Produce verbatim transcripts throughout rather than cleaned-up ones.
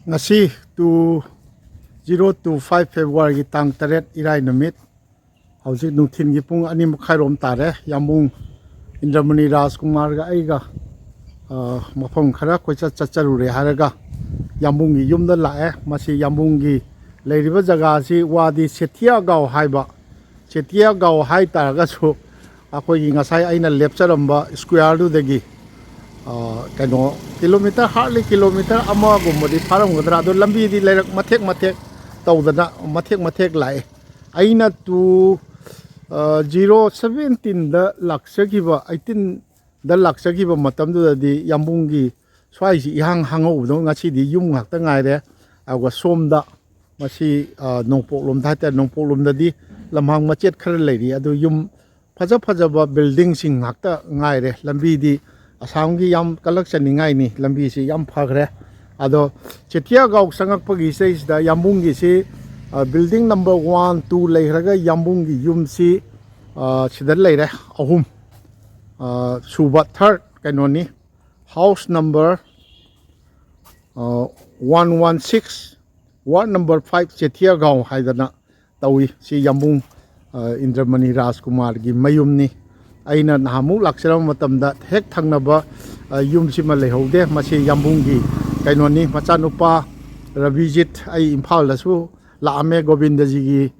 ꯉꯁꯤ two zero two five Februaryꯒꯤ ꯇꯥꯡ ꯇꯔꯦꯠ, ꯏꯔꯥꯏ ꯅꯨꯃꯤꯠ, ꯍꯧꯖꯤꯛ ꯅꯨꯡꯊꯤꯜꯒꯤ ꯄꯨꯡ ꯑꯅꯤ ꯃꯈꯥꯏꯔꯣꯝ ꯇꯥꯔꯦ꯫ ꯌꯥꯝꯕꯨꯡ ꯏꯟꯗ꯭ꯔꯃꯅꯤ ꯔꯥꯖꯀꯨꯃꯥꯔꯒ ꯑꯩꯒ, ꯑ, ꯃꯐꯝ ꯈꯔ ꯀꯣꯏꯆꯠ ꯆꯠꯆꯔꯨꯔꯦ ꯍꯥꯏꯔꯒ ꯌꯥꯝꯕꯨꯡꯒꯤ ꯌꯨꯝꯗ ꯂꯥꯛꯑꯦ꯫ ꯃꯁꯤ ꯌꯥꯝꯕꯨꯡꯒꯤ ꯂꯩꯔꯤꯕ ꯖꯒꯥꯁꯤ ꯋꯥꯗꯤ ꯁꯦꯊꯤꯌꯥꯒꯥꯎ ꯍꯥꯏꯕ, ꯁꯦꯊꯤꯌꯥꯒꯥꯎ ꯍꯥꯏ ꯇꯥꯔꯒꯁꯨ ꯑꯩꯈꯣꯏꯒꯤ ꯉꯁꯥꯏ ꯑꯩꯅ ꯂꯦꯞꯆꯔꯝꯕ squareꯗꯨꯗꯒꯤ, ꯑ, ꯀꯩꯅꯣ, kilometre, hardly kilometre ꯑꯃꯒꯨꯝꯕꯗꯤ ꯐꯥꯔꯝꯒꯗ꯭ꯔꯥ꯫ ꯑꯗꯣ ꯂꯝꯕꯤꯗꯤ ꯂꯩꯔꯛ ꯃꯊꯦꯛ ꯃꯊꯦꯛ ꯇꯧꯗꯅ ꯃꯊꯦꯛ ꯃꯊꯦꯛ ꯂꯥꯛꯑꯦ꯫ ꯑꯩꯅ two, ꯑ, zero seventeenꯗ ꯂꯥꯛꯆꯈꯤꯕ, eighteenꯗ ꯂꯥꯛꯆꯈꯤꯕ ꯃꯇꯝꯗꯨꯗꯗꯤ ꯌꯥꯝꯕꯨꯡꯒꯤ ꯁ꯭ꯋꯥꯏꯁꯤ ꯏꯍꯥꯡ ꯍꯥꯡꯍꯧꯕꯗꯣ, ꯉꯁꯤꯗꯤ ꯌꯨꯝ ꯉꯥꯛꯇ ꯉꯥꯏꯔꯦ꯫ ꯑꯗꯨꯒ ꯁꯣꯝꯗ ꯃꯁꯤ, ꯑ, ꯅꯣꯡꯄꯣꯛꯂꯣꯝꯗ ꯍꯥꯏꯇꯥꯔꯦ, ꯅꯣꯡꯄꯣꯛꯂꯣꯝꯗꯗꯤ ꯂꯝꯍꯥꯡ ꯃꯆꯦꯠ ꯈꯔ ꯂꯩꯔꯤ, ꯑꯗꯨ ꯌꯨꯝ ꯐꯖ ꯐꯖꯕ buildingꯁꯤꯡ ꯉꯥꯛꯇ ꯉꯥꯏꯔꯦ꯫ ꯂꯝꯕꯤꯗꯤ ꯑꯁꯥꯝꯒꯤ ꯌꯥꯝ ꯀꯜꯂꯛꯆꯅꯤꯡꯉꯥꯏꯅꯤ, ꯂꯝꯕꯤꯁꯤ ꯌꯥꯝ ꯐꯈ꯭ꯔꯦ꯫ ꯑꯗꯣ ꯆꯦꯇꯤꯌꯥꯒꯥꯎ ꯆꯪꯉꯛꯄꯒꯤ ꯁꯤꯗꯩꯁꯤꯗ ꯌꯥꯝꯕꯨꯡꯒꯤꯁꯤ, ꯑ, building number one, two ꯂꯩꯈ꯭ꯔꯒ ꯌꯥꯝꯕꯨꯡꯒꯤ ꯌꯨꯝꯁꯤ, ꯑ, ꯁꯤꯗ ꯂꯩꯔꯦ, ꯑꯍꯨꯝ꯫ ꯑ, ꯁꯨꯕ, third ꯀꯩꯅꯣꯅꯤ, house number, ꯑ, one one six, ward number five, ꯆꯦꯊꯤꯌꯥꯒꯥꯎ ꯍꯥꯏꯗꯅ ꯇꯧꯏ꯫ ꯁꯤ ꯌꯥꯝꯕꯨꯡ, ꯑ, ꯏꯟꯗ꯭ꯔꯃꯅꯤ ꯔꯥꯖꯀꯨꯃꯥꯔꯒꯤ ꯃꯌꯨꯝꯅꯤ꯫ ꯑꯩꯅ ꯅꯍꯥꯟꯃꯨꯛ ꯂꯥꯛꯆꯔꯝꯕ ꯃꯇꯝꯗ ꯍꯦꯛ ꯊꯪꯅꯕ, ꯑ, ꯌꯨꯝꯁꯤꯃ ꯂꯩꯍꯧꯗꯦ꯫ ꯃꯁꯤ ꯌꯥꯝꯕꯨꯡꯒꯤ ꯀꯩꯅꯣꯅꯤ, ꯃꯆꯥꯅꯨꯄꯥ ꯔꯕꯤꯖꯤꯠ꯫ ꯑꯩ ꯏꯝꯐꯥꯜꯗꯁꯨ ꯂꯥꯛꯑꯝꯃꯦ, ꯒꯣꯕꯤꯟꯗꯖꯤꯒꯤ,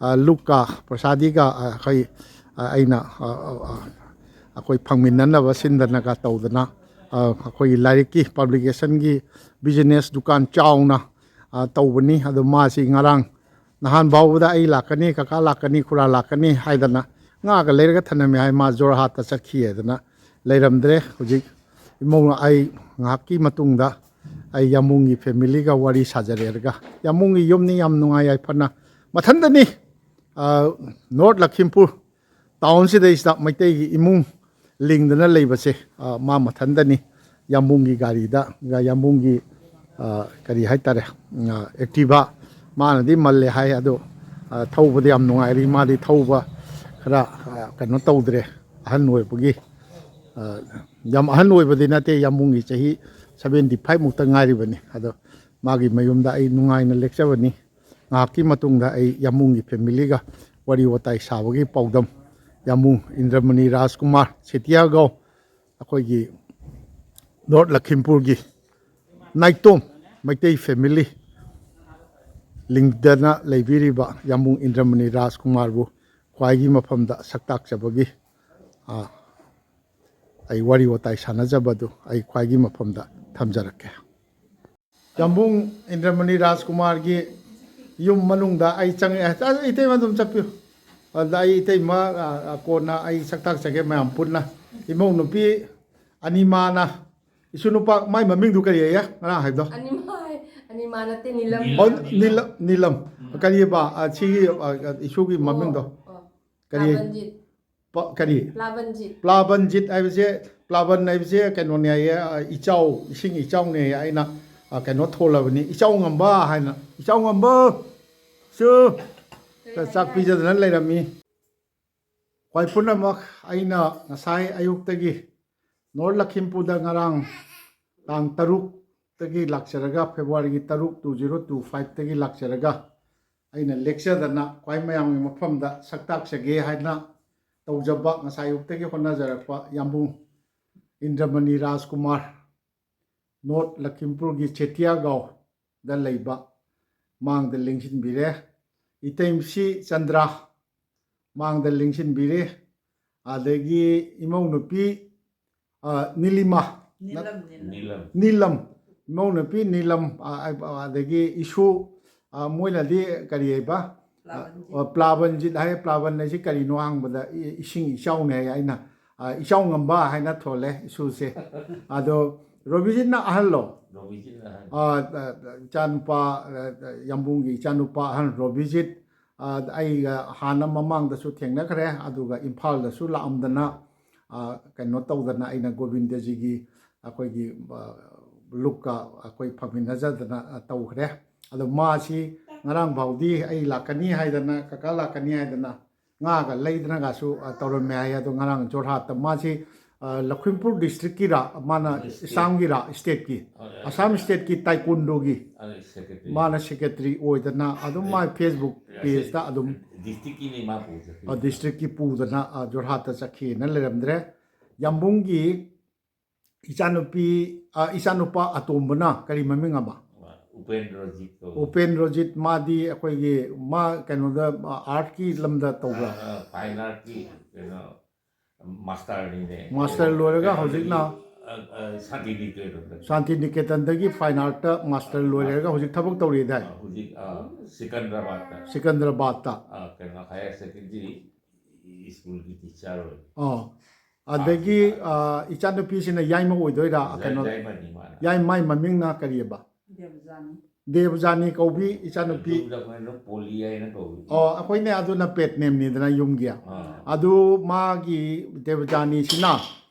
ꯑ, ꯂꯨꯛꯀ ꯄ꯭ꯔꯁꯥꯗꯤꯒ, ꯑ, ꯑꯩꯈꯣꯏ, ꯑ, ꯑꯩꯅ, ꯑ, ꯑ, ꯑ, ꯑꯩꯈꯣꯏ ꯐꯪꯃꯤꯟꯅꯅꯕ ꯁꯤꯟꯗꯅꯒ ꯇꯧꯗꯅ, ꯑ, ꯑꯩꯈꯣꯏꯒꯤ ꯂꯥꯏꯔꯤꯛꯀꯤ publicationꯒꯤ business ꯗꯨꯀꯥꯟ ꯆꯥꯎꯅ, ꯑ, ꯇꯧꯕꯅꯤ꯫ ꯑꯗꯣ ꯃꯥꯁꯤ ꯉꯔꯥꯡ ꯅꯍꯥꯟ ꯐꯥꯎꯕꯗ ꯑꯩ ꯂꯥꯛꯀꯅꯤ, ꯀꯀꯥ ꯂꯥꯛꯀꯅꯤ, ꯈꯨꯔꯥ ꯂꯥꯛꯀꯅꯤ ꯍꯥꯏꯗꯅ ꯉꯥꯒ ꯂꯩꯔꯒ ꯊꯝꯂꯝꯃꯦ ꯍꯥꯏ꯫ ꯃꯥ ꯖꯣꯔꯍꯥꯠꯇ ꯆꯠꯈꯤ ꯍꯥꯏꯗꯅ ꯂꯩꯔꯝꯗ꯭ꯔꯦ꯫ ꯍꯧꯖꯤꯛ ꯏꯃꯧꯅ ꯑꯩ ꯉꯥꯏꯍꯥꯛꯀꯤ ꯃꯇꯨꯡꯗ ꯑꯩ ꯌꯥꯝꯕꯨꯡꯒꯤ familyꯒ ꯋꯥꯔꯤ ꯁꯥꯖꯔꯦꯔꯒ, ꯌꯥꯝꯕꯨꯡꯒꯤ ꯌꯨꯝꯅꯤ, ꯌꯥꯝ ꯅꯨꯡꯉꯥꯏ ꯌꯥꯏꯐꯅ꯫ ꯃꯊꯟꯗꯅꯤ, ꯑ, North ꯂꯈꯤꯝꯄꯨꯔ townꯁꯤꯗꯩꯁꯤꯗ ꯃꯩꯇꯩꯒꯤ ꯏꯃꯨꯡ ꯂꯤꯡꯗꯅ ꯂꯩꯕꯁꯦ, ꯑ, ꯃꯥ ꯃꯊꯟꯗꯅꯤ꯫ ꯌꯥꯝꯕꯨꯡꯒꯤ ꯒꯥꯔꯤꯗ, ꯌꯥꯝꯕꯨꯡꯒꯤ, ꯑ, ꯀꯔꯤ ꯍꯥꯏꯇꯥꯔꯦ, ꯑ, Activa, ꯃꯥꯅꯗꯤ ꯃꯜꯂꯦ ꯍꯥꯏ, ꯑꯗꯣ, ꯑ, ꯊꯧꯕꯗ ꯌꯥꯝ ꯅꯨꯡꯉꯥꯏꯔꯤ꯫ ꯃꯥꯗꯤ ꯊꯧꯕ ꯈꯔ, ꯑ, ꯀꯩꯅꯣ ꯇꯧꯗ꯭ꯔꯦ, ꯑꯍꯟ ꯑꯣꯏꯕꯒꯤ꯫ ꯑ, ꯌꯥꯝ ꯑꯍꯟ ꯑꯣꯏꯕꯗꯤ ꯅꯠꯇꯦ, ꯌꯥꯝꯕꯨꯡꯒꯤ ꯆꯍꯤ seventy five ꯃꯨꯛꯇ ꯉꯥꯏꯔꯤꯕꯅꯤ꯫ ꯑꯗꯣ ꯃꯥꯒꯤ ꯃꯌꯨꯝꯗ ꯑꯩ ꯅꯨꯡꯉꯥꯏꯅ ꯂꯦꯛꯆꯕꯅꯤ꯫ ꯉꯥꯏꯍꯥꯛꯀꯤ ꯃꯇꯨꯡꯗ ꯑꯩ ꯌꯥꯝꯕꯨꯡꯒꯤ ꯐꯦꯃꯤꯂꯤꯒ ꯋꯥꯔꯤ ꯋꯥꯇꯥꯏ ꯁꯥꯕꯒꯤ ꯄꯥꯎꯗꯝ, ꯌꯥꯝꯕꯨꯡ ꯏꯟꯗ꯭ꯔꯃꯅꯤ ꯔꯥꯖꯀꯨꯃꯥꯔ ꯁꯦꯇꯤꯌꯥꯒꯥꯎ, ꯑꯩꯈꯣꯏꯒꯤ ꯅꯣꯔꯠ ꯂꯈꯤꯝꯄꯨꯔꯒꯤ ꯅꯥꯏꯇꯣꯝ ꯃꯩꯇꯩ ꯐꯦꯃꯤꯂꯤ ꯂꯤꯡꯗꯅ ꯂꯩꯕꯤꯔꯤꯕ ꯌꯥꯝꯕꯨꯡ ꯏꯟꯗ꯭ꯔꯃꯅꯤ ꯔꯥꯖꯀꯨꯃꯥꯔꯕꯨ ꯈ꯭ꯋꯥꯏꯒꯤ ꯃꯐꯝꯗ ꯁꯛꯇꯥꯛꯆꯕꯒꯤ, ꯑ, ꯑꯩ ꯋꯥꯔꯤ ꯋꯥꯇꯥꯏ ꯁꯥꯟꯅꯖꯕꯗꯨ ꯑꯩ ꯈ꯭ꯋꯥꯏꯒꯤ ꯃꯐꯝꯗ ꯊꯝꯖꯔꯛꯀꯦ꯫ ꯌꯥꯝꯕꯨꯡ ꯏꯟꯗ꯭ꯔꯃꯅꯤ ꯔꯥꯖꯀꯨꯃꯥꯔꯒꯤ ꯌꯨꯝ ꯃꯅꯨꯡꯗ ꯑꯩ ꯆꯪꯉꯛꯑꯦ꯫ ꯑ, ꯏꯇꯩꯃ ꯑꯗꯨꯝ ꯆꯠꯄꯤꯌꯨ꯫ ꯑꯗ ꯑꯩ ꯏꯇꯩꯃ, ꯑ, ꯑ, ꯀꯣꯟꯅ ꯑꯩ ꯁꯛꯇꯥꯛꯆꯒꯦ ꯃꯌꯥꯝ ꯄꯨꯟꯅ꯫ ꯏꯃꯧ ꯅꯨꯄꯤ ꯑꯅꯤꯃꯥꯅ, ꯏꯁꯨ ꯅꯨꯄꯥ, ꯃꯥꯏ ꯃꯃꯤꯡꯗꯨ ꯀꯔꯤ ꯑꯌꯦ ꯉꯔꯥꯡ ꯍꯥꯏꯕꯗꯣ? ꯑꯅꯤꯃꯥ ꯍꯥꯏ-, ꯑꯅꯤꯃꯥ ꯅꯠꯇꯦ, ꯅꯤꯂꯝ꯫ ꯑꯣ, ꯅꯤꯂꯝ, ꯅꯤꯂꯝ꯫ ꯀꯔꯤꯑꯕ, ꯑ, ꯁꯤꯒꯤ, ꯑ, ꯑ, ꯏꯁꯨꯒꯤ ꯃꯃꯤꯡꯗꯣ? ꯑꯣ, ꯀꯔꯤ? ꯄ꯭ꯂꯥꯕꯟꯖꯤꯠ꯫ ꯄ-, ꯀꯔꯤ? ꯄ꯭ꯂꯥꯕꯟꯖꯤꯠ꯫ ꯄ꯭ꯂꯥꯕꯟꯖꯤꯠ ꯍꯥꯏꯕꯁꯦ, ꯄ꯭ꯂꯥꯕꯟ ꯍꯥꯏꯕꯁꯦ ꯀꯩꯅꯣꯅꯦ ꯍꯥꯏꯌꯦ, ꯑ, ꯏꯆꯥꯎ, ꯏꯁꯤꯡ ꯏꯆꯥꯎꯅꯦ ꯍꯥꯏꯌꯦ꯫ ꯑꯩꯅ, ꯑ, ꯀꯩꯅꯣ ꯊꯣꯜꯂꯕꯅꯤ, ꯏꯆꯥꯎ ꯉꯝꯕ ꯍꯥꯏꯅ꯫ ꯏꯆꯥꯎ ꯉꯝꯕ! ꯁꯨ! ꯆꯥꯛ ꯄꯤꯖꯗꯅ ꯂꯩꯔꯝꯃꯤ꯫ ꯈ꯭ꯋꯥꯏ ꯄꯨꯝꯅꯃꯛ, ꯑꯩꯅ ꯉꯁꯥꯏ ꯑꯌꯨꯛꯇꯒꯤ ꯅꯣꯔꯠ ꯂꯈꯤꯝꯄꯨꯔꯗ ꯉꯔꯥꯡ ꯇꯥꯡ ꯇꯔꯨꯛꯇꯒꯤ ꯂꯥꯛꯆꯔꯒ, ꯐꯦꯕ꯭ꯔꯨꯋꯥꯔꯤꯒꯤ ꯇꯔꯨꯛ, two zero two five ꯇꯒꯤ ꯂꯥꯛꯆꯔꯒ, ꯑꯩꯅ ꯂꯦꯛꯆꯗꯅ ꯈ꯭ꯋꯥꯏ ꯃꯌꯥꯝꯒꯤ ꯃꯐꯝꯗ ꯁꯛ ꯇꯥꯛꯆꯒꯦ ꯍꯥꯏꯅ ꯇꯧꯖꯕ, ꯉꯁꯥꯏ ꯑꯌꯨꯛꯇꯒꯤ ꯍꯣꯠꯅꯖꯔꯛꯄ ꯌꯥꯝꯕꯨꯡ ꯏꯟꯗ꯭ꯔꯃꯅꯤ ꯔꯥꯖꯀꯨꯃꯥꯔ, ꯅꯣꯔꯠ ꯂꯈꯤꯝꯄꯨꯔꯒꯤ ꯆꯦꯇꯤꯌꯥꯒꯥꯎꯗ ꯂꯩꯕ, ꯃꯥꯡꯗ ꯂꯦꯡꯁꯤꯟꯕꯤꯔꯦ꯫ ꯏꯇꯩꯃꯁꯤ ꯆꯟꯗ꯭ꯔ, ꯃꯥꯡꯗ ꯂꯦꯡꯁꯤꯟꯕꯤꯔꯦ꯫ ꯑꯗꯒꯤ ꯏꯃꯧ ꯅꯨꯄꯤ, ꯑ, ꯅꯤꯂꯤꯃꯥ, ꯅꯤꯂꯝ, ꯅꯤꯂꯝ꯫ ꯅꯤꯂꯝ꯫ ꯅꯤꯂꯝ, ꯏꯃꯧ ꯅꯨꯄꯤ ꯅꯤꯂꯝ, ꯑ, ꯑ, ꯑꯗꯒꯤ ꯏꯁꯨ, ꯑ, ꯃꯣꯏꯅꯗꯤ ꯀꯔꯤ ꯍꯥꯏꯕ? ꯄ꯭ꯂꯥꯕꯟꯖꯤꯠ꯫ ꯑ, ꯄ꯭ꯂꯥꯕꯟꯖꯤꯠ ꯍꯥꯏ꯫ ꯄ꯭ꯂꯥꯕꯟ ꯍꯥꯏꯁꯤ ꯀꯔꯤꯅꯣ ꯍꯪꯕꯗ, ꯏ-, ꯏꯁꯤꯡ ꯏꯆꯥꯎꯅꯦ ꯍꯥꯏ꯫ ꯑꯩꯅ, ꯑ, ꯏꯆꯥꯎ ꯉꯝꯕ ꯍꯥꯏꯅ ꯊꯣꯜꯂꯦ ꯏꯁꯨꯁꯦ꯫ ꯑꯗꯣ ꯔꯣꯕꯤꯖꯤꯠꯅ ꯑꯍꯜꯂꯣ? ꯔꯣꯕꯤꯖꯤꯠꯅ ꯑꯍꯜ꯫ ꯑ, ꯑ, ꯏꯆꯥꯅꯨꯄꯥ, ꯑ, ꯌꯥꯝꯕꯨꯡꯒꯤ ꯏꯆꯥꯅꯨꯄꯥ ꯑꯍꯜ ꯔꯣꯕꯤꯖꯤꯠ, ꯑ, ꯑꯩꯒ ꯍꯥꯟꯅ ꯃꯃꯥꯡꯗꯁꯨ ꯊꯦꯡꯅꯈ꯭ꯔꯦ, ꯑꯗꯨꯒ ꯏꯝꯐꯥꯜꯗꯁꯨ ꯂꯥꯛꯑꯝꯗꯅ, ꯑ, ꯀꯩꯅꯣ ꯇꯧꯗꯅ, ꯑꯩꯅ ꯒꯣꯕꯤꯟꯗꯖꯤꯒꯤ ꯑꯩꯈꯣꯏꯒꯤ, ꯑ, ꯂꯨꯞꯀ ꯑꯩꯈꯣꯏ ꯐꯝꯃꯤꯟꯅꯖꯗꯅ, ꯑ, ꯇꯧꯈ꯭ꯔꯦ꯫ ꯑꯗꯣ ꯃꯥꯁꯤ ꯉꯔꯥꯡ ꯐꯥꯎꯗꯤ ꯑꯩ ꯂꯥꯛꯀꯅꯤ ꯍꯥꯏꯗꯅ, ꯀꯀꯥ ꯂꯥꯛꯀꯅꯤ ꯍꯥꯏꯗꯅ ꯉꯥꯒ ꯂꯩꯗꯅꯒꯁꯨ, ꯑ, ꯇꯧꯔꯝꯃꯦ ꯍꯥꯏ꯫ ꯑꯗꯣ ꯉꯔꯥꯡ ꯖꯣꯔꯍꯥꯠꯇ ꯃꯥꯁꯤ, ꯑ, ꯂꯈꯤꯝꯄꯨꯔ ꯗꯤꯁꯇ꯭ꯔꯤꯛꯀꯤꯔ ꯃꯥꯅ? ꯏꯁꯇꯦꯠ꯫ ꯑꯁꯥꯝꯒꯤꯔ ꯏꯁꯇꯦꯠꯀꯤ? ꯑ, ꯑ, ꯑꯁꯥꯝ ꯏꯁꯇꯦꯠꯀꯤ ꯇꯥꯏꯀꯣꯟꯗꯣꯒꯤ ꯑ, ꯁꯦꯀ꯭ꯔꯦꯇꯔꯤ꯫ ꯃꯥꯅ ꯁꯦꯀ꯭ꯔꯦꯇꯔꯤ ꯑꯣꯏꯗꯅ ꯑꯗꯨꯝ ꯃꯥꯏ ꯐꯦꯁꯕꯨꯛ ꯄꯦꯖꯇ ꯑꯗꯨꯝ ꯗꯤꯁꯇ꯭ꯔꯤꯛꯀꯤꯅꯤ ꯃꯥ ꯄꯨꯖꯈꯤꯕ꯫ ꯑ, ꯗꯤꯁꯇ꯭ꯔꯤꯛꯀꯤ ꯄꯨꯗꯅ, ꯑ, ꯖꯣꯔꯍꯥꯠꯇ ꯆꯠꯈꯤꯅ ꯂꯩꯔꯝꯗ꯭ꯔꯦ꯫ ꯌꯥꯝꯕꯨꯡꯒꯤ ꯏꯆꯥꯅꯨꯄꯤ, ꯑ, ꯏꯆꯥꯅꯨꯄꯥ ꯑꯇꯣꯝꯕꯅ ꯀꯔꯤ ꯃꯃꯤꯡ ꯑꯃ? ꯎꯄꯦꯟꯗ꯭ꯔꯖꯤꯠ ꯀꯧꯏ꯫ ꯎꯄꯦꯟꯗ꯭ꯔꯖꯤꯠ, ꯃꯥꯗꯤ ꯑꯩꯈꯣꯏꯒꯤ, ꯃꯥ ꯀꯩꯅꯣꯗ, ꯑ, ꯑꯥꯔꯠꯀꯤ ꯂꯝꯗ ꯇꯧꯕ꯭ꯔꯥ? ꯑ, ꯑ, ꯐꯥꯏꯟ ꯑꯥꯔꯠꯀꯤ ꯀꯩꯅꯣ, ꯃꯥꯁꯇꯔꯅꯤꯅꯦ꯫ ꯃꯥꯁꯇꯔ ꯂꯣꯏꯔꯒ ꯀꯩꯅꯣꯗꯒꯤ, ꯍꯧꯖꯤꯛꯅ ꯑ, ꯑ, ꯁꯥꯟꯇꯤꯅꯤꯀꯦꯇꯟꯗ꯫ ꯁꯥꯟꯇꯤꯅꯤꯀꯦꯇꯟꯗꯒꯤ ꯐꯥꯏꯟ ꯑꯥꯔꯠꯇ ꯃꯥꯁꯇꯔ ꯂꯣꯏꯔꯒ ꯍꯧꯖꯤꯛ ꯊꯕꯛ ꯇꯧꯔꯤ ꯍꯥꯏꯗꯥꯏ? ꯑ, ꯍꯧꯖꯤꯛ, ꯑ, ꯁꯤꯀꯟꯗ꯭ꯔꯕꯥꯗꯇ꯫ ꯁꯤꯀꯟꯗ꯭ꯔꯕꯥꯗꯇ꯫ ꯑ, ꯀꯩꯅꯣ, ꯍꯥꯌꯔ ꯁꯦꯀꯦꯟꯗꯔꯤ ꯁ꯭ꯀꯨꯜꯒꯤ ꯇꯤꯆꯔ ꯑꯣꯏ꯫ ꯑꯣ꯫ ꯑꯗꯒꯤ, ꯑꯥꯔꯠꯀꯤ꯫ ꯑ, ꯏꯆꯥꯅꯨꯄꯤꯁꯤꯅ ꯌꯥꯏꯃ ꯑꯣꯏꯗꯣꯏꯔꯥ? ꯌꯥꯏ-, ꯀꯩꯅꯣ, ꯌꯥꯏꯃꯅꯤ ꯃꯥꯅ꯫ ꯌꯥꯏ-, ꯃꯥꯏ ꯃꯃꯤꯡꯅ ꯀꯔꯤꯑꯕ? ꯗꯦꯕꯖꯥꯅꯤ꯫ ꯗꯦꯕꯖꯥꯅꯤ ꯀꯧꯕꯤ ꯏꯆꯥꯅꯨꯄꯤ꯫ ꯌꯨꯝꯗ ꯑꯩꯈꯣꯏꯅ ꯄꯣꯂꯤ ꯍꯥꯏꯅ ꯀꯧꯏ꯫ ꯑꯣ, ꯑꯩꯈꯣꯏꯅ ꯑꯗꯨꯅ ꯄꯦꯠ ꯅꯦꯝꯅꯤꯗꯅ ꯌꯨꯝꯒꯤ꯫ ꯑꯥ꯫ ꯑꯗꯨ ꯃꯥꯒꯤ ꯗꯦꯕꯖꯥꯅꯤꯁꯤꯅ,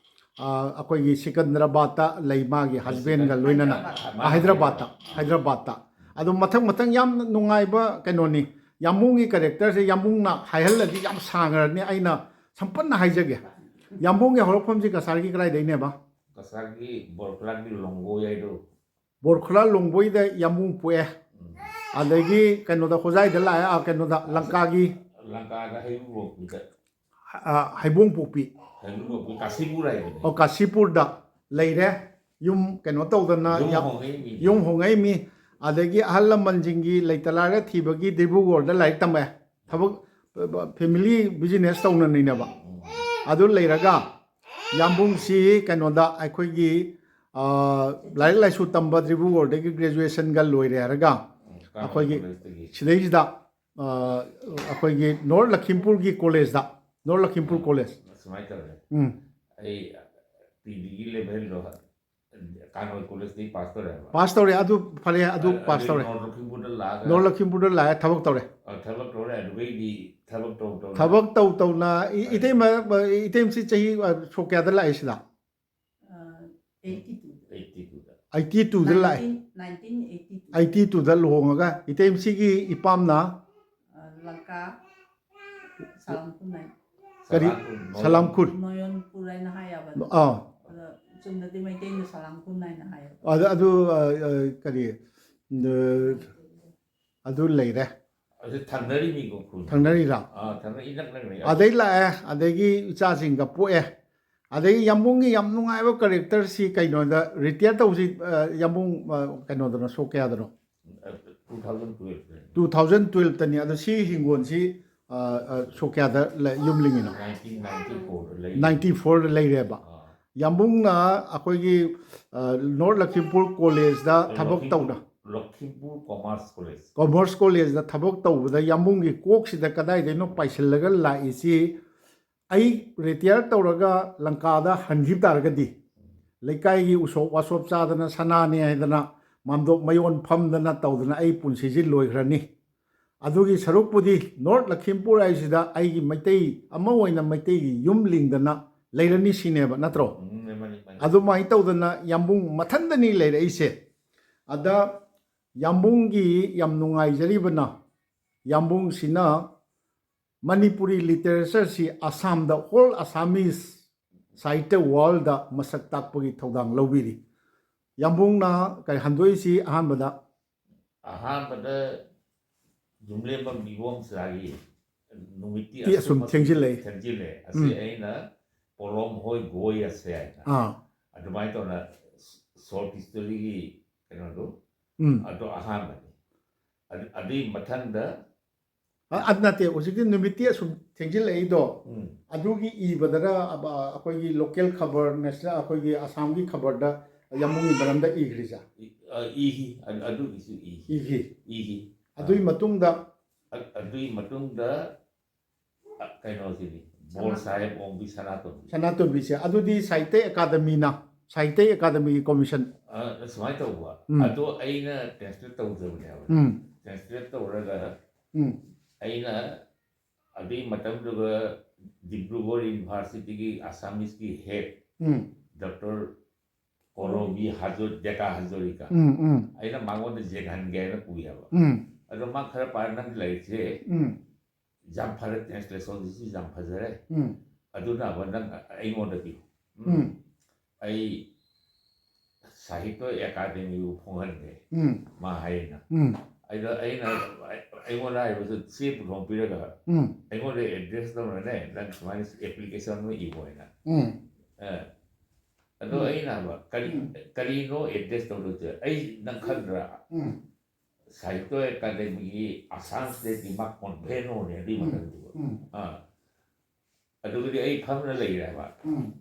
ꯑ, ꯑꯩꯈꯣꯏꯒꯤ ꯁꯤꯀꯟꯗ꯭ꯔꯕꯥꯗꯇ ꯂꯩ, ꯃꯥꯒꯤ ꯍꯁꯕꯦꯟꯒ ꯂꯣꯏꯅꯅ꯫ ꯍꯥꯏꯗ꯭ꯔꯕꯥꯗꯇ꯫ ꯑ, ꯍꯥꯏꯗ꯭ꯔꯕꯥꯗꯇ꯫ ꯍꯥꯏꯗ꯭ꯔꯕꯥꯗꯇ꯫ ꯑꯗꯨ ꯃꯊꯪ ꯃꯊꯪ ꯌꯥꯝꯅ ꯅꯨꯡꯉꯥꯏꯕ ꯀꯩꯅꯣꯅꯤ꯫ ꯌꯥꯝꯕꯨꯡꯒꯤ ꯀꯦꯔꯦꯛꯇꯔꯁꯦ ꯌꯥꯝꯕꯨꯡꯅ ꯍꯥꯏꯍꯜꯂꯗꯤ ꯌꯥꯝ ꯁꯥꯡꯈ꯭ꯔꯅꯤ, ꯑꯩꯅ ꯁꯝꯄꯠꯅ ꯍꯥꯏꯖꯒꯦ꯫ ꯌꯥꯝꯕꯨꯡꯒꯤ ꯍꯧꯔꯛꯐꯝꯁꯤ ꯀꯁꯥꯔꯒꯤ ꯀꯗꯥꯏꯗꯩꯅꯦꯕ? ꯀꯁꯥꯔꯒꯤ ꯕꯣꯔꯈꯂꯥꯒꯤ ꯂꯣꯡꯒꯣꯏ ꯍꯥꯏꯗꯣ꯫ ꯕꯣꯔꯈꯂꯥ ꯂꯣꯡꯕꯣꯏꯗ ꯌꯥꯝꯕꯨꯡ ꯄꯣꯛꯑꯦ꯫ ꯎꯝ꯫ ꯑꯗꯒꯤ ꯀꯩꯅꯣꯗ, ꯍꯣꯖꯥꯏꯗ ꯂꯥꯛꯑꯦ, ꯑꯥ, ꯀꯩꯅꯣꯗ, ꯂꯪꯀꯥꯒꯤ꯫ ꯂꯪꯀꯥꯗ ꯍꯩꯕꯨꯡꯄꯣꯛꯄꯤꯗ꯫ ꯑꯥ, ꯍꯩꯕꯣꯡꯄꯣꯛꯄꯤ꯫ ꯍꯩꯕꯣꯡꯄꯣꯛꯄꯤ, ꯀꯥꯁꯤꯄꯨꯔ ꯍꯥꯏꯕꯅꯦ꯫ ꯑꯣ, ꯀꯥꯁꯤꯄꯨꯔꯗ ꯂꯩꯔꯦ꯫ ꯌꯨꯝ ꯀꯩꯅꯣ ꯇꯧꯗꯅ ꯌꯨꯝ ꯌꯥꯝ-, ꯍꯣꯡꯉꯛꯏ ꯃꯤꯅꯦ꯫ ꯌꯨꯝ ꯍꯣꯡꯉꯛꯏ ꯃꯤ꯫ ꯑꯗꯒꯤ ꯑꯍꯜ ꯂꯃꯟꯁꯤꯡꯒꯤ ꯂꯩꯇ ꯂꯥꯏꯔ ꯊꯤꯕꯒꯤ ꯗꯤꯕ꯭ꯔꯨꯒꯔꯗ ꯂꯥꯏꯔꯤꯛ ꯇꯝꯃꯦ꯫ ꯊꯕꯛ, ꯐꯦꯃꯤꯂꯤ ꯕꯤꯖꯤꯅꯦꯁ ꯇꯧꯅꯅꯤꯅꯦꯕ꯫ ꯎꯝ꯫ ꯑꯗꯨ ꯂꯩꯔꯒ ꯌꯥꯝꯕꯨꯡꯁꯤ ꯀꯩꯅꯣꯗ ꯑꯩꯈꯣꯏꯒꯤ, ꯑ, ꯂꯥꯏꯔꯤꯛ ꯂꯥꯏꯁꯨ ꯇꯝꯕ ꯗꯤꯕ꯭ꯔꯨꯒꯔꯗꯒꯤ ꯒ꯭ꯔꯦꯖꯨꯑꯦꯁꯟꯒ ꯂꯣꯏꯔꯦ ꯍꯥꯏꯔꯒ ꯀꯥꯅꯣ ꯑꯩꯈꯣꯏꯒꯤ ꯀꯣꯂꯦꯖꯇꯒꯤ꯫ ꯁꯤꯗꯩꯁꯤꯗ, ꯑ, ꯑꯩꯈꯣꯏꯒꯤ ꯅꯣꯔꯠ ꯂꯈꯤꯝꯄꯨꯔꯒꯤ ꯀꯣꯂꯦꯖꯇ, ꯅꯣꯔꯠ ꯂꯈꯤꯝꯄꯨꯔ ꯀꯣꯂꯦꯖ꯫ ꯁꯨꯃꯥꯏꯅ ꯇꯧꯔꯦ꯫ ꯎꯝ꯫ ꯑꯩ ꯄꯤ ꯖꯤꯒꯤ ꯂꯦꯚꯦꯜꯗꯣ ꯀꯥꯅꯣꯏ ꯀꯣꯂꯦꯖꯇꯒꯤ ꯄꯥꯁ ꯇꯧꯔꯦꯕ꯫ ꯄꯥꯁ ꯇꯧꯔꯦ, ꯑꯗꯨ ꯐꯔꯦ, ꯑꯗꯨ ꯑ-, ꯄꯥꯁ ꯑꯗꯨꯗꯤ ꯇꯧꯔꯦ꯫ ꯅꯣꯔꯠ ꯂꯈꯤꯝꯄꯨꯔꯗ ꯂꯥꯛꯑꯒ ꯅꯣꯔꯠ ꯂꯈꯤꯝꯄꯨꯔꯗ ꯂꯥꯛꯑꯦ, ꯊꯕꯛ ꯇꯧꯔꯦ꯫ ꯑ, ꯊꯕꯛ ꯇꯧꯔꯦ, ꯑꯗꯨꯗꯩꯗꯤ ꯊꯕꯛ ꯇꯧ ꯇꯧꯅ ꯊꯕꯛ ꯇꯧ ꯇꯧꯅ ꯏ-, ꯑ, ꯏꯇꯩꯃ, ꯏꯇꯩꯃꯁꯤ ꯆꯍꯤ, ꯑ, ꯁꯣꯛ ꯀꯌꯥꯗ ꯂꯥꯛꯑꯦ ꯁꯤꯗ? ꯑ, eighty two꯫ eighty two ꯗ꯫ eighty two ꯗ꯫ Nineteen, nineteen eighty two꯫ eighty two ꯗ ꯂꯨꯍꯣꯡꯉꯒ ꯏꯇꯩꯃꯁꯤꯒꯤ ꯏꯄꯥꯝꯅ? ꯑ, ꯂꯪꯀꯥ, ꯁꯥꯂꯝ ꯈꯨꯟꯅꯥꯏ꯫ ꯀꯔꯤ? ꯁꯂꯥꯝ ꯈꯨꯟ꯫ ꯅꯣꯌꯣꯟꯄꯨꯔ ꯍꯥꯏꯅ ꯍꯥꯏꯌꯦꯕ꯫ ꯑꯥ ꯑꯗꯣ ꯆꯨꯝꯅꯗꯤ ꯃꯩꯇꯩꯅ ꯁꯂꯥꯝ ꯈꯨꯟ ꯍꯥꯏꯅ ꯍꯥꯏꯌꯦꯕ꯫ ꯑꯗꯨ ꯑꯗꯨ ꯑ, ꯑ, ꯀꯔꯤ ꯑ, ꯑꯗꯨ ꯂꯩꯔꯦ꯫ ꯑꯗꯨ ꯊꯪꯅꯔꯤꯅꯤꯀꯣ ꯈꯨꯟ꯫ ꯊꯪꯅꯔꯤꯔꯥ? ꯑꯥ, ꯊꯪꯅ ꯏꯅꯛ ꯅꯛꯅꯩ꯫ ꯑꯗꯩ ꯂꯥꯛꯑꯦ, ꯑꯗꯒꯤ ꯏꯆꯥꯁꯤꯡꯒ ꯄꯣꯛꯑꯦ꯫ ꯑꯗꯒꯤ ꯌꯥꯝꯕꯨꯡꯒꯤ ꯌꯥꯝ ꯅꯨꯡꯉꯥꯏꯕ ꯀꯦꯔꯦꯛꯇꯔꯁꯤ ꯀꯩꯅꯣꯗ ꯔꯤꯇꯤꯌꯔ ꯇꯧꯕꯁꯤ ꯑ, ꯌꯥꯝꯕꯨꯡ ꯑ, ꯀꯩꯅꯣꯗꯅꯣ, ꯁꯣꯛ ꯀꯌꯥꯗꯅꯣ? ꯇꯨ ꯊꯥꯎꯖꯟ ꯇꯨꯋꯦꯜꯐꯇ꯫ ꯇꯨ ꯊꯥꯎꯖꯟ ꯇꯨꯋꯦꯜꯐꯇꯅꯤ꯫ ꯑꯗꯣ ꯁꯤ ꯍꯤꯡꯒꯣꯜꯁꯤ ꯑ, ꯑ, ꯁꯣꯛ ꯀꯌꯥꯗ ꯂ- ꯌꯨꯝ ꯂꯤꯡꯉꯤꯅꯣ? ꯅꯥꯏꯟꯇꯤꯟ ꯅꯥꯏꯟꯇꯤ ꯐꯣꯔꯗ ꯂꯩ꯫ ꯅꯥꯏꯟꯇꯤ ꯐꯣꯔꯗ ꯂꯩꯔꯦꯕ꯫ ꯑꯥ꯫ ꯌꯥꯝꯕꯨꯡꯅ ꯑꯩꯈꯣꯏꯒꯤ ꯑ, ꯅꯣꯔꯠ ꯂꯈꯤꯝꯄꯨꯔ ꯀꯣꯂꯦꯖꯇ ꯊꯕꯛ ꯂꯈꯤꯝꯄꯨꯔ- ꯇꯧꯅ ꯂꯈꯤꯝꯄꯨꯔ ꯀꯣꯃꯔꯁ ꯀꯣꯂꯦꯖ꯫ ꯀꯣꯃꯔꯁ ꯀꯣꯂꯦꯖꯇ ꯊꯕꯛ ꯇꯧꯕꯗ ꯌꯥꯝꯕꯨꯡꯒꯤ ꯀꯣꯛꯁꯤꯗ ꯀꯗꯥꯏꯗꯩꯅꯣ ꯄꯥꯏꯁꯤꯜꯂꯒ ꯂꯥꯛꯏꯁꯤ, ꯑꯩ ꯔꯤꯇꯤꯌꯔ ꯇꯧꯔꯒ ꯂꯪꯀꯥꯗ ꯍꯟꯈꯤꯕ ꯇꯥꯔꯒꯗꯤ ꯂꯩꯀꯥꯏꯒꯤ ꯎꯁꯣꯞ ꯋꯥꯁꯣꯞ ꯆꯥꯗꯅ ꯁꯅꯥꯅꯦ ꯍꯥꯏꯗꯅ ꯃꯥꯝꯗꯣꯞ ꯃꯌꯣꯟ ꯐꯝꯗꯅ ꯇꯧꯗꯅ ꯑꯩ ꯄꯨꯟꯁꯤꯁꯤ ꯂꯣꯏꯈ꯭ꯔꯅꯤ꯫ ꯑꯗꯨꯒꯤ ꯁꯔꯨꯛꯄꯨꯗꯤ ꯅꯣꯔꯠ ꯂꯈꯤꯝꯄꯨꯔ ꯍꯥꯏꯁꯤꯗ ꯑꯩꯒꯤ ꯃꯩꯇꯩ ꯑꯃ ꯑꯣꯏꯅ ꯃꯩꯇꯩꯒꯤ ꯌꯨꯝ ꯂꯤꯡꯗꯅ ꯂꯩꯔꯅꯤ ꯁꯤꯅꯦꯕ, ꯅꯠꯇ꯭ꯔꯣ? ꯎꯝ, ꯃꯥꯅꯤ, ꯃꯥꯅꯤ꯫ ꯑꯗꯨꯃꯥꯏꯅ ꯇꯧꯗꯅ ꯌꯥꯝꯕꯨꯡ ꯃꯊꯟꯗꯅꯤ ꯂꯩꯔꯛꯏꯁꯦ꯫ ꯑꯗ ꯌꯥꯝꯕꯨꯡꯒꯤ ꯌꯥꯝ ꯅꯨꯡꯉꯥꯏꯖꯔꯤꯕꯅ, ꯌꯥꯝꯕꯨꯡꯁꯤꯅ ꯃꯅꯤꯄꯨꯔꯤ ꯂꯤꯇꯔꯦꯆꯔꯁꯤ ꯑꯁꯥꯝꯗ, ꯍꯣꯜ ꯑꯁꯥꯃꯤꯁ ꯁꯥꯍꯤꯇ꯭ꯌ ꯋꯥꯔꯜꯗ ꯃꯁꯛ ꯇꯥꯛꯄꯒꯤ ꯊꯧꯗꯥꯡ ꯂꯧꯕꯤꯔꯤ꯫ ꯌꯥꯝꯕꯨꯡꯅ ꯀꯔꯤ ꯍꯟꯗꯣꯛꯏꯁꯤ ꯑꯍꯥꯟꯕꯗ? ꯑꯍꯥꯟꯕꯗ ꯌꯨꯝꯂꯦꯝꯕꯝ ꯏꯕꯣꯝꯆꯥꯒꯤ ꯅꯨꯃꯤꯠꯇꯤ ꯇꯤ ꯑꯁꯨꯝ ꯑꯁꯨꯝ ꯊꯦꯡꯖꯤꯜꯂꯛꯏ꯫ ꯊꯦꯡꯖꯤꯜꯂꯦ꯫ ꯑꯁꯤ ꯎꯝ꯫ ꯑꯩꯅ ꯄꯣꯂꯣꯝ ꯍꯣꯏ ꯒꯣꯏ ꯑꯁꯦ ꯍꯥꯏꯅ ꯑꯥ ꯑꯗꯨꯃꯥꯏꯅ ꯇꯧꯅ ꯁꯣꯔꯠ ꯍꯤꯁꯇꯣꯔꯤꯒꯤ ꯀꯩꯅꯣꯗꯣ ꯎꯝ ꯑꯗꯨ ꯑꯍꯥꯟꯕꯅꯤ꯫ ꯑꯗꯨ- ꯑꯗꯨꯒꯤ ꯃꯊꯪꯗ ꯑ- ꯑꯗꯨ ꯅꯠꯇꯦ, ꯍꯧꯖꯤꯛꯀꯤ ꯅꯨꯃꯤꯠꯇꯤ ꯑꯁꯨꯝ ꯊꯦꯡꯖꯤꯜꯂꯛꯏꯗꯣ, ꯎꯝ, ꯑꯗꯨꯒꯤ ꯏꯕꯗꯔ ꯑꯕ- ꯑꯩꯈꯣꯏꯒꯤ ꯂꯣꯀꯦꯜ ꯈꯕꯔ, ꯅꯦꯁꯅꯦꯜ, ꯑꯩꯈꯣꯏꯒꯤ ꯑꯁꯥꯝꯒꯤ ꯈꯕꯔꯗ ꯌꯥꯝꯕꯨꯡꯒꯤ ꯃꯔꯝꯗ ꯏꯈ꯭ꯔꯤꯁꯦ? ꯏ- ꯑ, ꯏꯈꯤ꯫ ꯑꯗꯨ- ꯑꯗꯨꯒꯤꯁꯨ ꯏꯈꯤ꯫ ꯏꯈꯤ꯫ ꯏꯈꯤ꯫ ꯑꯗꯨꯒꯤ ꯃꯇꯨꯡꯗ ꯑ- ꯑꯗꯨꯒꯤ ꯃꯇꯨꯡꯗ ꯑ, ꯀꯩꯅꯣꯁꯤꯅꯤ, ꯕꯣꯜ ꯁꯥꯍꯦꯕ ꯑꯣꯡꯕꯤ ꯁꯅꯥꯇꯣꯝꯕꯤ꯫ ꯁꯅꯥꯇꯣꯝꯕꯤꯁꯦ, ꯑꯗꯨꯗꯤ ꯁꯥꯍꯤꯇ꯭ꯌ ꯑꯦꯀꯥꯗꯃꯤꯅ, ꯁꯥꯍꯤꯇ꯭ꯌ ꯑꯦꯀꯥꯗꯃꯤꯒꯤ ꯀꯣꯃꯤꯁꯟ꯫ ꯑ, ꯁꯨꯃꯥꯏꯅ ꯇꯧꯕ꯫ ꯎꯝ꯫ ꯑꯗꯣ ꯑꯩꯅ ꯇ꯭ꯔꯥꯟꯁꯂꯦꯠ ꯇꯧꯖꯕꯅꯦꯕ꯫ ꯎꯝ ꯇ꯭ꯔꯥꯟꯁꯂꯦꯠ ꯇꯧꯔꯒ ꯎꯝ ꯑꯩꯅ ꯑꯗꯨꯒꯤ ꯃꯇꯝꯗꯨꯒ ꯗꯤꯕ꯭ꯔꯨꯒꯔ ꯌꯨꯅꯤꯚꯔꯁꯤꯇꯤꯒꯤ ꯑꯁꯥꯃꯤꯁꯀꯤ ꯍꯦꯗ ꯎꯝ ꯗꯣꯛꯇꯔ ꯀꯣꯔꯣꯕꯤ ꯍꯥꯖꯣ ꯗꯦꯀꯥ ꯍꯥꯖꯣꯔꯤꯀꯥ, ꯎꯝ ꯎꯝ ꯑꯩꯅ ꯃꯉꯣꯟꯗ ꯌꯦꯡꯍꯟꯒꯦ ꯍꯥꯏꯅ ꯄꯨꯏ ꯍꯥꯏꯕ꯫ ꯎꯝ ꯑꯗꯣ ꯃꯥ ꯈꯔ ꯄꯥꯔ ꯅꯪꯒꯤ ꯂꯥꯏꯔꯤꯛꯁꯦ ꯎꯝ ꯌꯥꯝ ꯐꯔꯦ, translation ꯁꯤꯁꯨ ꯌꯥꯝ ꯐꯖꯔꯦ꯫ ꯎꯝ ꯑꯗꯨꯅ ꯑꯃ ꯅꯪ ꯑꯩꯉꯣꯟꯗ ꯄꯤꯌꯨ꯫ ꯎꯝ ꯑꯩ ꯁꯥꯍꯤꯇ꯭ꯌ ꯑꯦꯀꯥꯗꯃꯤꯕꯨ ꯐꯣꯡꯍꯟꯒꯦ, ꯎꯝ ꯃꯥ ꯍꯥꯏꯅ꯫ ꯎꯝ ꯑꯩꯗ ꯑꯩꯅ ꯑꯩꯉꯣꯟꯗ ꯍꯥꯏꯕꯗꯨ ꯆꯦ ꯄꯨꯊꯣꯛꯄꯤꯔꯒ ꯎꯝ ꯑꯩꯉꯣꯟꯗ address ꯇꯧꯔꯅꯦ, ꯅꯪ ꯁꯨꯃꯥꯏꯅ application ꯑꯃ ꯏꯕ ꯑꯣꯏꯅ꯫ ꯎꯝ ꯑ, ꯑꯗꯣ ꯎꯝ꯫ ꯑꯩꯅ ꯍꯥꯏꯕ ꯀꯔꯤ ꯎꯝ꯫ ꯀꯔꯤꯅꯣ address ꯇꯧꯗꯣꯏꯁꯦ? ꯑꯩ ꯅꯪ ꯈꯪꯗ꯭ꯔꯥ? ꯎꯝ ꯁꯥꯍꯤꯇ꯭ꯌ ꯑꯦꯀꯥꯗꯃꯤꯒꯤ ꯑꯁꯥꯝ stateꯀꯤ ꯃꯥ conveneurꯅꯦ ꯑꯗꯨꯒꯤ ꯎꯝ꯫ ꯃꯇꯝꯗꯨ꯫ ꯎꯝ ꯑꯥ ꯑꯗꯨꯒꯗꯤ ꯑꯩ ꯐꯝꯅ ꯂꯩꯔꯦꯕ꯫ ꯎꯝ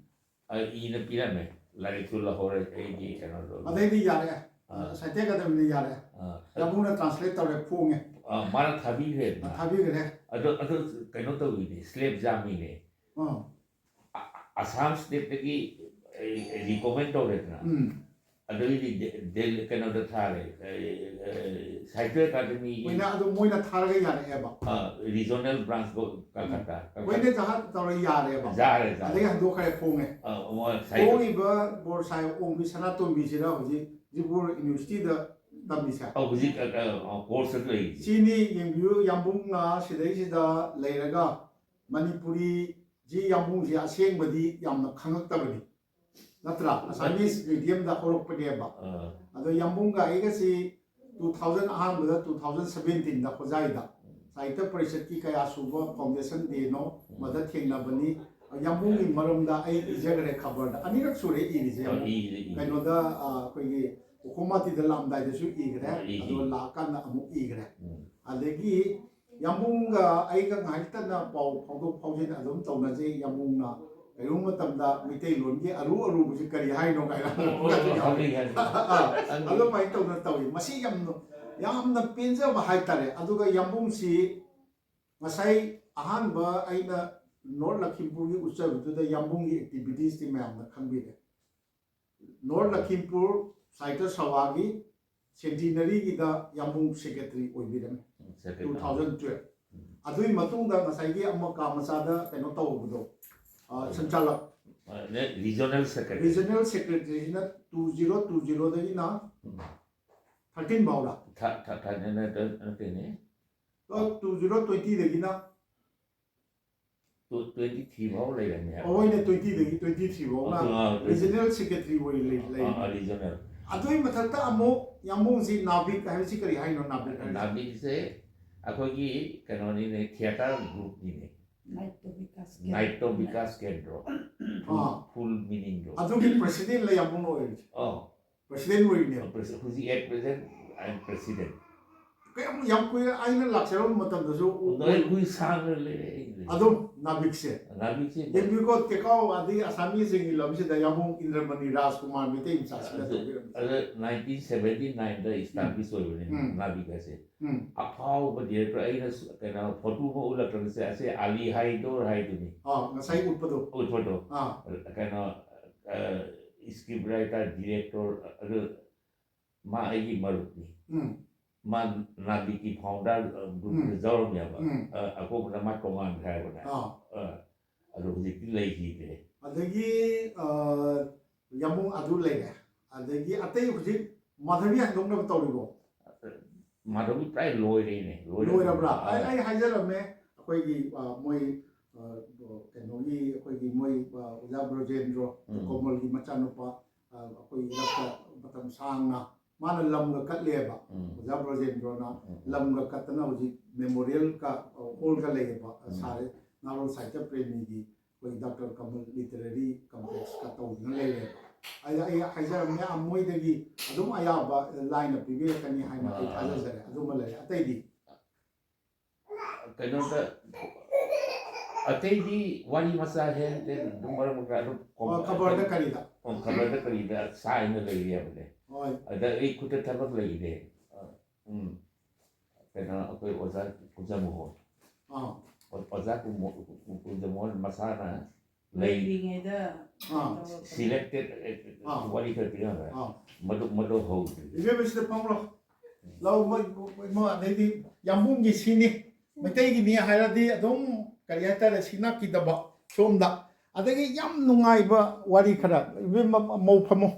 ꯑ, ꯏꯅ ꯄꯤꯔꯝꯃꯦ, ꯂꯥꯏꯔꯤꯛꯁꯨ ꯂꯧꯍꯧꯔꯦ ꯑꯩꯒꯤ ꯀꯩꯅꯣꯗꯣ꯫ ꯑꯗꯩꯗꯤ ꯌꯥꯔꯦ꯫ ꯑꯥ꯫ ꯁꯥꯍꯤꯇ꯭ꯌ ꯑꯦꯀꯥꯗꯃꯤꯅ ꯌꯥꯔꯦ꯫ ꯑꯥ, ꯌꯥꯝꯕꯨꯡꯅ translate ꯇꯧꯔꯦ, ꯐꯣꯡꯉꯦ꯫ ꯑꯥ, ꯃꯥꯅ ꯊꯥꯕꯤꯈ꯭ꯔꯦꯗꯅ꯫ ꯊꯥꯕꯤꯈ꯭ꯔꯦ꯫ ꯑꯗꯣ ꯑꯗꯨ ꯀꯩꯅꯣ ꯇꯧꯕꯤꯅꯦ, slave ꯖꯥꯃꯤꯅꯦ꯫ ꯑꯥ ꯑꯁꯥꯝ stateꯇꯒꯤ recommend ꯇꯧꯔꯦꯗꯅ꯫ ꯎꯝ ꯑꯗꯨꯒꯤꯗꯤ ꯗꯦ- ꯗꯦ- ꯀꯩꯅꯣꯗ ꯊꯥꯔꯦ, ꯑꯦ, ꯑꯦ, ꯁꯥꯍꯤꯇ꯭ꯌ ꯑꯦꯀꯥꯗꯃꯤꯒꯤ ꯃꯣꯏꯅ ꯑꯗꯨ ꯃꯣꯏꯅ ꯊꯥꯔꯒ ꯌꯥꯔꯛꯑꯦꯕ꯫ ꯑ, regional branch ꯀꯣ, ꯀꯜꯀꯇꯥ, ꯀꯜꯀꯇꯥ꯫ ꯃꯣꯏꯅ ꯖꯍꯥꯖ ꯇꯧꯔ ꯌꯥꯔꯦꯕ꯫ ꯌꯥꯔꯦ, ꯌꯥꯔꯦ꯫ ꯑꯗꯒꯤ ꯍꯟꯗꯣꯛꯈ꯭ꯔꯦ, ꯐꯣꯡꯉꯦ꯫ ꯑ, ꯃꯣꯏ ꯁꯥꯍꯤꯇ꯭ꯌ ꯐꯣꯡꯉꯤꯕ ꯕꯣꯔ ꯁꯥꯍꯦꯕ ꯑꯣꯡꯕꯤ ꯁꯅꯥꯇꯣꯝꯕꯤꯁꯤꯅ ꯍꯧꯖꯤꯛ ꯖꯤꯄꯨꯔ universityꯗ ꯇꯝꯃꯤꯁꯦ꯫ ꯑ, ꯍꯧꯖꯤꯛ ꯑ, ꯑ, courseꯇ ꯂꯩꯔꯤꯁꯦ꯫ ꯁꯤꯅꯤ ꯌꯦꯡꯕꯤꯌꯨ, ꯌꯥꯝꯕꯨꯡꯅ ꯁꯤꯗꯩꯁꯤꯗ ꯂꯩꯔꯒ ꯃꯅꯤꯄꯨꯔꯤꯁꯤ ꯌꯥꯝꯕꯨꯡꯁꯤ ꯑꯁꯦꯡꯕꯗꯤ ꯌꯥꯝꯅ ꯈꯪꯉꯛꯇꯕꯅꯤ, ꯅꯠꯇ꯭ꯔꯥ? Assamese mediumꯗ ꯍꯧꯔꯛꯄꯅꯦꯕ꯫ ꯑ, ꯑꯗꯣ ꯌꯥꯝꯕꯨꯡꯒ ꯑꯩꯒꯁꯤ two thousand, ꯑꯍꯥꯟꯕꯗ two thousand seventeenꯗ ꯍꯣꯖꯥꯏꯗ ꯁꯥꯍꯤꯇ꯭ꯌ ꯄꯔꯤꯁꯠꯀꯤ ꯀꯌꯥ ꯁꯨꯕ foundation dayꯅꯣ ꯃꯗ ꯊꯦꯡꯅꯕꯅꯤ꯫ ꯌꯥꯝꯕꯨꯡꯒꯤ ꯃꯔꯝꯗ ꯑꯩ ꯏꯖꯈ꯭ꯔꯦ ꯈꯕꯔꯗ, ꯑꯅꯤꯔꯛ ꯁꯨꯔꯦ ꯏꯔꯤꯁꯦ꯫ ꯑ, ꯌꯥꯝꯕꯨꯡ ꯏ- ꯏ- ꯀꯩꯅꯣꯗ, ꯑ, ꯑꯩꯈꯣꯏꯒꯤ ꯎꯈꯣꯝ ꯃꯥꯇꯤꯗ ꯂꯥꯛꯑꯝꯗꯥꯏꯗꯁꯨ ꯏꯈ꯭ꯔꯦ, ꯑ, ꯏ- ꯑꯗꯨꯒ ꯏ- ꯂꯥꯛꯑꯀꯥꯟꯗ ꯑꯃꯨꯛ ꯏꯈ꯭ꯔꯦ꯫ ꯎꯝ꯫ ꯑꯗꯒꯤ ꯌꯥꯝꯕꯨꯡꯒ ꯑꯩꯒ ꯉꯥꯏꯍꯥꯛꯇꯅ ꯄꯥꯎ ꯐꯥꯎꯗꯣꯛ ꯐꯥꯎꯖꯤꯟ ꯑꯗꯨꯝ ꯇꯧꯅꯖꯩ꯫ ꯌꯥꯝꯕꯨꯡꯅ ꯀꯔꯤꯒꯨꯝꯕ ꯃꯇꯝꯗ ꯃꯩꯇꯩꯂꯣꯟꯒꯤ ꯑꯔꯨ ꯑꯔꯨꯕꯁꯤ ꯀꯔꯤ ꯍꯥꯏꯅꯣ ꯀꯥꯏꯅ ꯑꯣ, ꯑꯣ, ꯑꯣ, ꯍꯪꯉꯤ, ꯍꯪꯉꯤ꯫ ꯑꯗꯨꯃꯥꯏꯅ ꯇꯧꯅ ꯇꯧꯏ꯫ ꯃꯁꯤ ꯌꯥꯝꯅ, ꯌꯥꯝꯅ ꯄꯦꯟꯖꯕ ꯍꯥꯏꯇꯥꯔꯦ꯫ ꯑꯗꯨꯒ ꯌꯥꯝꯕꯨꯡꯁꯤ ꯉꯁꯥꯏ ꯑꯍꯥꯟꯕ ꯑꯩꯅ ꯅꯣꯔꯠ ꯂꯈꯤꯝꯄꯨꯔꯒꯤ ꯎꯠꯆꯕꯗꯨꯗ ꯌꯥꯝꯕꯨꯡꯒꯤ activitiesꯇꯤ ꯃꯌꯥꯝꯅ ꯈꯪꯕꯤꯔꯦ꯫ ꯅꯣꯔꯠ ꯂꯈꯤꯝꯄꯨꯔ ꯁꯥꯍꯤꯇ꯭ꯌ ꯁꯚꯥꯒꯤ centenaryꯒꯤꯗ ꯌꯥꯝꯕꯨꯡ secretary ꯑꯣꯏꯕꯤꯔꯝꯃꯤ, Secretary꯫ two thousand twelve꯫ ꯎꯝ꯫ ꯑꯗꯨꯒꯤ ꯃꯇꯨꯡꯗ ꯉꯁꯥꯏꯒꯤ ꯑꯃ ꯀꯥ ꯃꯆꯥꯗ ꯀꯩꯅꯣ ꯇꯧꯕꯗꯣ, ꯑ, ꯁꯟꯆꯥꯂꯛ꯫ ꯑ, ꯅꯦ, regional secretary꯫ Regional secretaryꯁꯤꯅ two zero two zeroꯗꯒꯤꯅ ꯎꯝ꯫ thirteen ꯐꯥꯎꯔ? ꯊꯥ- ꯊꯥ- ꯊꯥ- ꯅꯠꯇꯦ, ꯅꯠꯇꯦꯅꯦ꯫ two zero twentyꯗꯒꯤꯅ ꯇ꯭ꯋꯦꯟꯇꯤ ꯊ꯭ꯔꯤ ꯐꯥꯎ ꯂꯩꯔꯝꯃꯦ ꯍꯥꯏꯕ꯫ ꯑꯩꯈꯣꯏꯅ ꯇ꯭ꯋꯦꯟꯇꯤꯗꯒꯤ ꯇ꯭ꯋꯦꯟꯇꯤ ꯊ꯭ꯔꯤ ꯐꯥꯎꯅ ꯑꯥ, ꯔꯤꯖꯅꯦꯜ ꯁꯦꯀ꯭ꯔꯦꯇꯔꯤ ꯑꯣꯏ ꯂꯩ- ꯂꯩ꯫ ꯔꯤꯖꯅꯦꯜ ꯑꯗꯨꯒꯤ ꯃꯊꯛꯇ ꯑꯃꯨꯛ ꯌꯥꯝꯕꯨꯡꯁꯤ ꯅꯥꯕꯤꯛ ꯍꯥꯏꯕꯁꯤ ꯀꯔꯤ ꯍꯥꯏꯅꯣ? ꯅꯥꯕꯤꯛ ꯍꯥꯏꯕꯁꯤ? ꯅꯥꯕꯤꯛꯁꯦ ꯑꯩꯈꯣꯏꯒꯤ ꯀꯩꯅꯣꯅꯤꯅꯦ, ꯊꯤꯌꯦꯇꯔ ꯒ꯭ꯔꯨꯞꯅꯤꯅꯦ꯫ ꯅꯥꯏꯇꯣ ꯕꯤꯀꯥꯁ ꯅꯥꯏꯇꯣ ꯕꯤꯀꯥꯁ ꯀꯦꯟꯗ꯭ꯔꯣ꯫ ꯑꯥ꯫ ꯐꯨꯜ ꯃꯤꯅꯤꯡꯗꯣ꯫ ꯑꯗꯨꯒꯤ ꯄ꯭ꯔꯁꯤꯗꯦꯟꯂ ꯌꯥꯝꯕꯨꯡ ꯑꯣꯏꯔꯤꯁꯦ? ꯑꯣ꯫ ꯄ꯭ꯔꯁꯤꯗꯦꯟ ꯑꯣꯏꯔꯤꯅꯦꯕ? ꯍꯧꯖꯤꯛ at present I am president꯫ ꯀꯌꯥꯝ ꯌꯥꯝ ꯀꯨꯏꯔꯦ ꯑꯩꯅ ꯂꯥꯛꯆꯔꯕ ꯃꯇꯝꯗꯁꯨ ꯅꯣꯏ ꯀꯨꯏ ꯁꯥꯡꯅ ꯂꯩꯔꯦ ꯑꯩ ꯂꯩꯔꯦ꯫ ꯑꯗꯨꯝ ꯅꯥꯕꯤꯛꯁꯦ꯫ ꯅꯥꯕꯤꯛꯁꯦ ꯌꯦꯡꯕꯤꯌꯨꯀꯣ, ꯇꯦꯀꯥꯎ ꯑꯗꯩ ꯑꯁꯥꯃꯤꯁꯤꯡꯒꯤ ꯂꯝꯁꯤꯗ ꯌꯥꯝꯕꯨꯡ ꯏꯟꯗ꯭ꯔꯃꯅꯤ ꯔꯥꯖꯀꯨꯃꯥꯔ ꯃꯩꯇꯩ ꯃꯆꯥꯁꯤꯅ ꯑꯗꯨ- ꯇꯧꯕꯤꯔꯝꯃꯤ꯫ ꯑꯗ ꯅꯥꯏꯟꯇꯤꯟ ꯁꯚꯦꯟꯇꯤ ꯅꯥꯏꯟꯗ ꯏꯁꯇꯥꯕ꯭ꯂꯤꯁ ꯑꯣꯏꯕꯅꯤ ꯎꯝ꯫ ꯅꯥꯕꯤꯛ ꯍꯥꯏꯁꯦ꯫ ꯎꯝ꯫ ꯑꯐꯥꯎꯕ ꯗꯤꯔꯦꯛꯇꯔ ꯑꯩꯅ ꯁ- ꯀꯩꯅꯣ ꯐꯣꯇꯣ ꯑꯃ ꯎꯠꯂꯛꯇ꯭ꯔꯒꯁꯦ ꯑꯁꯦ ꯑꯂꯤ ꯍꯥꯏꯗꯣꯔ ꯍꯥꯏꯗꯨꯅꯤ꯫ ꯑꯥ, ꯉꯁꯥꯏ ꯎꯠꯄꯗꯣ꯫ ꯎꯠꯄꯗꯣ꯫ ꯑꯥ꯫ ꯀꯩꯅꯣ ꯏꯁꯀ꯭ꯔꯤꯞ ꯔꯥꯏꯇꯔ ꯗꯤꯔꯦꯛꯇꯔ ꯑꯗꯨ ꯃꯥ ꯑꯩꯒꯤ ꯃꯔꯨꯞꯅꯤ꯫ ꯎꯝ꯫ ꯃꯥ ꯅꯥꯕꯤꯛꯀꯤ ꯐꯥꯎꯟꯗꯔ ꯒ꯭ꯔꯨꯞꯇ ꯎꯝ꯫ ꯌꯥꯎꯔꯝꯃꯦꯕ꯫ ꯎꯝ꯫ ꯑ, ꯑꯀꯣꯟꯕꯗ ꯃꯥ ꯇꯣꯉꯥꯟꯈ꯭ꯔꯦ ꯍꯥꯏꯕꯅꯦ꯫ ꯑꯥ꯫ ꯑ, ꯑꯗꯣ ꯍꯧꯖꯤꯛꯇꯤ ꯂꯩꯈꯤꯗ꯭ꯔꯦ꯫ ꯑꯗꯒꯤ ꯑ, ꯌꯥꯝꯕꯨꯡ ꯑꯗꯨ ꯂꯩꯔꯦ꯫ ꯑꯗꯒꯤ ꯑꯇꯩ ꯍꯧꯖꯤꯛ ꯃꯥꯙꯕꯤ ꯍꯟꯗꯣꯛꯅꯕ ꯇꯧꯔꯤꯕꯣ? ꯃꯥꯙꯕꯤ ꯄ꯭ꯔꯥꯏ ꯂꯣꯏꯔꯦꯅꯦ꯫ ꯂꯣꯏꯔꯦ꯫ ꯂꯣꯏꯔꯕ꯭ꯔꯥ? ꯑ, ꯑꯩ ꯑꯩ ꯍꯥꯏꯖꯔꯝꯃꯦ, ꯑꯩꯈꯣꯏꯒꯤ ꯑ, ꯃꯣꯏ ꯑ, ꯀꯩꯅꯣꯒꯤ ꯑꯩꯈꯣꯏꯒꯤ ꯃꯣꯏ ꯑ, ꯑꯣꯖꯥ ꯕ꯭ꯔꯣꯖꯦꯟꯗ꯭ꯔꯣ ꯎꯝ꯫ ꯀꯣꯃꯜꯒꯤ ꯃꯆꯥꯅꯨꯄꯥ, ꯑ, ꯑꯩꯈꯣꯏ ꯏꯔꯛꯇ ꯃꯇꯝ ꯁꯥꯡꯅ ꯃꯥꯅ ꯂꯝꯒ ꯀꯠꯂꯦꯕ꯫ ꯎꯝ꯫ ꯑꯣꯖꯥ ꯕ꯭ꯔꯣꯖꯦꯟꯗ꯭ꯔꯣꯅ ꯎꯝ꯫ ꯂꯝꯒ ꯀꯠꯇꯅ ꯍꯧꯖꯤꯛ ꯃꯦꯃꯣꯔꯤꯌꯦꯜꯒ ꯑ, ꯍꯣꯜꯒ ꯂꯩꯌꯦꯕ꯫ ꯎꯝ꯫ ꯁꯥꯔꯦ, ꯅꯍꯥꯔꯣꯜ ꯁꯥꯍꯤꯇ꯭ꯌ ꯄ꯭ꯔꯦꯃꯤꯒꯤ ꯑꯩꯈꯣꯏ ꯗꯥꯛꯇꯔ ꯀꯃꯜ ꯂꯤꯇꯔꯦꯔꯤ ꯀꯝꯄ꯭ꯂꯦꯛꯁꯀ ꯇꯧꯗꯨꯅ ꯂꯩꯔꯦꯕ꯫ ꯑꯩ ꯑꯩ ꯍꯥꯏꯖꯔꯝꯃꯦ, ꯑ, ꯃꯣꯏꯗꯒꯤ ꯑꯗꯨꯝ ꯑꯌꯥꯕ ꯂꯥꯏꯅ ꯄꯤꯕꯤꯔꯛꯀꯅꯤ ꯍꯥꯏꯅ ꯑꯩ ꯑꯥ꯫ ꯊꯥꯖꯖꯔꯦ꯫ ꯑꯗꯨꯃ ꯂꯩꯔꯦ꯫ ꯑꯇꯩꯗꯤ? ꯀꯩꯅꯣꯗ ꯑꯇꯩꯗꯤ ꯋꯥꯔꯤ ꯃꯆꯥ ꯍꯦꯟ ꯇꯦꯟ ꯑꯗꯨꯝ ꯃꯔꯛ ꯃꯔꯛꯇ ꯑꯗꯨꯝ ꯑ, ꯈꯕꯔꯗ ꯀꯔꯤꯗ? ꯑꯣ, ꯈꯕꯔꯗ ꯀꯔꯤꯗ ꯁꯥꯏꯅ ꯂꯩꯔꯦꯕꯅꯦ꯫ ꯍꯣꯏ꯫ ꯑꯗ ꯑꯩ ꯈꯨꯠꯇ ꯊꯕꯛ ꯂꯩꯔꯦ꯫ ꯎꯝ꯫ ꯀꯩꯅꯣ ꯑꯩꯈꯣꯏ ꯑꯣꯖꯥ ꯀꯨꯟꯖꯃꯣꯍꯣꯟ꯫ ꯑꯥ꯫ ꯑꯣ-, ꯑꯣꯖꯥ ꯀꯨꯃꯣ-, ꯀꯨ-, ꯀꯨꯟꯖꯃꯣꯍꯣꯟ ꯃꯁꯥꯅ ꯂꯩ꯫ ꯂꯩꯔꯤꯉꯩꯗ ꯑꯥ꯫ ꯇꯧꯔꯛꯄꯅꯤ꯫ ꯁꯤꯂꯦꯛꯇꯦꯠ ꯑꯥ꯫ ꯋꯥꯔꯤ ꯈꯔ ꯄꯤꯔꯝꯃꯦ꯫ ꯑꯥ꯫ ꯃꯗꯨ, ꯃꯗꯨ ꯍꯧꯗ꯭ꯔꯤ꯫ ꯏꯕꯦꯝꯃ ꯁꯤꯗ ꯐꯝꯂꯣ꯫ ꯂꯧ ꯃꯣꯏ, ꯃꯣꯏ, ꯃꯣꯏ, ꯑꯗꯩꯗꯤ ꯌꯥꯝꯕꯨꯡꯒꯤ ꯁꯤꯅꯤ꯫ ꯃꯩꯇꯩꯒꯤꯅꯤ ꯍꯥꯏꯔꯗꯤ ꯑꯗꯨꯝ ꯀꯔꯤ ꯍꯥꯏꯇꯥꯔꯦ, ꯁꯤꯅ ꯀꯤꯗꯕ ꯁꯣꯝꯗ꯫ ꯑꯗꯒꯤ ꯌꯥꯝ ꯅꯨꯡꯉꯥꯏꯕ ꯋꯥꯔꯤ ꯈꯔ, ꯏꯕꯦꯝꯃ, ꯃꯧ ꯐꯝꯃꯣ꯫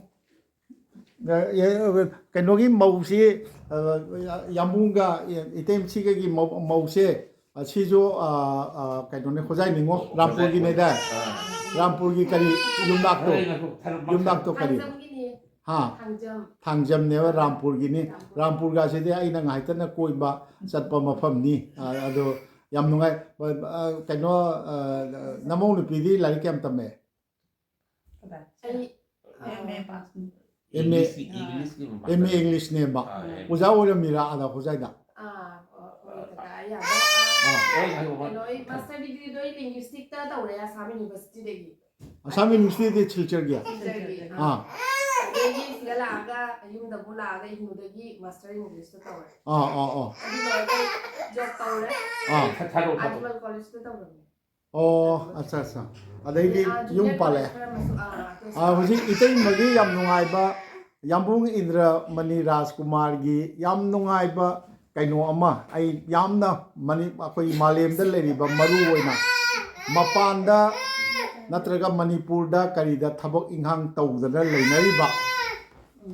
ꯑ, ꯑ, ꯀꯩꯅꯣꯒꯤ ꯃꯧꯁꯤ, ꯑ, ꯌꯥꯝꯕꯨꯡꯒ ꯏꯇꯩꯃꯁꯤꯒꯒꯤ ꯃꯧ-, ꯃꯧꯁꯦ ꯑꯁꯤꯁꯨ ꯑ, ꯑ, ꯀꯩꯅꯣꯅꯦ, ꯈꯣꯖꯥꯏ ꯅꯤꯉꯣ, ꯔꯥꯝꯄꯨꯔꯒꯤꯅꯦꯗ꯫ ꯑꯥ꯫ ꯔꯥꯝꯄꯨꯔꯒꯤ ꯀꯔꯤ ꯌꯨꯝꯅꯥꯛꯇꯣ? ꯉꯥꯏꯈꯣ, ꯊꯥꯔꯛ-, ꯌꯨꯝꯅꯥꯛꯇꯣ ꯀꯔꯤ? ꯊꯥꯡꯖꯝꯒꯤꯅꯦ꯫ ꯍꯥ? ꯊꯥꯡꯖꯝ꯫ ꯊꯥꯡꯖꯝꯅꯦꯕ, ꯔꯥꯝꯄꯨꯔꯒꯤꯅꯤ꯫ ꯔꯥꯝꯄꯨꯔꯒꯁꯤꯗꯤ ꯑꯩꯅ ꯉꯥꯏꯇꯅ ꯀꯣꯏꯕ ꯆꯠꯄ ꯃꯐꯝꯅꯤ꯫ ꯑ, ꯑꯗꯣ ꯌꯥꯝ ꯅꯨꯡꯉꯥꯏ꯫ ꯑ, ꯑ, ꯀꯩꯅꯣ, ꯑ, ꯅꯃꯧ ꯅꯨꯄꯤꯗꯤ ꯂꯥꯏꯔꯤꯛ ꯀꯌꯥꯝ ꯇꯝꯃꯦ? ꯀꯗꯥꯏ? ꯑꯩ, M A pass. M A, ꯏꯪꯂꯤꯁꯀꯤ, ꯑꯥ꯫ ꯏꯪꯂꯤꯁꯀꯤ ꯑꯦꯝ ꯑꯦ ꯃꯥꯁꯇꯔ꯫ ꯏꯪꯂꯤꯁꯅꯦꯕ꯫ ꯑꯥ, ꯑꯦꯝ ꯑꯦ꯫ ꯑꯣꯖꯥ ꯑꯣꯏꯔꯝꯃꯤꯔꯥ ꯑꯥꯗ ꯈꯣꯖꯥꯏꯗ? ꯑꯥ, ꯑꯣ, ꯑꯣ, ꯀꯀꯥ ꯑꯌꯥꯕ꯫ ꯑꯥ꯫ ꯍꯣꯏ, ꯍꯣꯏ, ꯍꯣꯏ꯫ ꯀꯩꯅꯣ, ꯑꯩ ꯃꯥꯁꯇꯔ ꯗꯤꯒ꯭ꯔꯤꯗꯣ ꯑꯩ ꯂꯤꯡꯒ꯭ꯋꯤꯁꯇꯤꯛꯇ ꯇꯧꯔꯦ, ꯑꯁꯥꯝ ꯌꯨꯅꯤꯚꯔꯁꯤꯇꯤꯗꯒꯤ꯫ ꯑꯁꯥꯝ ꯌꯨꯅꯤꯚꯔꯁꯤꯇꯤꯗꯤ ꯁꯤꯜꯆꯔꯒꯤ? ꯁꯤꯜꯆꯔꯒꯤ, ꯑꯥ꯫ ꯑꯥ꯫ ꯑꯗꯒꯤ ꯁꯤꯗ ꯂꯥꯛꯑꯒ, ꯌꯨꯝꯗ ꯑꯃꯨꯛ ꯂꯥꯛꯑꯒ ꯏꯒꯅꯨꯗꯒꯤ ꯃꯥꯁꯇꯔ ꯏꯪꯂꯤꯁꯇ ꯇꯧꯔꯦ꯫ ꯑꯥ, ꯑꯥ, ꯑꯥ꯫ ꯑꯗꯨ ꯂꯣꯏꯔꯒ ꯑꯩ ꯖꯣꯕ ꯇꯧꯔꯦ꯫ ꯑꯥ꯫ ꯊꯥꯔꯛꯑꯣ, ꯊꯥꯔꯛꯑꯣ꯫ ꯑꯥꯔꯠꯁ ꯋꯥꯔꯜ ꯀꯣꯂꯦꯖꯇ ꯇꯧꯔꯝꯃꯦ꯫ ꯑꯣ, ꯑꯠꯆꯥ, ꯑꯠꯆꯥ꯫ ꯑꯗꯩꯗꯤ ꯑꯥ, ꯌꯨꯝ ꯖꯨꯅꯤꯌꯔ ꯄꯥꯜꯂꯦ꯫ ꯀꯣꯂꯦꯖ ꯈꯔ ꯑꯃꯁꯨ, ꯑꯥ, ꯑꯗꯨ ꯑꯥ, ꯍꯧꯖꯤꯛ ꯏꯇꯩꯃꯒꯤ ꯌꯥꯝ ꯅꯨꯡꯉꯥꯏꯕ, ꯌꯥꯝꯕꯨꯡ ꯏꯟꯗ꯭ꯔꯃꯅꯤ ꯔꯥꯖꯀꯨꯃꯥꯔꯒꯤ ꯌꯥꯝ ꯅꯨꯡꯉꯥꯏꯕ ꯀꯩꯅꯣ ꯑꯃ, ꯑꯩ ꯌꯥꯝꯅ ꯃꯅꯤ-, ꯑꯩꯈꯣꯏ ꯃꯥꯂꯦꯝꯗ ꯂꯩꯔꯤꯕ ꯃꯔꯨ ꯑꯣꯏꯅ ꯃꯄꯥꯟꯗ ꯅꯠꯇ꯭ꯔꯒ ꯃꯅꯤꯄꯨꯔꯗ ꯀꯔꯤꯗ ꯊꯕꯛ ꯏꯪꯈꯥꯡ ꯇꯧꯗꯅ ꯂꯩꯅꯔꯤꯕ,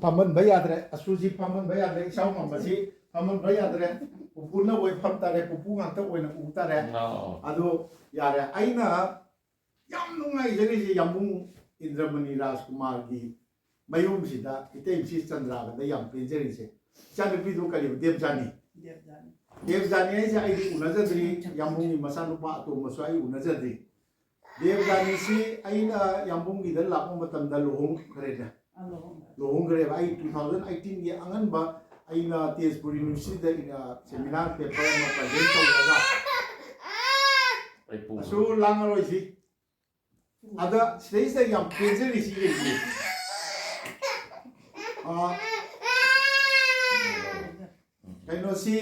ꯐꯝꯍꯟꯕ ꯌꯥꯗ꯭ꯔꯦ, ꯑꯁꯨꯁꯤ ꯐꯝꯍꯟꯕ ꯌꯥꯗ꯭ꯔꯦ, ꯏꯁꯥꯎ ꯉꯝꯕꯁꯤ ꯐꯝꯍꯟꯕ ꯌꯥꯗ꯭ꯔꯦ, ꯄꯨꯄꯨꯅ ꯑꯣꯏ ꯐꯝ ꯇꯥꯔꯦ, ꯄꯨꯄꯨ ꯉꯥꯛꯇ ꯑꯣꯏꯅ ꯎ ꯇꯥꯔꯦ꯫ ꯑꯣ꯫ ꯑꯗꯨ ꯌꯥꯔꯦ꯫ ꯑꯩꯅ ꯌꯥꯝ ꯅꯨꯡꯉꯥꯏꯖꯔꯤꯁꯦ ꯌꯥꯝꯕꯨꯡ ꯏꯟꯗ꯭ꯔꯃꯅꯤ ꯔꯥꯖꯀꯨꯃꯥꯔꯒꯤ ꯃꯌꯨꯝꯁꯤꯗ ꯏꯇꯩꯁꯤ ꯆꯟꯗ꯭ꯔꯥꯒꯗ ꯌꯥꯝ ꯄꯦꯟꯖꯔꯤꯁꯦ꯫ ꯏꯆꯥꯅꯨꯄꯤꯗꯨ ꯀꯔꯤꯕ? ꯗꯦꯕꯖꯥꯅꯤ꯫ ꯗꯦꯕꯖꯥꯅꯤ꯫ ꯗꯦꯕꯖꯥꯅꯤ ꯍꯥꯏꯁꯦ ꯑꯩꯗꯤ ꯎꯅꯖꯗ꯭ꯔꯤ, ꯌꯥꯝꯕꯨꯡꯒꯤ ꯃꯆꯥꯅꯨꯄꯥ ꯑꯇꯣꯝꯕꯁꯨ ꯑꯩ ꯎꯅꯖꯗ꯭ꯔꯤ꯫ ꯗꯦꯕꯖꯥꯅꯤꯁꯤ ꯑꯩꯅ ꯌꯥꯝꯕꯨꯡꯒꯤꯗ ꯂꯥꯛꯄ ꯃꯇꯝꯗ ꯂꯨꯍꯣꯡꯈ꯭ꯔꯦꯅꯦ꯫ ꯑ, ꯂꯨꯍꯣꯡꯈ꯭ꯔꯦ꯫ ꯂꯨꯍꯣꯡꯈ꯭ꯔꯦꯕ꯫ ꯑꯩ two thousand eighteen ꯒꯤ ꯑꯉꯟꯕ ꯑꯩꯅ ꯇꯦꯖꯄꯨꯔ ꯌꯨꯅꯤꯚꯔꯁꯤꯇꯤꯗ, ꯑ, ꯁꯦꯃꯤꯅꯥꯔ ꯄꯦꯄꯔ ꯑꯃ ꯄ꯭ꯔꯖꯦꯟ ꯇꯧꯔꯒ ꯑꯩ ꯄꯨ- ꯑꯁꯨ ꯂꯥꯡꯉꯔꯣꯏꯁꯤ꯫ ꯑꯗ ꯁꯤꯗꯩꯁꯤꯗ ꯌꯥꯝ ꯄꯦꯟꯖꯔꯤꯁꯤ ꯌꯦꯡꯕꯤꯌꯨ꯫ ꯑ, ꯀꯩꯅꯣꯁꯤ,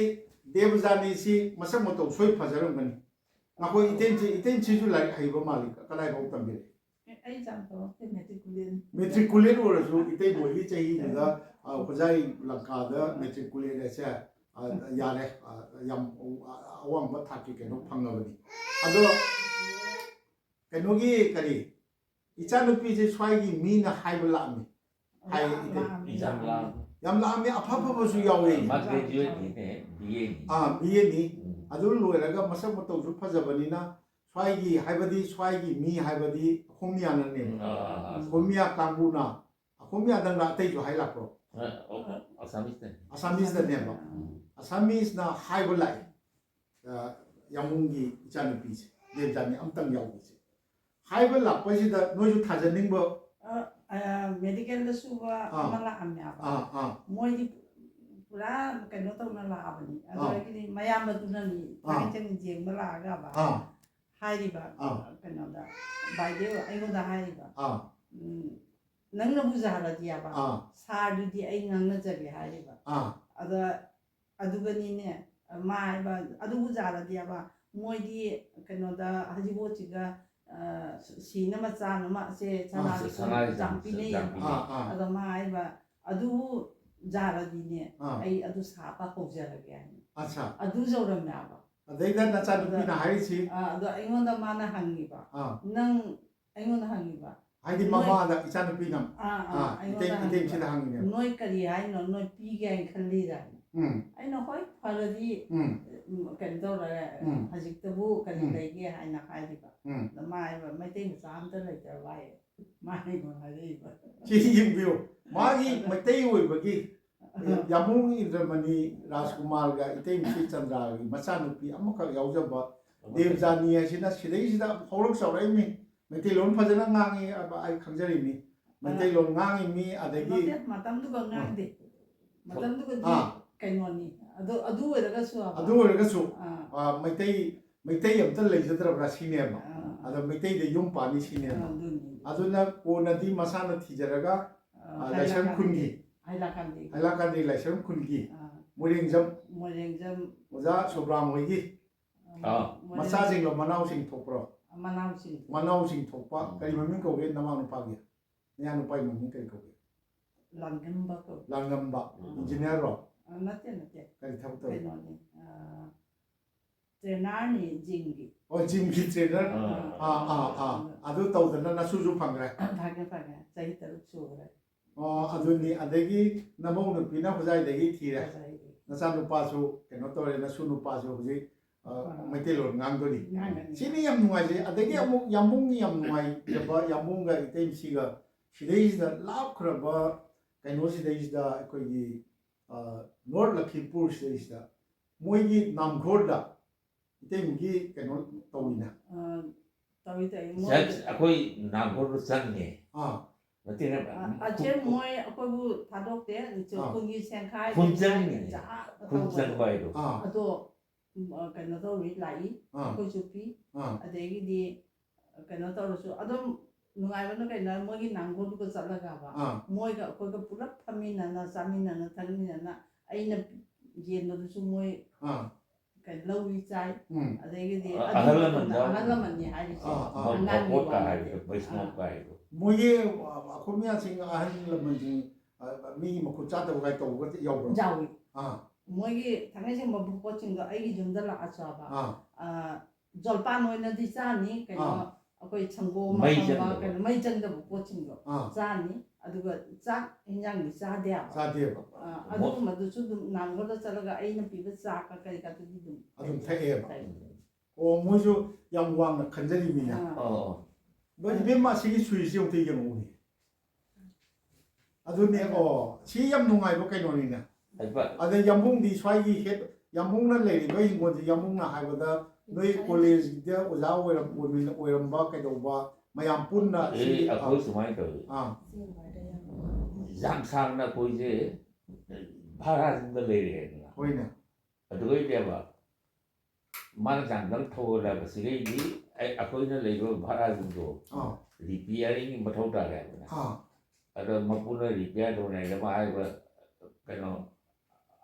ꯗꯦꯕꯖꯥꯅꯤꯁꯤ ꯃꯁꯛ ꯃꯇꯧ ꯁꯣꯏ ꯐꯖꯔꯝꯒꯅꯤ꯫ ꯅꯈꯣꯏ ꯏꯇꯩꯁꯤ, ꯏꯇꯩꯁꯤꯁꯨ ꯂꯥꯏꯔꯤꯛ ꯍꯩꯕ ꯃꯥꯜꯂꯤ꯫ ꯀꯗꯥꯏꯐꯥꯎ ꯇꯝꯕꯤꯔꯛꯏ? ꯑꯦ, ꯑꯩ ꯌꯥꯝ ꯇꯧꯔꯛꯇꯦ, ꯃꯦꯇ꯭ꯔꯤꯀꯨꯂꯦꯠ꯫ ꯃꯦꯇ꯭ꯔꯤꯀꯨꯂꯦꯠ ꯑꯣꯏꯔꯁꯨ ꯏꯇꯩꯕꯣꯏꯒꯤ ꯆꯍꯤꯗꯨꯗ, ꯑ, ꯈꯨꯖꯥꯏ ꯂꯪꯀꯥꯗ ꯃꯦꯇ꯭ꯔꯤꯀꯨꯂꯦꯠ ꯑꯁꯦ, ꯑ, ꯌꯥꯔꯦ, ꯑ, ꯌꯥꯝ, ꯑ, ꯑꯋꯥꯡꯕ ꯊꯥꯛꯀꯤ ꯀꯩꯅꯣ ꯐꯪꯉꯕꯅꯤ꯫ ꯑꯗꯣ ꯀꯩꯅꯣꯒꯤ ꯀꯔꯤ, ꯏꯆꯥꯅꯨꯄꯤꯁꯦ ꯁ꯭ꯋꯥꯏꯒꯤ ꯃꯤꯅ ꯍꯥꯏꯕ ꯂꯥꯛꯑꯝꯃꯤ꯫ ꯍꯥꯏ, ꯂꯥꯛꯑꯝꯃꯤ꯫ ꯏꯆꯥ ꯂꯥꯛꯑꯝꯃꯤ꯫ ꯌꯥꯝ ꯂꯥꯛꯑꯝꯃꯤ, ꯑꯐ ꯑꯐꯕꯁꯨ ꯌꯥꯎꯋꯦ꯫ ꯃꯥ ꯒ꯭ꯔꯦꯖꯨꯋꯦꯠꯅꯤꯅꯦ, ꯕꯤ ꯑꯦꯅꯤ꯫ ꯑꯥ, ꯕꯤ ꯑꯦꯅꯤ꯫ ꯑꯗꯨ ꯂꯣꯏꯔꯒ ꯃꯁꯛ ꯃꯇꯧꯁꯨ ꯐꯖꯕꯅꯤꯅ, ꯁ꯭ꯋꯥꯏꯒꯤ ꯍꯥꯏꯕꯗꯤ, ꯁ꯭ꯋꯥꯏꯒꯤ ꯃꯤ ꯍꯥꯏꯕꯗꯤ ꯑꯈꯣꯃꯤꯌꯥꯅꯅꯦꯕ꯫ ꯑꯥ, ꯑꯥ, ꯑꯥ꯫ ꯑꯈꯣꯃꯤꯌꯥ ꯀꯥꯡꯕꯨꯅ, ꯑꯈꯣꯃꯤꯌꯥꯗꯪꯂ ꯑꯇꯩꯁꯨ ꯍꯥꯏ ꯂꯥꯛꯄ꯭ꯔꯣ? ꯑ, ꯑ, ꯑꯁꯥꯃꯤꯁꯇꯅꯤ꯫ ꯑꯁꯥꯃꯤꯁꯇꯅꯦꯕ꯫ ꯎꯝ꯫ ꯑꯁꯥꯃꯤꯁꯅ ꯍꯥꯏꯕ ꯂꯥꯛꯑꯦ, ꯑ, ꯌꯥꯃꯨꯡꯒꯤ ꯏꯆꯥꯅꯨꯄꯤꯁꯦ, ꯗꯦꯕꯖꯥꯅꯤ ꯑꯝꯇꯪ ꯌꯥꯎꯕꯁꯦ꯫ ꯍꯥꯏꯕ ꯂꯥꯛꯄꯁꯤꯗ ꯅꯣꯏꯁꯨ ꯊꯥꯖꯅꯤꯡꯕ꯫ ꯃꯦꯗꯤꯀꯦꯜꯗ ꯁꯨꯕ ꯑꯥ꯫ ꯑꯃ ꯂꯥꯛꯑꯝꯃꯦꯕ꯫ ꯑꯥ, ꯑꯥ, ꯃꯣꯏꯗꯤ ꯄꯨꯔꯥ ꯀꯩꯅꯣ ꯇꯧꯅ ꯂꯥꯛꯑꯕꯅꯤ꯫ ꯑꯥ꯫ ꯑꯗꯨꯗꯒꯤꯗꯤ ꯃꯌꯥꯝꯕꯗꯨꯅꯅꯤ ꯑꯥ꯫ ꯊꯥꯡꯒꯩ ꯁꯦꯡꯅ ꯌꯦꯡꯕ ꯂꯥꯛꯑꯒꯕ ꯑꯥ, ꯍꯥꯏꯔꯤꯕ ꯑꯥ꯫ ꯀꯩꯅꯣꯗ, ꯕꯥꯏꯗꯦꯕ ꯑꯩꯉꯣꯟꯗ ꯍꯥꯏꯔꯤꯕ, ꯑꯥ, "ꯎꯝ, ꯅꯪꯅꯕꯨ ꯌꯥꯔꯗꯤ ꯌꯥꯕ, ꯑꯥ, ꯁꯥꯔꯗꯨꯗꯤ ꯑꯩ ꯉꯥꯡꯅꯖꯒꯦ" ꯍꯥꯏꯔꯤꯕ꯫ ꯑꯥ, ꯑꯗ ꯑꯗꯨꯒꯅꯤꯅꯦ, ꯃꯥ ꯍꯥꯏꯕ, "ꯑꯗꯨꯕꯨ ꯌꯥꯔꯗꯤ ꯌꯥꯕ, ꯃꯣꯏꯗꯤ ꯀꯩꯅꯣꯗ ꯍꯧꯖꯤꯛ ꯄꯣꯠꯁꯤꯒ, ꯑ, ꯁꯤꯅ ꯃꯆꯥ ꯑꯃ ꯁꯦ ꯁꯅꯥꯁꯦ ꯁꯅꯥꯁꯦ ꯆꯥꯝꯄꯤ ꯂꯩꯌꯦꯕ"꯫ ꯆꯥꯝꯄꯤ꯫ ꯑꯥ, ꯑꯥ, ꯑꯗꯣ ꯃꯥ ꯍꯥꯏꯕ, "ꯑꯗꯨꯕꯨ ꯌꯥꯔꯗꯤꯅꯦ, ꯑꯥ꯫ ꯑꯩ ꯑꯗꯨ ꯁꯥꯕ ꯍꯧꯖꯔꯒꯦ" ꯍꯥꯏꯅ꯫ ꯑꯠꯆꯥ꯫ ꯑꯗꯨ ꯌꯧꯔꯝꯃꯦꯕ꯫ ꯑꯗꯩꯗ ꯅꯆꯥꯅꯨꯄꯤꯅ ꯍꯥꯏꯔꯤꯁꯤ꯫ ꯑ, ꯑꯗꯣ ꯑꯩꯉꯣꯟꯗ ꯃꯥꯅ ꯍꯪꯉꯤꯕ, ꯑꯥ, "ꯅꯪ", ꯑꯩꯉꯣꯟꯗ ꯍꯪꯉꯤꯕ꯫ ꯍꯥꯏꯗꯤ ꯅꯣꯏ- ꯃꯃꯥꯗ ꯏꯆꯥꯅꯨꯄꯤꯅ꯫ ꯑꯥ, ꯑꯥ, ꯑꯥ, ꯑꯩꯉꯣꯟꯗ ꯏꯇꯩ, ꯍꯪꯉꯤꯕ꯫ ꯏꯇꯩꯁꯤꯗ ꯍꯪꯉꯤꯅꯦꯕ꯫ "ꯅꯣꯏ ꯀꯔꯤ ꯍꯥꯏꯅꯣ? ꯅꯣꯏ ꯄꯤꯒꯦ ꯍꯥꯏꯅ ꯈꯜꯂꯤꯔꯥ?" ꯎꯝ, ꯑꯩꯅ, "ꯍꯣꯏ, ꯐꯔꯗꯤ, ꯎꯝ, ꯎꯝ, ꯀꯩꯅꯣ ꯇꯧꯔꯦ, ꯎꯝ꯫ ꯍꯧꯖꯤꯛꯇꯕꯨ ꯀꯔꯤ ꯎꯝ꯫ ꯂꯩꯒꯦ?" ꯍꯥꯏꯅ ꯍꯥꯏꯔꯤꯕ꯫ ꯎꯝ꯫ ꯑꯗ ꯃꯥ ꯍꯥꯏꯕ, "ꯃꯩꯇꯩ ꯃꯆꯥ ꯑꯝꯇ ꯂꯩꯇ꯭ꯔꯕ?" ꯍꯥꯏꯌꯦ꯫ ꯃꯥ ꯑꯩꯉꯣꯟꯗ ꯍꯥꯏꯔꯛꯏꯕ꯫ ꯁꯤ ꯌꯦꯡꯕꯤꯌꯨ, ꯃꯥꯒꯤ ꯃꯩꯇꯩ ꯑꯣꯏꯕꯒꯤ, ꯌꯥꯃꯨꯡ ꯏꯟꯗ꯭ꯔꯃꯅꯤ ꯔꯥꯖꯀꯨꯃꯥꯔꯒ ꯏꯇꯩ ꯃꯨꯁꯤ ꯆꯟꯗ꯭ꯔꯥꯒꯤ ꯃꯆꯥꯅꯨꯄꯤ ꯑꯃꯈꯛ ꯌꯥꯎꯖꯕ ꯗꯦꯕꯖꯥꯅꯤ ꯍꯥꯏꯁꯤꯅ ꯁꯤꯗꯩꯁꯤꯗ ꯍꯧꯔꯛ ꯆꯥꯎꯔꯛꯏꯃꯤ꯫ ꯃꯩꯇꯩꯂꯣꯟ ꯐꯖꯅ ꯉꯥꯡꯉꯤ ꯍꯥꯏꯕ ꯑꯩ ꯈꯪꯖꯔꯤꯃꯤ꯫ ꯃꯩꯇꯩꯂꯣꯟ ꯉꯥꯡꯉꯤꯃꯤ, ꯑꯗꯒꯤ ꯅꯠꯇꯦ, ꯃꯇꯝꯗꯨꯒ ꯉꯥꯡꯗꯦ꯫ ꯃꯇꯝꯗꯨꯒꯗꯤ ꯑꯥ꯫ ꯀꯩꯅꯣꯅꯤ꯫ ꯑꯗꯨ, ꯑꯗꯨ ꯑꯣꯏꯔꯒꯁꯨ ꯍꯥꯏꯕ꯫ ꯑꯗꯨ ꯑꯣꯏꯔꯒꯁꯨ, ꯑꯥ꯫ ꯑꯥ, ꯃꯩꯇꯩ, ꯃꯩꯇꯩ ꯑꯝꯇ ꯂꯩꯖꯗ꯭ꯔꯕ꯭ꯔꯥ ꯁꯤꯅꯦꯕ꯫ ꯑꯥ꯫ ꯑꯗ ꯃꯩꯇꯩꯗ ꯌꯨꯝ ꯄꯥꯅꯤ ꯁꯤꯅꯦꯕ꯫ ꯑꯗꯨꯅꯤ꯫ ꯑꯗꯨꯅ ꯀꯣꯟꯅꯗꯤ ꯃꯁꯥꯅ ꯊꯤꯖꯔꯒ, ꯑꯥ, ꯑꯥ, ꯂꯥꯏꯁ꯭ꯔꯝ ꯈꯨꯟꯒꯤ, ꯍꯥꯏꯂꯥꯀꯥꯟꯗꯤ꯫ ꯍꯥꯏꯂꯥꯀꯥꯟꯗꯤ ꯂꯥꯏꯁ꯭ꯔꯝ ꯈꯨꯟꯒꯤ ꯑꯥ, ꯃꯣꯏꯔꯦꯡꯖꯝ ꯃꯣꯏꯔꯦꯡꯖꯝ꯫ ꯑꯣꯖꯥ ꯁꯣꯕ꯭ꯔꯥꯝ ꯍꯣꯏꯒꯤ ꯑꯥ, ꯑꯥ꯫ ꯃꯣꯏꯔꯦꯡ- ꯃꯆꯥꯁꯤꯡꯂꯣ, ꯃꯅꯥꯎꯁꯤꯡ ꯊꯣꯛꯄ꯭ꯔꯣ? ꯃꯅꯥꯎꯁꯤꯡ꯫ ꯃꯅꯥꯎꯁꯤꯡ ꯊꯣꯛꯄ, ꯀꯔꯤ ꯃꯃꯤꯡ ꯀꯧꯒꯦ ꯅꯃꯥ ꯅꯨꯄꯥꯒꯤ? ꯅꯌꯥ ꯅꯨꯄꯥꯒꯤ ꯃꯃꯤꯡ ꯀꯔꯤ ꯀꯧꯒꯦ? ꯂꯥꯡꯉꯝꯕ ꯀꯧꯏ꯫ ꯂꯥꯡꯉꯝꯕ, ꯎꯝ꯫ ꯏꯟꯖꯤꯅꯤꯌꯥꯔꯔꯣ? ꯑꯥ, ꯅꯠꯇꯦ, ꯅꯠꯇꯦ꯫ ꯀꯔꯤ ꯊꯕꯛ ꯇꯧꯏ? ꯀꯩꯅꯣꯅꯤ꯫ ꯑꯥ, ꯇ꯭ꯔꯦꯅꯔꯅꯤ ꯖꯤꯝꯒꯤ꯫ ꯑꯣ, ꯖꯤꯝꯒꯤ ꯇ꯭ꯔꯦꯅꯔ? ꯑꯥ꯫ ꯑꯥ, ꯑꯥ, ꯑꯥ꯫ ꯑꯗꯨ ꯇꯧꯗꯅ ꯅꯁꯨꯁꯨ ꯐꯪꯈ꯭ꯔꯦ? ꯐꯪꯉꯦ, ꯐꯪꯉꯦ꯫ ꯆꯍꯤ ꯇꯔꯨꯛ ꯁꯨꯈ꯭ꯔꯦ꯫ ꯑꯣ, ꯑꯗꯨꯅꯤ꯫ ꯑꯗꯒꯤ ꯅꯃꯧ ꯅꯨꯄꯤꯅ ꯍꯣꯖꯥꯏꯗꯒꯤ ꯊꯤꯔꯦ꯫ ꯍꯣꯖꯥꯏꯗꯒꯤ꯫ ꯅꯆꯥꯅꯨꯄꯥꯁꯨ ꯀꯩꯅꯣ ꯇꯧꯔꯦ, ꯅꯁꯨ ꯅꯨꯄꯥꯁꯨ ꯍꯧꯖꯤꯛ, ꯑ, ꯑꯥ꯫ ꯃꯩꯇꯩꯂꯣꯟ ꯉꯥꯡꯗꯣꯔꯤ꯫ ꯉꯥꯡꯒꯅꯤ꯫ ꯁꯤꯅꯤ ꯌꯥꯝ ꯅꯨꯡꯉꯥꯏꯖꯩ꯫ ꯑꯗꯒꯤ ꯑꯃꯨꯛ ꯌꯥꯝꯕꯨꯡꯒꯤ ꯌꯥꯝ ꯅꯨꯡꯉꯥꯏꯖꯕ, ꯌꯥꯝꯕꯨꯡꯒ ꯏꯇꯩꯃꯁꯤꯒ ꯁꯤꯗꯩꯁꯤꯗ ꯂꯥꯞꯈ꯭ꯔꯕ ꯀꯩꯅꯣꯁꯤꯗꯩꯁꯤꯗ ꯑꯩꯈꯣꯏꯒꯤ, ꯑ, ꯅꯣꯔꯠ ꯂꯈꯤꯝꯄꯨꯔ ꯁꯤꯗꯩꯁꯤꯗ ꯃꯣꯏꯒꯤ ꯅꯥꯝꯈꯣꯜꯗ ꯏꯇꯩꯃꯒꯤ ꯀꯩꯅꯣ ꯇꯧꯋꯤꯅ꯫ ꯑ, ꯇꯧꯏ, ꯇꯧꯏ꯫ ꯃꯣꯏ ꯆꯠ-, ꯑꯩꯈꯣꯏ ꯅꯥꯝꯈꯣꯜꯗ ꯆꯪꯉꯦ꯫ ꯑꯥ꯫ ꯅꯠꯇꯦꯅꯦ, ꯑ, ꯑꯆꯦ, ꯈꯨ-, ꯈꯨ-, ꯃꯣꯏ ꯑꯩꯈꯣꯏꯕꯨ ꯊꯥꯗꯣꯛꯇꯦ꯫ ꯑꯥ꯫ ꯈꯨꯟꯒꯤ ꯁꯦꯟꯈꯥꯏ ꯈꯨꯟ ꯆꯪꯉꯤꯅꯦ꯫ ꯆꯥ ꯈꯨꯟ ꯇꯧꯕꯗꯣ꯫ ꯆꯪꯕ ꯍꯥꯏꯗꯣ꯫ ꯑꯥ꯫ ꯑꯗꯣ, ꯎꯝ, ꯑ, ꯀꯩꯅꯣ ꯇꯧꯔꯤ, ꯂꯥꯛꯏ꯫ ꯑꯥ꯫ ꯑꯩꯈꯣꯏꯁꯨ ꯄꯤ꯫ ꯑꯥ꯫ ꯑꯗꯒꯤꯗꯤ ꯀꯩꯅꯣ ꯇꯧꯔꯁꯨ ꯑꯗꯨꯝ ꯅꯨꯡꯉꯥꯏꯕꯅ ꯀꯩꯅꯣ, ꯃꯣꯏꯒꯤ ꯅꯥꯝꯈꯣꯜꯗꯨꯒ ꯆꯠꯂꯒꯕ꯫ ꯑꯥ꯫ ꯃꯣꯏꯒ ꯑꯩꯈꯣꯏꯒ ꯄꯨꯂꯞ ꯐꯝꯃꯤꯟꯅꯅ, ꯆꯥꯃꯤꯟꯅꯅ, ꯊꯛꯃꯤꯟꯅꯅ, ꯑꯩꯅ ꯌꯦꯟꯕꯗꯨꯁꯨ ꯃꯣꯏ ꯑꯥ꯫ ꯀꯩꯅꯣ, ꯂꯧꯏ ꯆꯥꯏ꯫ ꯎꯝ꯫ ꯑꯗꯒꯤꯗꯤ ꯑ-, ꯑꯗꯨ ꯑꯍꯜ ꯂꯃꯟ ꯃꯇꯝꯗ ꯌꯥꯎꯔꯤ꯫ ꯑꯍꯜ ꯂꯃꯟꯅꯤ ꯍꯥꯏꯔꯤꯁꯦ꯫ ꯑꯥ, ꯑꯥ꯫ ꯑꯉꯥꯡꯒꯤ ꯃꯄꯣꯛꯀ ꯋꯥ ꯍꯥꯏꯕꯗꯣ, ꯅꯠꯇꯦ꯫ ꯕꯩꯁꯅꯣꯞꯀ ꯑꯥ꯫ ꯍꯥꯏꯕꯗꯣ꯫ ꯃꯣꯏꯒꯤ, ꯑ, ꯑꯩꯈꯣꯏ ꯃꯌꯥꯝꯁꯤꯡ ꯑꯍꯜ ꯂꯃꯟꯁꯤꯡ, ꯑ, ꯃꯤꯒꯤ ꯃꯈꯨꯠ ꯆꯥꯗꯕ ꯀꯥꯏ ꯇꯧꯕꯒ ꯌꯥꯎꯕ꯭ꯔꯣ? ꯌꯥꯎꯏ꯫ ꯑꯥ꯫ ꯃꯣꯏꯒꯤ ꯊꯥꯡꯃꯩꯁꯦꯡꯕ ꯄꯣꯠꯁꯤꯡꯗꯣ ꯑꯩꯒꯤ ꯌꯨꯝꯗ ꯂꯥꯛꯑꯁꯨꯕ, ꯑꯥ꯫ ꯑ, ꯖꯣꯜꯄꯥꯟ ꯑꯣꯏꯅꯗꯤ ꯆꯥꯅꯤ, ꯀꯩꯅꯣ, ꯑꯥ꯫ ꯑꯩꯈꯣꯏ ꯁꯪꯒꯣꯝ ꯃꯩ ꯑꯐꯝꯕ, ꯆꯪꯗꯕ꯫ ꯀꯩꯅꯣ, ꯃꯩ ꯆꯪꯗꯕ ꯄꯣꯠꯁꯤꯡꯗꯣ ꯑꯥ꯫ ꯆꯥꯅꯤ, ꯑꯗꯨꯒ ꯆꯥꯛ ꯍꯤꯟꯖꯥꯡꯗꯤ ꯆꯥꯗꯦꯕ꯫ ꯆꯥꯗꯦꯕ꯫ ꯑꯥ, ꯃꯣ- ꯑꯗꯨꯒꯨꯝꯕꯗꯨꯁꯨ ꯑꯗꯨꯝ ꯅꯥꯝꯈꯣꯜꯗ ꯆꯠꯂꯒ ꯑꯩꯅ ꯄꯤꯕ ꯆꯥꯒ ꯀꯔꯤ ꯀꯥꯗꯨꯗꯤ ꯑꯗꯨꯝ ꯑꯗꯨꯝ ꯊꯛꯑꯦꯕ꯫ ꯊꯛꯑꯦ꯫ ꯑꯣ, ꯃꯣꯏꯁꯨ ꯌꯥꯝ ꯋꯥꯡꯅ ꯈꯟꯖꯔꯤꯃꯤꯅ꯫ ꯑꯥ꯫ ꯑꯣ, ꯑꯣ꯫ ꯑꯗꯣ ꯏꯕꯦꯝꯃ, ꯁꯤꯒꯤ ꯁꯨꯏꯁꯤ ꯑꯃꯨꯛꯇ ꯌꯦꯡꯉꯛꯎꯅꯦ꯫ ꯑꯗꯨꯅꯦ, ꯑꯣ, ꯁꯤ ꯌꯥꯝ ꯅꯨꯡꯉꯥꯏꯕ ꯀꯩꯅꯣꯅꯤꯅꯦ꯫ ꯍꯩꯕ꯫ ꯑꯗ ꯌꯥꯝꯕꯨꯡꯗꯤ ꯁ꯭ꯋꯥꯏꯒꯤ ꯍꯦꯠ, ꯌꯥꯝꯕꯨꯡꯅ ꯂꯩꯔꯤꯕ ꯍꯤꯡꯒꯣꯜꯁꯦ, ꯌꯥꯝꯕꯨꯡꯅ ꯍꯥꯏꯕꯗ ꯅꯣꯏ ꯀꯣꯂꯦꯖꯇ ꯑꯣꯖꯥ ꯑꯣꯏꯔꯝ-, ꯑꯣꯏꯔꯝ-, ꯑꯣꯏꯔꯝꯕ ꯀꯩꯗꯧꯕ ꯃꯌꯥꯝ ꯄꯨꯟꯅ ꯑꯦ, ꯁꯤ, ꯑꯩꯈꯣꯏ ꯑꯥ꯫ ꯁꯨꯃꯥꯏꯅ ꯇꯧꯋꯤ꯫ ꯑꯥ꯫ ꯌꯥꯝ ꯁꯥꯡꯅ ꯑꯩꯈꯣꯏꯁꯦ ꯚꯥꯔꯥ ꯌꯨꯝꯗ ꯂꯩꯔꯦꯗꯅ꯫ ꯍꯣꯏꯅꯦ꯫ ꯑꯗꯨꯗꯩꯅꯦꯕ ꯃꯥꯅ ꯆꯥꯡꯗꯝ ꯊꯧꯒꯠꯂꯕ ꯁꯤꯗꯩꯗꯤ ꯑꯩ, ꯑꯩꯈꯣꯏꯅ ꯂꯩꯕ ꯚꯥꯔꯥꯁꯤꯡꯗꯣ ꯑꯥ꯫ ꯔꯤꯄꯤꯌꯥꯔꯤꯡꯒꯤ ꯃꯊꯧ ꯇꯥꯔꯦ ꯍꯥꯏꯕꯅ꯫ ꯑꯥ꯫ ꯑꯗꯣ ꯃꯄꯨꯅ ꯔꯤꯄꯤꯌꯥꯔ ꯇꯧꯔꯤꯉꯩꯗ ꯃꯥ ꯍꯥꯏꯕ ꯀꯩꯅꯣ,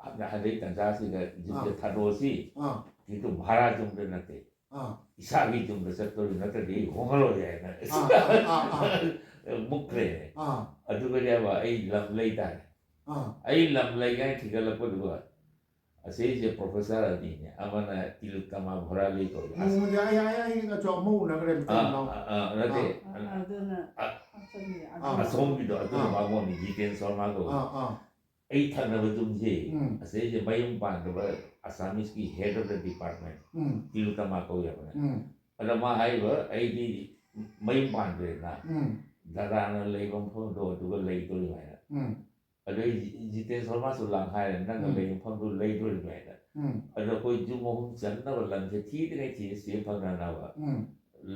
ꯍꯟꯗꯛ ꯇꯟꯖꯥꯁꯤꯗ ꯌꯨꯝꯁꯦ ꯑꯥ꯫ ꯊꯥꯗꯣꯛꯑꯁꯤ꯫ ꯑꯥ꯫ ꯁꯤꯗꯣ ꯚꯥꯔꯥ ꯌꯨꯝꯗ ꯅꯠꯇꯦ꯫ ꯑꯥ꯫ ꯏꯁꯥꯒꯤ ꯌꯨꯝꯗ ꯆꯠꯇꯣꯔꯤ, ꯅꯠꯇ꯭ꯔꯗꯤ ꯑꯩ ꯍꯣꯡꯍꯜꯂꯣꯏ ꯍꯥꯏꯅ ꯑꯥ, ꯑꯥ, ꯑꯥ, ꯑꯥ꯫ ꯃꯨꯛꯈ꯭ꯔꯦ꯫ ꯑꯥ꯫ ꯑꯗꯨꯒꯅꯦꯕ ꯑꯩ ꯂꯝ ꯂꯩ ꯇꯥꯔꯦ꯫ ꯑꯥ꯫ ꯑꯩ ꯂꯝ ꯂꯩ ꯀꯥꯏꯅ ꯊꯤꯒꯠꯂꯛꯄꯗꯨꯒ ꯑꯁꯤꯁꯦ ꯄ꯭ꯔꯣꯐꯦꯁꯔ ꯑꯅꯤꯅꯦ, ꯑꯃꯅ ꯇꯤꯂꯨꯇꯃꯥ ꯚꯣꯔꯥꯂꯤ ꯀꯧꯏ꯫ ꯑꯁ- ꯅꯣꯡꯃꯗꯤ ꯑꯩ ꯑꯩ ꯑꯩꯒꯁꯨ ꯑꯃ ꯎꯅꯈ꯭ꯔꯦ ꯃꯇꯩ ꯑꯥ, ꯃꯅꯥꯎ꯫ ꯑꯥ, ꯑꯥ, ꯅꯠꯇꯦ꯫ ꯑ- ꯑꯗꯨꯅ ꯑ- ꯑꯁꯣꯝꯒꯤ ꯑ- ꯑꯗꯨꯅ ꯑꯁꯣꯝꯒꯤꯗꯣ ꯑꯗꯨꯅ ꯑꯥ꯫ ꯕꯥꯃꯣꯟꯅꯤ, ꯖꯤꯇꯦꯟ ꯁꯔꯃꯥ ꯀꯧꯏ꯫ ꯑꯥ ꯑꯥ ꯑꯩ ꯊꯪꯅꯕ ꯌꯨꯝꯁꯦ ꯎꯝ ꯑꯁꯤꯁꯦ ꯃꯌꯨꯝ ꯄꯥꯟꯗꯕ ꯑꯁꯥꯃꯤꯁꯀꯤ head of the department ꯎꯝ ꯇꯤꯂꯨꯇꯃꯥ ꯀꯧꯏ ꯍꯥꯏꯕꯅꯦ꯫ ꯎꯝ ꯑꯗ ꯃꯥ ꯍꯥꯏꯔꯤꯕ ꯑꯩꯗꯤ ꯃꯌꯨꯝ ꯄꯥꯟꯗ꯭ꯔꯦꯅ ꯎꯝ ꯗꯗꯥꯅ ꯂꯩꯕ ꯃꯐꯝꯗꯣ ꯑꯗꯨꯒ ꯂꯩꯗꯣꯔꯤ ꯍꯥꯏꯅ꯫ ꯎꯝ ꯑꯗꯩ ꯖꯤ- ꯖꯤꯇꯦꯟ ꯁꯔꯃꯥꯁꯨ ꯂꯥꯛ ꯍꯥꯏꯔꯦ, "ꯅꯪꯅ ꯎꯝ꯫ ꯂꯩ ꯃꯐꯝꯗꯨ ꯂꯩꯗꯣꯔꯤꯕ꯭ꯔꯥ?" ꯍꯥꯏꯅ꯫ ꯎꯝ ꯑꯗꯣ ꯑꯩꯈꯣꯏ ꯌꯨꯝ ꯑꯍꯨꯝ ꯆꯟꯅꯕ ꯂꯝꯁꯦ ꯊꯤꯗ꯭ꯔꯤꯉꯩ ꯊꯤꯔ ꯆꯦ ꯐꯪꯅꯅꯕ ꯎꯝ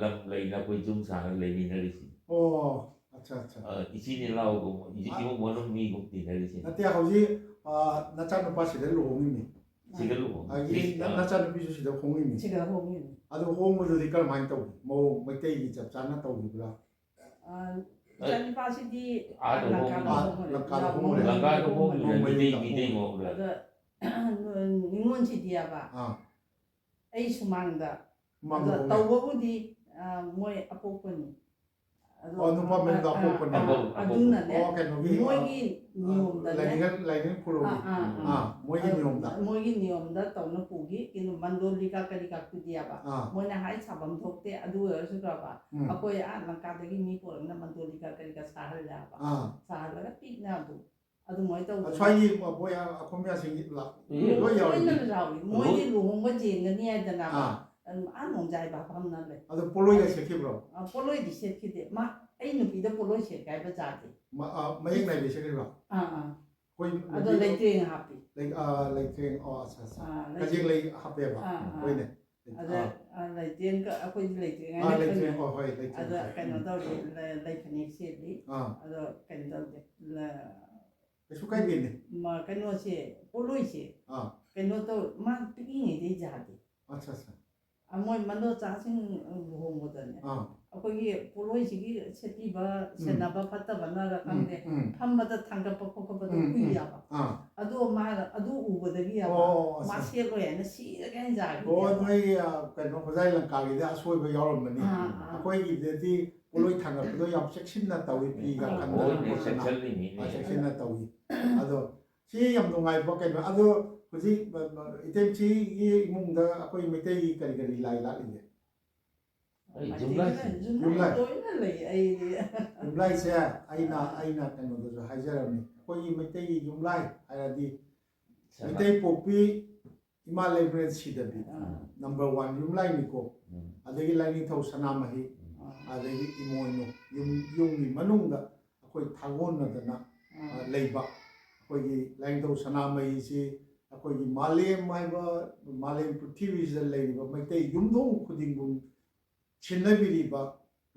ꯂꯝ ꯂꯩꯅ ꯑꯩꯈꯣꯏ ꯌꯨꯝ ꯁꯥꯡꯅ ꯂꯩꯃꯤꯟꯅꯔꯤꯁꯤꯅꯤ꯫ ꯑꯣ ꯑꯠꯆꯥ ꯑꯠꯆꯥ꯫ ꯑ, ꯏꯆꯤꯟ ꯏꯅꯥꯎꯒꯨꯝ, ꯏ- ꯏꯃꯨꯡ ꯃꯅꯨꯡ ꯃꯤꯒꯨꯝ ꯇꯤꯟꯅꯔꯤꯁꯤꯅꯤ꯫ ꯅꯠꯇꯦ, ꯍꯧꯖꯤꯛ ꯑ, ꯅꯆꯥꯅꯨꯄꯥ ꯁꯤꯗ ꯂꯨꯍꯣꯡꯉꯤꯅꯤ꯫ ꯁꯤꯗ ꯂꯨꯍꯣꯡ- ꯑꯗꯒꯤ ꯁꯤ- ꯅ- ꯑ, ꯅꯆꯥꯅꯨꯄꯤꯁꯨ ꯁꯤꯗ ꯍꯣꯡꯉꯤꯅꯤ꯫ ꯁꯤꯗ ꯍꯣꯡꯉꯤꯅꯤ꯫ ꯑꯗꯨ ꯍꯣꯡꯕꯗꯨꯗꯤ ꯀꯔꯝꯍꯥꯏꯅ ꯇꯧꯏ? ꯃꯑꯣꯡ ꯃꯩꯇꯩꯒꯤ ꯆꯞ ꯆꯥꯅ ꯇꯧꯈꯤꯕ꯭ꯔꯥ? ꯑ, ꯏꯆꯥꯅꯨꯄꯥꯁꯤꯗꯤ ꯑꯥꯗ ꯂꯪꯀꯥꯗ ꯍꯣꯡꯉꯤꯅꯤ꯫ ꯍꯣꯡꯉꯦ꯫ ꯂꯪꯀꯥꯗ ꯂꯪꯀꯥꯗ ꯍꯣꯡꯉꯦ꯫ ꯂꯪꯀꯥꯗ ꯍꯣꯡꯉꯤꯕ ꯅꯣꯡꯃꯩ ꯃꯤꯇꯩ ꯂꯪꯀꯥꯗ ꯃꯤꯇꯩ ꯍꯣꯡꯉꯦ꯫ ꯃꯑꯣꯡꯗ꯫ ꯑꯗ ꯅꯤꯉꯣꯜ ꯁꯤꯗꯤꯌꯥꯕ ꯑꯥ ꯑꯩ ꯁꯨꯃꯥꯡꯗ꯫ ꯃꯥꯡꯗ ꯑꯗꯣ ꯍꯣꯡꯉꯦ꯫ ꯇꯧꯕꯕꯨꯗꯤ ꯑ, ꯃꯣꯏ ꯑꯄꯣꯛꯄꯅꯤ꯫ ꯑꯗꯣ ꯑꯣ, ꯅꯨꯄꯥ ꯃꯌꯨꯝꯗ ꯑ, ꯑ, ꯑꯄꯣꯛꯄꯅꯤ꯫ ꯑ, ꯑꯄꯣꯛ- ꯑꯗꯨꯅꯅꯦ ꯑꯣ ꯀꯩꯅꯣꯒꯤ ꯑ, ꯃꯣꯏꯒꯤ ꯅꯤꯌꯣꯝꯗꯅꯦ꯫ ꯂꯥꯏꯅꯤꯡ ꯂꯥꯏꯅꯤꯡ ꯐꯨꯔꯨꯞꯒꯤ꯫ ꯑꯥ, ꯑꯥ, ꯑꯥ ꯃꯣꯏꯒꯤ ꯑꯗꯣ ꯅꯤꯌꯣꯝꯗ꯫ ꯃꯣꯏꯒꯤ ꯅꯤꯌꯣꯝꯗ ꯇꯧꯅ ꯄꯨꯈꯤ ꯀꯩꯅꯣ ꯃꯟꯗꯣꯂꯤꯀꯥ ꯀꯔꯤ ꯀꯥ ꯄꯨꯗꯦꯕ꯫ ꯑꯥ ꯃꯣꯏꯅ ꯍꯥꯏ ꯁꯥꯐꯝ ꯊꯣꯛꯇꯦ꯫ ꯑꯗꯨ ꯑꯣꯏꯔꯁꯨ ꯀꯕ ꯎꯝ ꯑꯩꯈꯣꯏ ꯑꯥ ꯂꯪꯀꯥꯗꯒꯤ ꯃꯤ ꯄꯨꯔꯛꯅ ꯃꯟꯗꯣꯂꯤꯀꯥ ꯀꯔꯤ ꯀꯥ ꯁꯥꯍꯜꯂꯦꯕ꯫ ꯑꯥ ꯁꯥꯍꯜꯂꯒ ꯄꯤꯛꯅ ꯑꯗꯨ ꯑꯗꯨꯃꯥꯏꯅ ꯇꯧꯗꯅ ꯑꯁ꯭ꯋꯥꯏꯒꯤ ꯃꯈꯣꯏ ꯑꯈꯣꯝꯌꯥꯁꯤꯡꯒꯤ ꯂꯥꯛ ꯎꯝ꯫ ꯂꯣꯏ ꯌꯥꯎꯔꯤ꯫ ꯂꯣꯏꯅ ꯌꯥꯎꯔꯤ꯫ ꯃꯣꯏꯗꯤ ꯂꯨꯍꯣꯡꯕ ꯌꯦꯡꯒꯅꯤ ꯍꯥꯏꯗꯅ ꯑꯥ ꯑꯗꯨꯝ ꯑꯥ ꯅꯣꯡꯖꯥꯏ ꯚꯥꯕꯝꯅ ꯂꯩ꯫ ꯑꯗꯨ ꯄꯣꯠꯂꯣꯏꯒ ꯁꯦꯠꯈꯤꯕ꯭ꯔꯣ? ꯑ, ꯄꯣꯠꯂꯣꯏꯗꯤ ꯁꯦꯠꯈꯤꯗꯦ꯫ ꯃꯥ ꯑꯩ ꯅꯨꯄꯤꯗ ꯄꯣꯠꯂꯣꯏ ꯁꯦꯠꯀꯦ ꯍꯥꯏꯕ ꯖꯥꯠꯇꯤ꯫ ꯃ- ꯑ, ꯃꯌꯦꯛ ꯅꯥꯏꯕꯤ ꯁꯦꯠꯈꯤꯕ꯭ꯔꯣ? ꯑꯥ ꯑꯥ꯫ ꯑꯩꯈꯣꯏ ꯑꯗꯣ ꯅꯨꯄꯤꯗꯣ ꯂꯩꯇꯦꯡ ꯍꯥꯞꯄꯤ꯫ ꯂꯩ- ꯑ, ꯂꯩꯇꯦꯡ ꯑꯣ ꯑꯠꯆꯥ ꯑꯠꯆꯥ꯫ ꯑꯥ, ꯂꯩꯇꯦꯡ꯫ ꯀꯖꯦꯡ ꯂꯩ ꯍꯥꯞꯄꯦꯕ꯫ ꯑꯥ, ꯑꯥ꯫ ꯍꯣꯏꯅꯦ꯫ ꯑꯗ ꯑꯥ꯫ ꯑ, ꯂꯩꯇꯦꯡꯒ ꯑꯩꯈꯣꯏꯗꯤ ꯂꯩꯇꯦꯡ ꯑꯥ ꯍꯥꯏꯅ ꯂꯩꯇꯦꯡ ꯈꯪꯅꯩ꯫ ꯑꯣ ꯍꯣꯏ ꯂꯩꯇꯦꯡ꯫ ꯑꯗ ꯀꯩꯅꯣ ꯇꯧꯔꯤ ꯂꯩ ꯂꯩ ꯐꯅꯦꯛ ꯁꯦꯠꯂꯤ꯫ ꯑꯥ ꯑꯗꯣ ꯀꯩꯅꯣ ꯇꯧꯗꯦ꯫ ꯂ- ꯀꯩꯁꯨ ꯀꯥꯏꯗꯦꯅꯦ꯫ ꯃ- ꯀꯩꯅꯣꯁꯦ ꯄꯣꯠꯂꯣꯏꯁꯦ ꯑꯥ ꯀꯩꯅꯣ ꯇꯧ ꯃꯥ ꯄꯤꯛꯏꯉꯩꯗꯩ ꯌꯥꯗꯦ꯫ ꯑꯠꯆꯥ ꯑꯠꯆꯥ꯫ ꯑ, ꯃꯣꯏ ꯃꯟꯗꯣ ꯆꯥꯁꯤꯡ ꯂꯨꯍꯣꯡꯕꯗꯅꯦ ꯑꯥ ꯑꯩꯈꯣꯏꯒꯤ ꯄꯣꯠꯂꯣꯏꯁꯤꯒꯤ ꯁꯦꯠꯄꯤꯕ ꯁꯦꯟꯅꯕ ꯐꯠꯇꯕꯅꯔ ꯎꯝ ꯈꯪꯗꯦ꯫ ꯎꯝ ꯐꯝꯕꯗ ꯊꯥꯡꯒꯠꯄ ꯈꯣꯠꯀꯠꯄꯗꯣ ꯎꯝ, ꯎꯝ꯫ ꯀꯨꯏꯌꯥꯕ꯫ ꯑꯥ ꯑꯗꯨ ꯃꯥꯅ ꯑꯗꯨ ꯎꯕꯗꯒꯤ ꯌꯥꯕ ꯑꯣ, ꯃꯥ ꯑꯠꯆꯥ꯫ ꯁꯦꯠꯂꯣꯏ ꯍꯥꯏꯅ ꯁꯤꯔꯒꯦ ꯍꯥꯏꯅ ꯑꯣ ꯌꯥꯈꯤꯗꯦ꯫ ꯅꯣꯏꯒꯤ ꯑ, ꯀꯩꯅꯣ ꯍꯣꯖꯥꯏ ꯂꯪꯀꯥꯒꯤꯗꯤ ꯑꯁꯣꯏꯕ ꯌꯥꯎꯔꯝꯕꯅꯤ꯫ ꯑꯥ, ꯑꯥ꯫ ꯑꯩꯈꯣꯏꯒꯤꯗꯗꯤ ꯄꯣꯠꯂꯣꯏ ꯊꯥꯡꯒꯠꯄꯗꯣ ꯌꯥꯝ ꯆꯦꯛꯁꯤꯟꯅ ꯇꯧꯏ, ꯐꯤꯒ ꯑꯥ, ꯈꯟꯗꯅ ꯑꯣꯜꯅꯦ ꯈꯣꯠꯇꯅ꯫ ꯆꯦꯛꯁꯤꯜꯂꯤꯅꯤꯅꯦ꯫ ꯑꯥ, ꯆꯦꯛꯁꯤꯟꯅ ꯇꯧꯏ꯫ ꯑꯗꯣ ꯁꯤ ꯌꯥꯝ ꯅꯨꯡꯉꯥꯏꯕ ꯀꯩꯅꯣ꯫ ꯑꯗꯣ ꯍꯧꯖꯤꯛ, ꯑ, ꯑ, ꯏꯇꯦꯝꯁꯤꯒꯤ ꯏꯃꯨꯡꯗ ꯑꯩꯈꯣꯏ ꯃꯩꯇꯩꯒꯤ ꯀꯔꯤ ꯀꯔꯤ ꯂꯥꯏ ꯂꯥꯠꯂꯤꯒꯦ? ꯑꯩ ꯌꯨꯝꯂꯥꯏꯁꯤ ꯌꯨꯝꯂꯥꯏ ꯂꯣꯏꯅ ꯂꯩ ꯑꯩꯗꯤ꯫ ꯌꯨꯝꯂꯥꯏꯁꯦ ꯑꯩꯅ ꯑꯩꯅ ꯀꯩꯅꯣꯗꯁꯨ ꯍꯥꯏꯖꯔꯝꯃꯤ, ꯑꯩꯈꯣꯏꯒꯤ ꯃꯩꯇꯩꯒꯤ ꯌꯨꯝꯂꯥꯏ ꯍꯥꯏꯔꯗꯤ ꯃꯩꯇꯩ ꯄꯣꯛꯄꯤ ꯏꯃꯥ ꯂꯩꯃꯔꯦꯟ ꯁꯤꯗꯕꯤ number one ꯌꯨꯝꯂꯥꯏꯅꯤꯀꯣ꯫ ꯑꯗꯒꯤ ꯂꯥꯏꯅꯤꯡꯊꯧ ꯁꯅꯥꯃꯍꯤ, ꯑꯗꯒꯤ ꯏꯃꯣꯏꯅꯨ, ꯌꯨꯝ ꯌꯨꯝꯒꯤ ꯃꯅꯨꯡꯗ ꯑꯩꯈꯣꯏ ꯊꯥꯒꯣꯟꯅꯗꯅ ꯑ, ꯂꯩꯕ ꯑꯩꯈꯣꯏꯒꯤ ꯂꯥꯏꯅꯤꯡꯊꯧ ꯁꯅꯥꯃꯍꯤꯁꯤ ꯑꯩꯈꯣꯏꯒꯤ ꯃꯥꯂꯦꯝ ꯍꯥꯏꯕ, ꯃꯥꯂꯦꯝ ꯄ꯭ꯔꯤꯊꯤꯕꯤꯁꯤꯗ ꯂꯩꯔꯤꯕ ꯃꯩꯇꯩ ꯌꯨꯝꯊꯣꯡ ꯈꯨꯗꯤꯡꯕꯨ ꯁꯤꯟꯅꯕꯤꯔꯤꯕ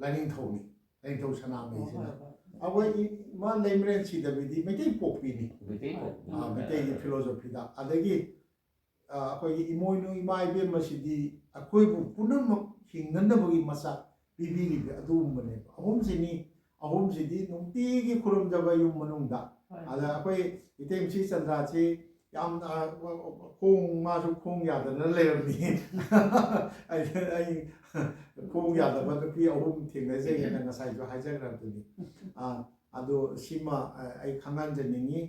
ꯂꯥꯏꯅꯤꯡꯊꯧꯅꯤ꯫ ꯂꯥꯏꯅꯤꯡꯊꯧ ꯁꯅꯥꯃꯍꯤꯁꯤꯅ ꯑꯩꯈꯣꯏ ꯏꯃꯥ ꯂꯩꯃꯔꯦꯟ ꯁꯤꯗꯕꯤꯗꯤ ꯃꯩꯇꯩ ꯄꯣꯛꯄꯤꯅꯤ꯫ ꯃꯩꯇꯩ ꯄꯣꯛꯄꯤ꯫ ꯑ, ꯃꯩꯇꯩꯒꯤ ꯐꯤꯂꯣꯁꯣꯐꯤꯗ꯫ ꯑꯗꯒꯤ ꯑ, ꯑꯩꯈꯣꯏꯒꯤ ꯏꯃꯣꯏꯅꯨ ꯏꯃꯥ ꯏꯕꯦꯝꯃꯁꯤꯗꯤ ꯑꯩꯈꯣꯏꯕꯨ ꯄꯨꯝꯅꯃꯛ ꯍꯤꯡꯅꯅꯕꯒꯤ ꯃꯆꯥꯛ ꯄꯤꯕꯤꯔꯤꯕ ꯑꯗꯨꯒꯨꯝꯕꯅꯦꯕ꯫ ꯑꯍꯨꯝꯁꯤꯅꯤ, ꯑꯍꯨꯝꯁꯤꯗꯤ ꯅꯨꯡꯇꯤꯒꯤ ꯈꯨꯔꯨꯝꯖꯕ ꯌꯨꯝ ꯃꯅꯨꯡꯗ꯫ ꯑꯗ ꯑꯩꯈꯣꯏ ꯏꯇꯩꯃꯁꯤ ꯆꯟꯗ꯭ꯔꯥꯁꯤ ꯌꯥꯝꯅ, ꯑ, ꯈꯣꯡ, ꯃꯥꯁꯨ ꯈꯣꯡ ꯌꯥꯗꯅ ꯂꯩꯔꯝꯃꯤ꯫ ꯑꯩ ꯑꯩ ꯈꯣꯡ ꯌꯥꯗꯕ ꯅꯨꯄꯤ ꯑꯍꯨꯝ ꯊꯦꯡꯅꯖꯩꯑꯅ ꯉꯁꯥꯏꯁꯨ ꯍꯥꯏꯖꯈ꯭ꯔꯕꯗꯨꯅꯤ꯫ ꯑ, ꯑꯗꯣ ꯁꯤꯃ, ꯑ, ꯑꯩ ꯈꯪꯍꯟꯖꯅꯤꯡꯉꯤ꯫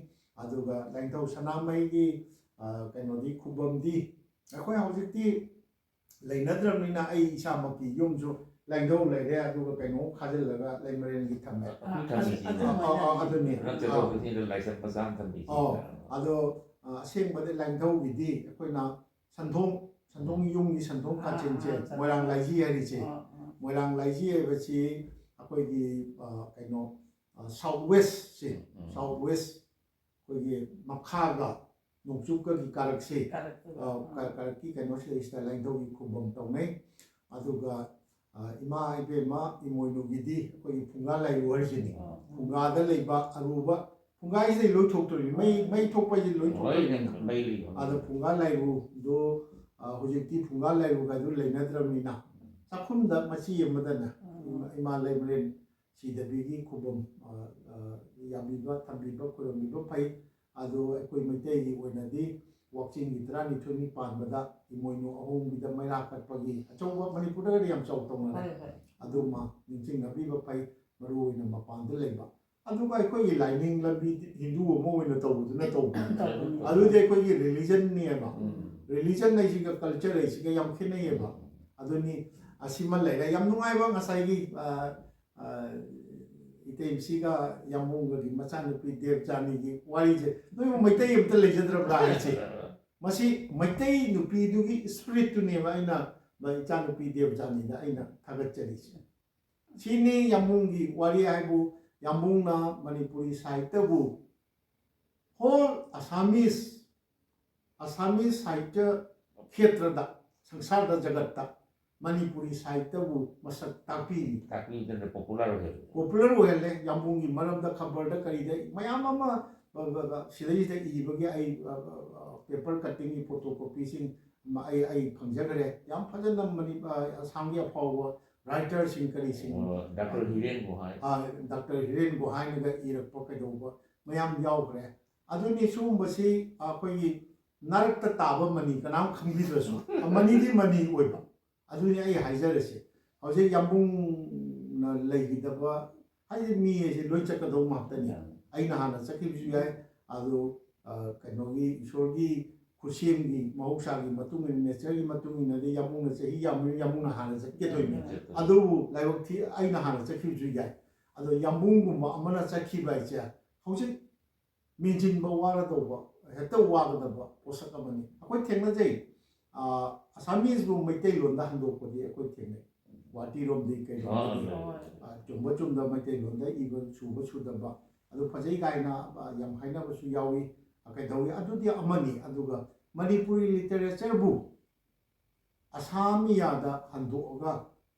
ꯑꯗꯨꯒ ꯂꯥꯏꯅꯤꯡꯊꯧ ꯁꯅꯥꯃꯍꯤꯒꯤ, ꯑ, ꯀꯩꯅꯣꯗꯤ, ꯈꯨꯕꯝꯗꯤ ꯑꯩꯈꯣꯏ ꯍꯧꯖꯤꯛꯇꯤ ꯂꯩꯅꯗ꯭ꯔꯕꯅꯤꯅ ꯑꯩ ꯏꯁꯥꯃꯛꯀꯤ ꯌꯨꯝꯁꯨ ꯂꯥꯏꯅꯤꯡꯊꯧ ꯂꯩꯔꯦ, ꯑꯗꯨꯒ ꯀꯩꯅꯣ ꯈꯥꯖꯤꯜꯂꯒ ꯂꯩꯃꯔꯦꯟꯒꯤ ꯊꯝꯃꯦ꯫ ꯑꯩꯈꯣꯏ ꯊꯝꯃꯤꯁꯤ ꯑꯗꯨ ꯑ, ꯑ, ꯑ, ꯑꯗꯨꯅꯤ꯫ ꯅꯠꯇ꯭ꯔꯒ ꯑ, ꯑꯩꯈꯣꯏ ꯂꯥꯏꯁꯪ ꯃꯆꯥ ꯑꯃ ꯊꯝꯕꯤꯁꯤ꯫ ꯑꯣ꯫ ꯑꯗꯣ, ꯑ, ꯑꯁꯦꯡꯕꯗꯤ ꯂꯥꯏꯅꯤꯡꯊꯧꯒꯤꯗꯤ ꯑꯩꯈꯣꯏꯅ ꯁꯟꯊꯣꯡ, ꯁꯟꯊꯣꯡ, ꯌꯨꯝꯒꯤ ꯁꯟꯊꯣꯡ ꯑꯥ, ꯀꯥꯆꯤꯟꯁꯦ, ꯑꯥ, ꯁꯟꯊꯣꯡ꯫ ꯃꯣꯏꯔꯥꯡ ꯂꯥꯏꯖꯤ ꯍꯥꯏꯔꯤꯁꯦ꯫ ꯑꯥ, ꯑꯥ꯫ ꯃꯣꯏꯔꯥꯡ ꯂꯥꯏꯖꯤ ꯍꯥꯏꯕꯁꯤ ꯑꯩꯈꯣꯏꯒꯤ, ꯑ, ꯀꯩꯅꯣ, ꯑ, south west ꯁꯦ, ꯎꯝ꯫ south west ꯑꯩꯈꯣꯏꯒꯤ ꯃꯈꯥꯒ ꯅꯣꯡꯆꯨꯞꯀꯒꯤ ꯀꯥꯔꯛꯁꯦ, ꯀꯥꯔꯛꯇꯨꯒ꯫ ꯑ, ꯀ-, ꯀꯥꯔꯛꯀꯤ ꯀꯩꯅꯣꯁꯤꯗꯩꯁꯤꯗ ꯂꯥꯏꯅꯤꯡꯊꯧꯒꯤ ꯈꯨꯕꯝ ꯇꯧꯅꯩ꯫ ꯑꯗꯨꯒ, ꯑ, ꯏꯃꯥ ꯏꯕꯦꯝꯃ ꯏꯃꯣꯏꯅꯨꯒꯤꯗꯤ ꯑꯩꯈꯣꯏꯒꯤ ꯐꯨꯡꯒꯥ ꯂꯥꯏꯔꯨ ꯍꯥꯏꯁꯤꯅꯤ꯫ ꯑꯥ, ꯑꯥ꯫ ꯐꯨꯡꯒꯥꯗ ꯂꯩꯕ ꯑꯔꯨꯕ, ꯐꯨꯡꯒꯥꯁꯤꯗꯩ ꯂꯣꯏ ꯊꯣꯛꯇꯣꯔꯤꯅꯤ꯫ ꯃꯩ, ꯃꯩ ꯊꯣꯛꯄ ꯍꯥꯏꯁꯤ ꯂꯣꯏ ꯂꯣꯏꯅ ꯊꯣꯛꯇꯣꯔꯤꯅꯤ꯫ ꯃꯩ ꯂꯩꯕ꯫ ꯑꯗꯣ ꯐꯨꯡꯒꯥ ꯂꯥꯏꯔꯨꯗꯣ, ꯑ, ꯍꯧꯖꯤꯛꯇꯤ ꯐꯨꯡꯒꯥ ꯂꯥꯏꯔꯨ ꯀꯥꯏꯗꯨ ꯂꯩꯅꯗ꯭ꯔꯕꯅꯤꯅ ꯆꯥꯛꯈꯨꯝꯗ ꯃꯆꯤ ꯑꯃꯗꯅ ꯑꯥ꯫ ꯏꯃꯥ, ꯏꯃꯥ ꯂꯩꯃꯔꯦꯟ ꯁꯤꯗꯕꯤꯒꯤ ꯈꯨꯕꯝ, ꯑ, ꯑ, ꯌꯥꯝꯕꯤꯕ, ꯊꯝꯕꯤꯕ, ꯈꯨꯔꯨꯝꯕꯤꯕ ꯐꯩ꯫ ꯑꯗꯣ ꯑꯩꯈꯣꯏ ꯃꯩꯇꯩꯒꯤ ꯑꯣꯏꯅꯗꯤ ꯋꯥꯛꯆꯤꯡꯒꯤ ꯇꯔꯥꯅꯤꯊꯣꯏꯅꯤ ꯄꯥꯟꯕꯗ ꯏꯃꯣꯏꯅꯨ ꯑꯍꯣꯡꯕꯤꯗ ꯃꯩꯔꯥ ꯀꯠꯄꯒꯤ ꯑꯆꯧꯕ, ꯃꯅꯤꯄꯨꯔꯗꯒꯗꯤ ꯌꯥꯝ ꯆꯥꯎ ꯇꯧꯅꯔꯦ꯫ ꯍꯣꯏ, ꯍꯣꯏ꯫ ꯑꯗꯨꯃ ꯅꯤꯡꯁꯤꯡꯅꯕꯤꯕ ꯐꯩ, ꯃꯔꯨ ꯑꯣꯏꯅ ꯃꯄꯥꯟꯗ ꯂꯩꯕ꯫ ꯑꯗꯨꯒ ꯑꯩꯈꯣꯏꯒꯤ ꯂꯥꯏꯅꯤꯡ ꯂꯝꯕꯤ ꯍꯤꯟꯗꯨ ꯑꯃ ꯑꯣꯏꯅ ꯇꯧꯕꯗꯨꯅ ꯇꯧꯕ, ꯑꯗꯨꯗꯤ ꯑꯩꯈꯣꯏꯒꯤ ꯔꯤꯂꯤꯖꯟꯅꯦꯕ꯫ ꯔꯤꯂꯤꯖꯟ ꯍꯥꯏꯁꯤꯒ ꯀꯜꯆꯔ ꯍꯥꯏꯁꯤꯒ ꯌꯥꯝ ꯈꯦꯠꯅꯩꯌꯦꯕ꯫ ꯑꯗꯨꯅꯤ, ꯑꯁꯤꯃ ꯂꯩꯔꯦ꯫ ꯌꯥꯝ ꯅꯨꯡꯉꯥꯏꯕ ꯉꯁꯥꯏꯒꯤ, ꯑ, ꯑ, ꯏꯇꯩꯁꯤꯒ ꯌꯥꯝꯕꯨꯡꯒꯒꯤ ꯃꯆꯥꯅꯨꯄꯤ ꯗꯦꯕꯖꯥꯅꯤꯒꯤ ꯋꯥꯔꯤꯁꯦ꯫ ꯅꯣꯏꯕꯨ ꯃꯩꯇꯩ ꯑꯝꯇ ꯂꯩꯖꯗ꯭ꯔꯕ꯭ꯔꯥ ꯍꯥꯏꯁꯦ? ꯃꯁꯤ ꯃꯩꯇꯩ ꯅꯨꯄꯤꯗꯨꯒꯤ ꯏꯁꯄꯤꯔꯤꯠꯇꯨꯅꯦꯕ ꯑꯩꯅ ꯏꯆꯥꯅꯨꯄꯤ ꯗꯦꯕꯖꯥꯅꯤꯗ ꯑꯩꯅ ꯊꯥꯒꯠꯆꯔꯤꯁꯦ꯫ ꯁꯤꯅꯤ ꯌꯥꯝꯕꯨꯡꯒꯤ ꯋꯥꯔꯤ ꯍꯥꯏꯕꯨ꯫ ꯌꯥꯝꯕꯨꯡꯅ ꯃꯅꯤꯄꯨꯔꯤ ꯁꯥꯍꯤꯇ꯭ꯌꯕꯨ ꯍꯣꯜ ꯑꯁꯥꯃꯤꯁ, ꯑꯁꯥꯃꯤꯁ ꯁꯥꯍꯤꯇ꯭ꯌ ꯈꯦꯇ꯭ꯔꯗ, ꯁꯪꯁꯥꯔꯗ, ꯖꯒꯠꯇ ꯃꯅꯤꯄꯨꯔꯤ ꯁꯥꯍꯤꯇ꯭ꯌꯕꯨ ꯃꯁꯛ ꯇꯥꯛꯄꯤꯔꯤ꯫ ꯇꯥꯛꯄꯤꯗꯅ ꯄꯣꯄꯨꯂꯔ ꯑꯣꯏꯍꯜꯂꯦ꯫ ꯄꯣꯄꯨꯂꯔ ꯑꯣꯏꯍꯜꯂꯦ꯫ ꯌꯥꯝꯕꯨꯡꯒꯤ ꯃꯔꯝꯗ ꯈꯕꯔꯗ ꯀꯔꯤꯗ ꯃꯌꯥꯝ ꯑꯃ, ꯑ, ꯑ, ꯑ, ꯁꯤꯗꯩꯁꯤꯗ ꯏꯕꯒꯤ ꯑꯩ, ꯑ, ꯑ, ꯑ, ꯄꯦꯄꯔ ꯀꯠꯇꯤꯡꯒꯤ ꯐꯣꯇꯣ ꯀꯣꯄꯤꯁꯤꯡ ꯑꯃ ꯑꯩ, ꯑꯩ ꯐꯪꯖꯈ꯭ꯔꯦ꯫ ꯌꯥꯝ ꯐꯖꯅ ꯃꯅꯤ-, ꯑ, ꯑꯁꯥꯝꯒꯤ ꯑꯐꯥꯎꯕ ꯔꯥꯏꯇꯔꯁꯤꯡ ꯀꯔꯤꯁꯤꯡ, ꯑꯣ, ꯗꯥꯛꯇꯔ ꯍꯤꯔꯦꯟ ꯒꯣꯍꯥꯏ꯫ ꯑ, ꯗꯥꯛꯇꯔ ꯍꯤꯔꯦꯟ ꯒꯣꯍꯥꯏꯅꯒ ꯏꯔꯛꯄ ꯀꯩꯗꯧꯕ ꯃꯌꯥꯝ ꯌꯥꯎꯈ꯭ꯔꯦ꯫ ꯑꯗꯨꯅꯤ ꯁꯤꯒꯨꯝꯕꯁꯤ ꯑꯩꯈꯣꯏꯒꯤ ꯅꯥꯔꯛꯇ ꯇꯥꯕ ꯃꯅꯤ ꯀꯅꯥꯝ ꯈꯪꯕꯤꯗ꯭ꯔꯁꯨ, ꯃꯅꯤꯗꯤ ꯃꯅꯤ ꯑꯣꯏꯕ꯫ ꯑꯗꯨꯅꯤ ꯑꯩ ꯍꯥꯏꯖꯔꯤꯁꯦ꯫ ꯍꯧꯖꯤꯛ ꯌꯥꯝꯕꯨꯡꯅ ꯂꯩꯈꯤꯗꯕ ꯍꯥꯏꯗꯤ ꯃꯤ ꯍꯥꯏꯁꯦ ꯂꯣꯏ ꯆꯠꯀꯗꯧꯕ ꯉꯥꯛꯇꯅꯤ꯫ ꯑꯩꯅ ꯍꯥꯟꯅ ꯆꯠꯈꯤꯕꯁꯨ ꯌꯥꯏ꯫ ꯑꯗꯣ, ꯑ, ꯀꯩꯅꯣꯒꯤ ꯏꯁꯣꯔꯒꯤ ꯈꯨꯠꯁꯦꯝꯒꯤ ꯃꯍꯧꯁꯥꯒꯤ ꯃꯇꯨꯡ ꯏꯟꯅ, ꯅꯦꯆꯔꯒꯤ ꯃꯇꯨꯡ ꯏꯟꯅꯗꯤ ꯌꯥꯝꯕꯨꯡꯅ ꯆꯍꯤ ꯌꯥꯝꯕꯅꯤꯅ ꯌꯥꯝꯕꯨꯡꯅ ꯍꯥꯟꯅ ꯆꯠꯀꯗꯣꯏꯅꯤ꯫ ꯑꯗꯨꯕꯨ ꯂꯥꯏꯕꯛ ꯊꯤ ꯑꯩꯅ ꯍꯥꯟꯅ ꯆꯠꯈꯤꯕꯁꯨ ꯌꯥꯏ꯫ ꯑꯗꯣ ꯌꯥꯝꯕꯨꯡꯒꯨꯝꯕ ꯑꯃꯅ ꯆꯠꯈꯤꯕ ꯍꯥꯏꯁꯦ ꯍꯧꯖꯤꯛ ꯃꯦꯟꯁꯤꯟꯕ ꯋꯥꯔꯗꯧꯕ, ꯍꯦꯛꯇ ꯋꯥꯒꯗꯕ ꯄꯣꯠꯁꯛ ꯑꯃꯅꯤ꯫ ꯑꯩꯈꯣꯏ ꯊꯦꯡꯅꯖꯩ꯫ ꯑ, ꯑꯁꯥꯃꯤꯁꯕꯨ ꯃꯩꯇꯩꯂꯣꯟꯗ ꯍꯟꯗꯣꯛꯄꯗꯤ ꯑꯩꯈꯣꯏ ꯊꯦꯡꯅꯩ꯫ ꯒꯨꯋꯥꯍꯥꯇꯤꯔꯣꯝꯗꯤ ꯀꯩꯔꯣꯝꯗꯤ, ꯑꯥ, ꯑ, ꯆꯨꯝꯕ ꯆꯨꯝꯗꯕ ꯃꯩꯇꯩꯂꯣꯟꯗ ꯏꯕ ꯁꯨꯕ ꯁꯨꯗꯕ ꯑꯗꯨ ꯐꯖꯩ ꯀꯥꯏꯅ, ꯑ, ꯌꯥꯝ ꯍꯥꯏꯅꯕꯁꯨ ꯌꯥꯎꯏ꯫ ꯑ, ꯀꯩꯗꯧꯏ? ꯑꯗꯨꯗꯤ ꯑꯃꯅꯤ꯫ ꯑꯗꯨꯒ ꯃꯅꯤꯄꯨꯔꯤ ꯂꯤꯇꯔꯦꯆꯔꯕꯨ ꯑꯁꯥꯃꯤꯌꯥꯗ ꯍꯟꯗꯣꯛꯑꯒ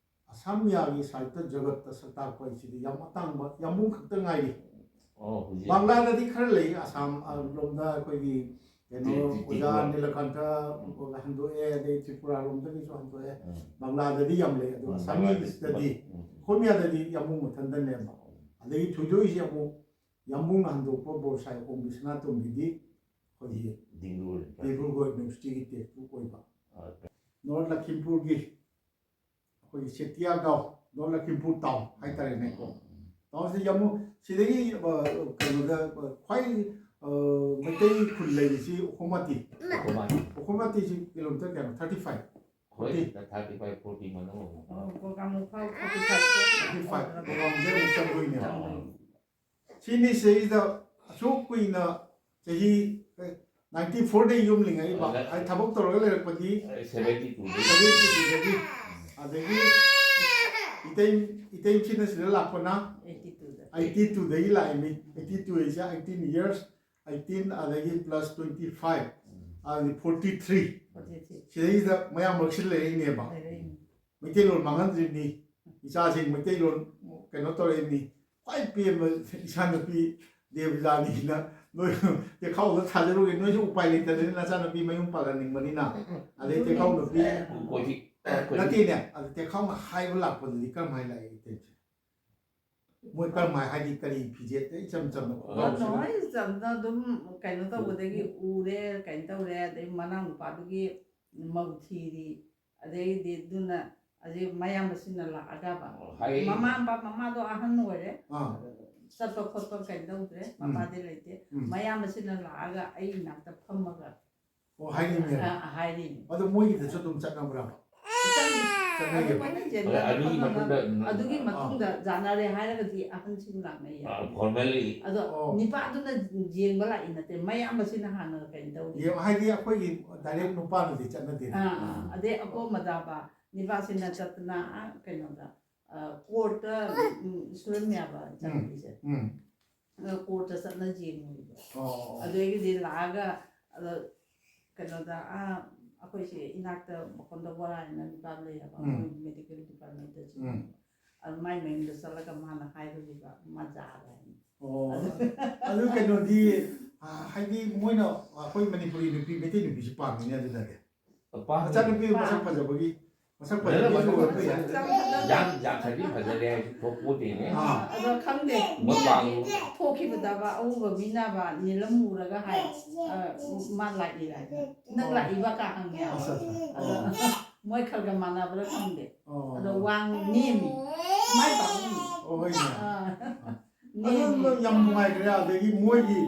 ꯑꯁꯥꯃꯤꯌꯥꯒꯤ ꯁꯥꯍꯤꯇ꯭ꯌ ꯖꯒꯠꯇ ꯁꯛꯇꯥꯛꯄ ꯍꯥꯏꯁꯤꯗꯤ ꯌꯥꯝ ꯑꯇꯥꯡꯕ, ꯌꯥꯝꯕꯨꯡ ꯈꯛꯇ ꯉꯥꯏꯔꯤ꯫ ꯑꯣ, ꯍꯧꯖꯤꯛ ꯕꯪꯒ꯭ꯂꯥꯗꯗꯤ ꯈꯔ ꯂꯩ, ꯑꯁꯥꯝ, ꯑ, ꯂꯣꯝꯗ ꯑꯩꯈꯣꯏꯒꯤ ꯀꯩꯅꯣ, ꯇ꯭ꯔꯤ-, ꯇ꯭ꯔꯤ-, ꯑꯣꯖꯥ ꯇ꯭ꯔꯤꯄꯨꯔꯥ꯫ ꯅꯤꯂꯀꯥꯟꯊ ꯍꯟꯗꯣꯛꯑꯦ, ꯑꯗꯩ ꯇ꯭ꯔꯤꯄꯨꯔꯥ ꯂꯣꯝꯗꯒꯤꯁꯨ ꯍꯟꯗꯣꯛꯑꯦ꯫ ꯎꯝ꯫ ꯕꯪꯒ꯭ꯂꯥꯗꯗꯤ ꯌꯥꯝ ꯂꯩ, ꯑꯗꯣ ꯎꯝ, ꯑꯁꯥꯃꯤꯁꯇꯗꯤ, ꯎꯝ꯫ ꯑꯩꯈꯣꯏ ꯃꯌꯥꯗꯗꯤ ꯌꯥꯝꯕꯨꯡ ꯃꯊꯟꯗꯅꯦꯕ꯫ ꯑꯗꯒꯤ ꯊꯣꯏꯗꯣꯛꯏꯁꯦ ꯑꯃꯨꯛ ꯌꯥꯝꯕꯨꯡꯅ ꯍꯟꯗꯣꯛꯄ ꯕꯣꯔꯁꯥꯏ ꯑꯣꯡꯕꯤ ꯁꯅꯥꯇꯣꯝꯕꯤꯗꯤ ꯑꯩꯈꯣꯏꯒꯤ ꯗꯤꯡꯒꯨꯔ꯫ ꯗꯤꯕ꯭ꯔꯨꯒꯔ ꯌꯨꯅꯤꯚꯔꯁꯤꯇꯤꯒꯤ ꯇꯦꯛꯁꯕꯨꯛ ꯑꯣꯏꯕ꯫ ꯑꯣꯀꯦ꯫ ꯅꯣꯔꯠ ꯂꯈꯤꯝꯄꯨꯔꯒꯤ ꯑꯩꯈꯣꯏꯒꯤ ꯁꯦꯇꯤꯌꯥꯒꯥꯎ, ꯅꯣꯔꯠ ꯂꯈꯤꯝꯄꯨꯔ ꯇꯥꯎꯟ ꯍꯥꯏꯇꯥꯔꯦꯅꯦꯀꯣ꯫ ꯎꯝ, ꯎꯝ꯫ ꯍꯧꯖꯤꯛ ꯌꯥꯝꯕꯨ ꯁꯤꯗꯒꯤ, ꯑ, ꯀꯩꯅꯣꯗ, ꯑ, ꯈ꯭ꯋꯥꯏ, ꯑ, ꯃꯩꯇꯩ ꯈꯨꯜ ꯂꯩꯔꯤꯁꯤ ꯎꯈꯣꯡꯃꯥꯇꯤ꯫ ꯎꯈꯣꯡꯃꯥꯇꯤ꯫ ꯎꯈꯣꯡꯃꯥꯇꯤꯁꯤ ꯀꯤꯂꯣꯃꯤꯇꯔ ꯀꯌꯥꯅꯣ? Thirty five. ꯍꯣꯏ, ꯊꯥꯔꯇꯤ ꯐꯥꯏꯚ, ꯐꯣꯔꯇꯤ ꯃꯅꯨꯡ ꯑꯃꯨꯛ꯫ ꯑꯣ, ꯒꯣꯒꯥꯃꯨ ꯐꯥꯎ ꯊꯥꯔꯇꯤ ꯐꯥꯏꯚ꯫ ꯊꯥꯔꯇꯤ ꯐꯥꯏꯚ, ꯒꯣꯒꯥꯃꯨꯁꯦ ꯑꯃꯨꯛ ꯆꯪꯗꯣꯏꯅꯦꯕ꯫ ꯆꯪꯗꯣꯏꯅꯦ꯫ ꯁꯤꯅꯤ ꯁꯤꯗꯩꯁꯤꯗ ꯑꯁꯨꯛ ꯀꯨꯏꯅ ꯆꯍꯤ ꯅꯥꯏꯟꯇꯤ ꯐꯣꯔꯗꯩ ꯌꯨꯝ ꯂꯤꯡꯉꯛꯏꯕ, ꯑꯗ ꯑꯩ ꯊꯕꯛ ꯇꯧꯔꯒ ꯂꯩꯔꯛꯄꯗꯤ ꯁꯚꯦꯟꯇꯤ ꯇꯨꯗꯒꯤ꯫ ꯁꯚꯦꯟꯇꯤ ꯇꯨꯗꯒꯤ꯫ ꯑꯗꯒꯤ ꯏꯇꯩ, ꯏꯇꯩꯁꯤꯅ ꯁꯤꯗ ꯂꯥꯛꯄꯅ ꯑꯩꯠꯇꯤ ꯇꯨꯗ꯫ ꯑꯩꯠꯇꯤ ꯇꯨꯗꯒꯤ ꯂꯥꯛꯏꯅꯤ꯫ ꯑꯩꯠꯇꯤ ꯇꯨ ꯍꯥꯏꯁꯦ eighteen years, eighteen ꯑꯗꯒꯤ plus twenty five, ꯑꯗꯨꯗꯤ forty three꯫ Forty three꯫ ꯁꯤꯗꯩꯁꯤꯗ ꯃꯌꯥꯝ ꯃꯔꯛꯁꯤꯗ ꯂꯩꯔꯛꯏꯅꯦꯕ꯫ ꯂꯩꯔꯛꯏꯅꯤ꯫ ꯃꯩꯇꯩꯂꯣꯟ ꯃꯥꯡꯍꯟꯗ꯭ꯔꯤꯕꯅꯤ, ꯏꯆꯥꯁꯤꯡ ꯃꯩꯇꯩꯂꯣꯟ ꯀꯩꯅꯣ ꯇꯧꯔꯛꯏꯕꯅꯤ꯫ ꯈ꯭ꯋꯥꯏ ꯄꯦꯟꯕ ꯏꯆꯥꯅꯨꯄꯤ ꯗꯦꯕꯖꯥꯅꯤꯁꯤꯅ ꯅꯣꯏ ꯆꯦꯈꯥꯎꯗ ꯊꯥꯖꯔꯨꯒꯦ, ꯅꯣꯏꯁꯨ ꯎꯄꯥꯏ ꯂꯩꯇꯗꯅ ꯅꯆꯥꯅꯨꯄꯤ ꯃꯌꯨꯝ ꯄꯥꯜꯍꯟꯅꯤꯡꯕꯅꯤꯅ꯫ ꯑꯗꯩ ꯆꯦꯈꯥꯎ ꯅꯨꯄꯤ ꯑꯩꯈꯣꯏꯗꯤ, ꯑꯩꯈꯣꯏꯗꯤ ꯅꯠꯇꯦꯅꯦ, ꯑꯗ ꯆꯦꯈꯥꯎꯅ ꯍꯥꯏꯕ ꯂꯥꯛꯄꯗꯨꯗꯤ ꯀꯔꯝꯍꯥꯏꯅ ꯂꯥꯛꯏ ꯏꯇꯩꯁꯦ? ꯃꯣꯏ ꯀꯔꯝꯍꯥꯏꯅ, ꯍꯥꯏꯗꯤ ꯀꯔꯤ ꯐꯤꯖꯦꯠꯇ ꯏꯆꯝ ꯆꯝꯅ ꯈꯣꯡꯒ꯭ꯔꯥꯎ ꯁꯦꯠꯂ? ꯅꯣꯏ ꯆꯝꯅ ꯑꯗꯨꯝ ꯀꯩꯅꯣ ꯇꯧꯕꯗꯒꯤ ꯎꯔꯦ, ꯀꯩꯅꯣ ꯇꯧꯔꯦ, ꯑꯗꯩ ꯃꯅꯥꯎ ꯅꯨꯄꯥꯗꯨꯒꯤ ꯃꯧ ꯊꯤꯔꯤ, ꯑꯗꯩꯗꯤ ꯑꯗꯨꯅ ꯑꯗꯩ ꯃꯌꯥꯝꯕꯁꯤꯡꯅ ꯂꯥꯛꯑꯒꯕ꯫ ꯑꯣ, ꯍꯥꯏ꯫ ꯃꯃꯥ ꯃꯄꯥ, ꯃꯃꯥꯗꯣ ꯑꯍꯟ ꯑꯣꯏꯔꯦ, ꯑꯥ꯫ ꯆꯠꯄ ꯈꯣꯠꯄ ꯀꯩꯅꯣ ꯇꯧꯗ꯭ꯔꯦ, ꯎꯝ꯫ ꯃꯄꯥꯗꯤ ꯂꯩꯇꯦ꯫ ꯎꯝ꯫ ꯃꯌꯥꯝꯕꯁꯤꯡꯅ ꯂꯥꯛꯑꯒ ꯑꯩ ꯏꯅꯥꯛꯇ ꯐꯝꯃꯒ ꯑꯣ, ꯍꯥꯏꯔꯤꯅꯦ꯫ ꯑ, ꯍꯥꯏꯔꯤꯅꯦ꯫ ꯑꯗꯣ ꯃꯣꯏꯒꯤꯗꯁꯨ ꯑꯗꯨꯝ ꯆꯠꯅꯕ꯭ꯔꯥ? ꯆꯠꯂꯤ꯫ ꯆꯠꯅꯩꯌꯦꯕ꯫ ꯑꯗꯨꯃꯥꯏꯅ ꯌꯦꯟꯅꯕ ꯑꯗꯨꯒꯤ ꯈꯣꯠꯅꯕ, ꯃꯇꯨꯡꯗ, ꯎꯝ꯫ ꯑꯗꯨꯒꯤ ꯑꯥ꯫ ꯃꯇꯨꯡꯗ ꯌꯥꯅꯔꯦ ꯍꯥꯏꯔꯒꯗꯤ ꯑꯍꯟꯁꯤꯡ ꯂꯥꯛꯅꯩꯌꯦ꯫ ꯑꯥ, formally꯫ ꯑꯗꯣ ꯑꯣ꯫ ꯅꯤꯄꯥꯗꯨꯅ ꯌꯦꯡꯕ ꯂꯥꯛꯏ ꯅꯠꯇꯦ, ꯃꯌꯥꯝꯕꯁꯤꯅ ꯍꯥꯟꯅ ꯀꯩꯅꯣ ꯇꯧꯔꯤ꯫ ꯌꯦꯡ-, ꯍꯥꯏꯗꯤ ꯑꯩꯈꯣꯏꯒꯤ direct ꯅꯨꯄꯥꯅꯗꯤ ꯆꯠꯅꯗꯦ꯫ ꯑꯥ, ꯑꯥ꯫ ꯑꯗꯩ ꯑꯀꯣꯝ ꯑꯗꯥꯕ ꯅꯤꯄꯥꯁꯤꯅ ꯆꯠꯇꯅ, ꯑꯥ, ꯀꯩꯅꯣꯗ, ꯑꯥ, courtꯇ, ꯎꯝ, ꯁꯨꯔꯝ ꯌꯥꯕ ꯎꯝ, ꯆꯠꯂꯤꯁꯦ꯫ ꯎꯝ꯫ ꯑꯗ courtꯇ ꯆꯠꯅ ꯌꯦꯡꯉꯨꯏꯕ꯫ ꯑꯣ, ꯑꯣ, ꯑꯣ꯫ ꯑꯗꯨꯗꯒꯤꯗꯤ ꯂꯥꯛꯑꯒ, ꯑꯗ ꯀꯩꯅꯣꯗ, ꯑꯥ, ꯑꯩꯈꯣꯏꯁꯦ ꯏꯅꯥꯛꯇ ꯃꯈꯣꯟꯗ ꯋꯥꯔꯥꯏꯅ ꯅꯨꯄꯥ ꯂꯩꯌꯦꯕ, ꯎꯝ꯫ ꯃꯣꯏ medical departmentꯇ ꯎꯝ꯫ ꯆꯠꯂꯦꯕ꯫ ꯑꯗꯨ ꯃꯥꯏ ꯃꯌꯨꯝꯗ ꯆꯠꯂꯒ ꯃꯥꯅ ꯍꯥꯏꯔꯨꯔꯤꯕ, "ꯃꯖꯥꯗ" ꯍꯥꯏꯅ꯫ ꯑꯣ, ꯑꯗꯨ ꯑꯗꯨ ꯀꯩꯅꯣꯗꯤ, ꯑ, ꯍꯥꯏꯗꯤ ꯃꯣꯏꯅ ꯑꯩꯈꯣꯏ ꯃꯅꯤꯄꯨꯔꯤ ꯅꯨꯄꯤ, ꯃꯩꯇꯩ ꯅꯨꯄꯤꯁꯤ ꯄꯥꯝꯃꯤꯅꯦ ꯑꯗꯨꯗꯗꯤ꯫ ꯄꯥꯝꯃꯤ꯫ ꯃꯆꯥꯅꯨꯄꯤ ꯃꯁꯛ ꯄꯥꯝꯃꯤ꯫ ꯐꯖꯕꯒꯤ, ꯃꯁꯛ ꯐꯖꯕꯒꯤ ꯐꯖꯕ ꯑꯣꯏꯔꯛꯄ ꯌꯥꯏ꯫ ꯐꯖꯕ꯫ ꯌꯥꯝ, ꯌꯥꯝ ꯐꯖꯩ, ꯐꯖꯔꯦ ꯍꯥꯏꯁꯨ ꯊꯣꯛꯄꯣꯠꯇꯦꯅꯦ꯫ ꯑꯥ꯫ ꯑꯗꯣ ꯈꯪꯗꯦ, ꯃꯣꯏ ꯃꯤꯅꯗꯤ ꯄꯥꯝꯃꯤ꯫ ꯊꯣꯛꯈꯤꯕꯗꯕ ꯑꯎꯕ ꯃꯤꯅꯕ ꯅꯤꯂꯝ ꯃꯨꯔꯒ ꯍꯥꯏ, ꯑ, "ꯃꯥ ꯂꯥꯛꯏ" ꯍꯥꯏꯅ꯫ "ꯅꯪ ꯑꯣ꯫ ꯂꯥꯛꯏꯕ?" ꯀꯥ ꯍꯪꯉꯦ꯫ ꯑꯠꯆꯥ, ꯑꯠꯆꯥ꯫ ꯑꯗꯣ ꯑꯣ꯫ ꯃꯣꯏ ꯈꯔ ꯈꯔ ꯃꯥꯟꯅꯕ꯭ꯔꯥ ꯈꯪꯗꯦ꯫ ꯑꯣ꯫ ꯑꯗꯣ ꯋꯥꯡ ꯅꯦꯝꯃꯤ꯫ ꯃꯥꯏ ꯄꯥꯛꯅꯤ꯫ ꯑꯣ, ꯍꯣꯏꯅꯦ꯫ ꯑꯗꯨ ꯌꯥꯝ ꯅꯨꯡꯉꯥꯏꯈ꯭ꯔꯦ꯫ ꯑꯗꯒꯤ ꯃꯣꯏꯒꯤ,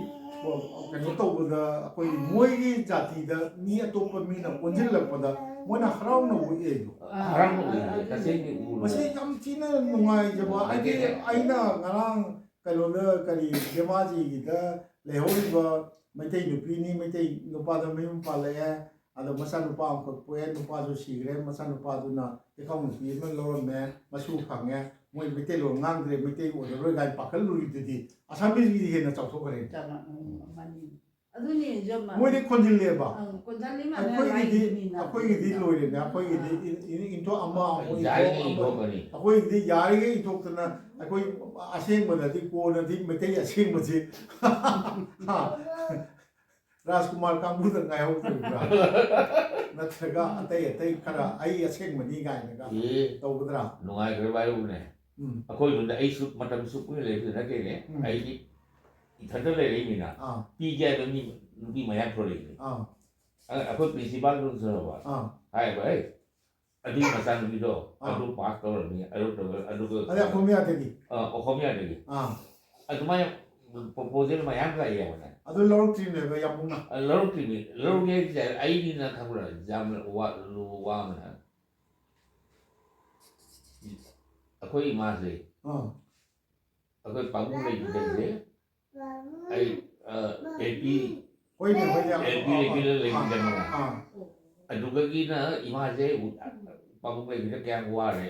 ꯑꯣ, ꯀꯩꯅꯣ ꯇꯧꯕꯗ, ꯑꯩꯈꯣꯏ ꯃꯣꯏꯒꯤ ꯖꯥꯇꯤꯗ ꯃꯤ ꯑꯇꯣꯞꯄ ꯃꯤꯅ ꯑꯣꯟꯁꯤꯜꯂꯛꯄꯗ ꯃꯣꯏꯅ ꯍꯔꯥꯎꯅ ꯎꯠꯂꯦꯗꯣ꯫ ꯍꯔꯥꯎꯅ ꯎꯠꯂꯦ, ꯇꯁꯦꯡꯅ ꯎꯔꯦ꯫ ꯃꯁꯤ ꯌꯥꯝ ꯊꯤꯅ ꯅꯨꯡꯉꯥꯏꯖꯕ꯫ ꯍꯥꯏꯗꯤ, ꯑꯗꯨꯅꯦ꯫ ꯑꯩꯅ ꯉꯔꯥꯡ ꯀꯩꯅꯣꯗ, ꯀꯔꯤ, ꯙꯦꯃꯥꯖꯤꯒꯤꯗ ꯂꯩꯍꯧꯔꯤꯕ ꯃꯩꯇꯩ ꯅꯨꯄꯤꯅꯤ, ꯃꯩꯇꯩ ꯅꯨꯄꯥꯗ ꯃꯌꯨꯝ ꯄꯥꯜꯂꯛꯑꯦ, ꯑꯗꯣ ꯃꯆꯥꯅꯨꯄꯥ ꯑꯃꯈꯛ ꯄꯣꯛꯑꯦ, ꯅꯨꯄꯥꯁꯨ ꯁꯤꯈ꯭ꯔꯦ, ꯃꯆꯥꯅꯨꯄꯥꯗꯨꯅ ꯇꯦꯈꯥꯎ ꯅꯨꯄꯤ ꯑꯃ ꯂꯧꯔꯝꯃꯦ, ꯃꯁꯨ ꯐꯪꯉꯦ, ꯃꯣꯏ ꯃꯩꯇꯩꯂꯣꯟ ꯉꯥꯡꯗ꯭ꯔꯦ, ꯃꯩꯇꯩ ꯑꯣꯏꯔꯔꯣꯏ ꯀꯥꯏꯅ ꯄꯥꯈꯠꯂꯨꯔꯤꯗꯨꯗꯤ ꯑꯁꯥꯃꯤꯁꯀꯤꯗꯤ ꯍꯦꯟꯅ ꯆꯥꯎꯊꯣꯛꯈ꯭ꯔꯦ꯫ ꯆꯞ ꯃꯥꯟꯅꯩ, ꯎꯝ, ꯃꯥꯅꯤ꯫ ꯑꯗꯨꯅꯤ, ꯏꯖꯝꯃ꯫ ꯃꯣꯏꯗꯤ ꯈꯣꯟꯖꯤꯜꯂꯦꯕ꯫ ꯑꯪ, ꯈꯣꯟꯖꯤꯜꯂꯤ ꯃꯥꯟꯅꯩ, ꯑꯩꯈꯣꯏꯒꯤꯗꯤ, ꯂꯥꯏꯒꯤꯅꯤꯅ꯫ ꯑꯩꯈꯣꯏꯒꯤꯗꯤ ꯂꯣꯏꯔꯦꯅꯦ, ꯑꯩꯈꯣꯏꯒꯤꯗꯤ ꯑꯥ꯫ ꯏꯟ-, ꯏꯟ-, ꯏꯟꯊꯣꯛ ꯑꯃ ꯑꯃꯨꯛ ꯌꯥꯔꯤꯉꯩ ꯏꯟꯊꯣꯛ ꯑꯃ꯫ ꯏꯟꯊꯣꯛꯀꯅꯤ꯫ ꯑꯩꯈꯣꯏꯒꯤꯗꯤ ꯌꯥꯔꯤꯉꯩ ꯏꯟꯊꯣꯛꯇꯅ, ꯑꯩꯈꯣꯏ ꯑꯁꯦꯡꯕꯗꯗꯤ ꯀꯣꯟꯅꯗꯤ ꯃꯩꯇꯩ ꯑꯁꯦꯡꯕꯁꯤ ꯔꯥꯖꯀꯨꯃꯥꯔ ꯀꯥꯡꯕꯨꯗ ꯉꯥꯏꯍꯧꯗꯣꯔꯤꯕ꯭ꯔꯥ? ꯅꯠꯇ꯭ꯔꯒ ꯑꯇꯩ ꯑꯇꯩ ꯈꯔ ꯑꯩ ꯑꯁꯦꯡꯕꯅꯤ ꯀꯥꯏꯅꯒ ꯑꯦ, ꯇꯧꯒꯗ꯭ꯔꯥ? ꯅꯨꯡꯉꯥꯏꯈ꯭ꯔꯕ ꯍꯥꯏꯕꯨꯅꯦ꯫ ꯎꯝ꯫ ꯑꯩꯈꯣꯏ ꯂꯣꯝꯗ ꯑꯩꯁꯨ ꯃꯇꯝ ꯁꯨ ꯀꯨꯏꯅ ꯂꯩꯕꯁꯨ ꯅꯠꯇꯦꯅꯦ꯫ ꯎꯝ꯫ ꯑꯩꯗꯤ ꯏꯊꯟꯇ ꯂꯩꯔꯛꯏꯅꯤꯅ ꯑꯥ꯫ ꯄꯤꯒꯦ ꯍꯥꯏꯕ ꯃꯤ ꯅꯨꯄꯤ ꯃꯌꯥꯝ ꯊꯣꯛꯂꯛꯏꯅꯤ꯫ ꯑꯥ꯫ ꯑ-, ꯑꯩꯈꯣꯏ ꯄ꯭ꯔꯤꯟꯁꯤꯄꯥꯜꯗꯨꯅꯁꯨ ꯍꯥꯏꯕ, ꯑꯥ꯫ ꯍꯥꯏꯕ, "ꯑꯦ, ꯑꯗꯨꯒꯤ ꯃꯆꯥꯅꯨꯄꯤꯗꯣ ꯑꯥ꯫ ꯑꯗꯨ ꯄꯥꯁ ꯇꯧꯔꯅꯤ, ꯑꯗꯨ ꯇꯧꯔ-, ꯑꯗꯨꯒ" ꯑꯗꯩ ꯑꯣꯈꯣꯃꯤꯌꯥꯗꯒꯤ? ꯑ, ꯑꯣꯈꯣꯃꯤꯌꯥꯗꯒꯤ꯫ ꯑꯥ꯫ ꯑꯗꯨꯃꯥꯏꯅ ꯄ꯭ꯔꯣꯄꯣꯖꯦꯜ ꯃꯌꯥꯝ ꯂꯥꯛꯑꯦꯕꯅꯦ꯫ ꯑꯗꯨ ꯂꯧꯔꯛꯇ꯭ꯔꯤꯅꯦꯕ ꯌꯥꯝꯕꯨꯡꯅ? ꯑ, ꯂꯧꯔꯛꯇ꯭ꯔꯤꯅꯤ꯫ ꯂꯧꯔꯛꯑꯦ ꯍꯥꯏꯁꯦ ꯑꯩꯅꯤꯅ ꯈꯪꯕ꯭ꯔꯥ? ꯌꯥꯝꯅ ꯋꯥ-, ꯋꯥꯕꯅ꯫ ꯑꯩꯈꯣꯏ ꯏꯃꯥꯁꯦ꯫ ꯑꯥ꯫ ꯑꯩꯈꯣꯏ ꯄꯥꯕꯨꯡ ꯂꯩꯈꯤꯗꯕꯁꯦ꯫ ꯑꯩ, ꯑ, ꯑꯦꯜ ꯄꯤ ꯍꯣꯏꯅꯦ, ꯍꯣꯏꯅꯦ꯫ ꯑꯦꯜ ꯄꯤ ꯑꯥ, ꯂꯩꯕꯤꯗ ꯑꯥ, ꯂꯩꯈꯤꯗꯕꯅꯦ꯫ ꯑꯥ꯫ ꯑꯗꯨꯗꯒꯤꯅ ꯏꯃꯥꯁꯦ ꯄꯥꯕꯨꯡ ꯂꯩꯈꯤꯗ ꯀꯌꯥꯝ ꯋꯥꯔꯦ꯫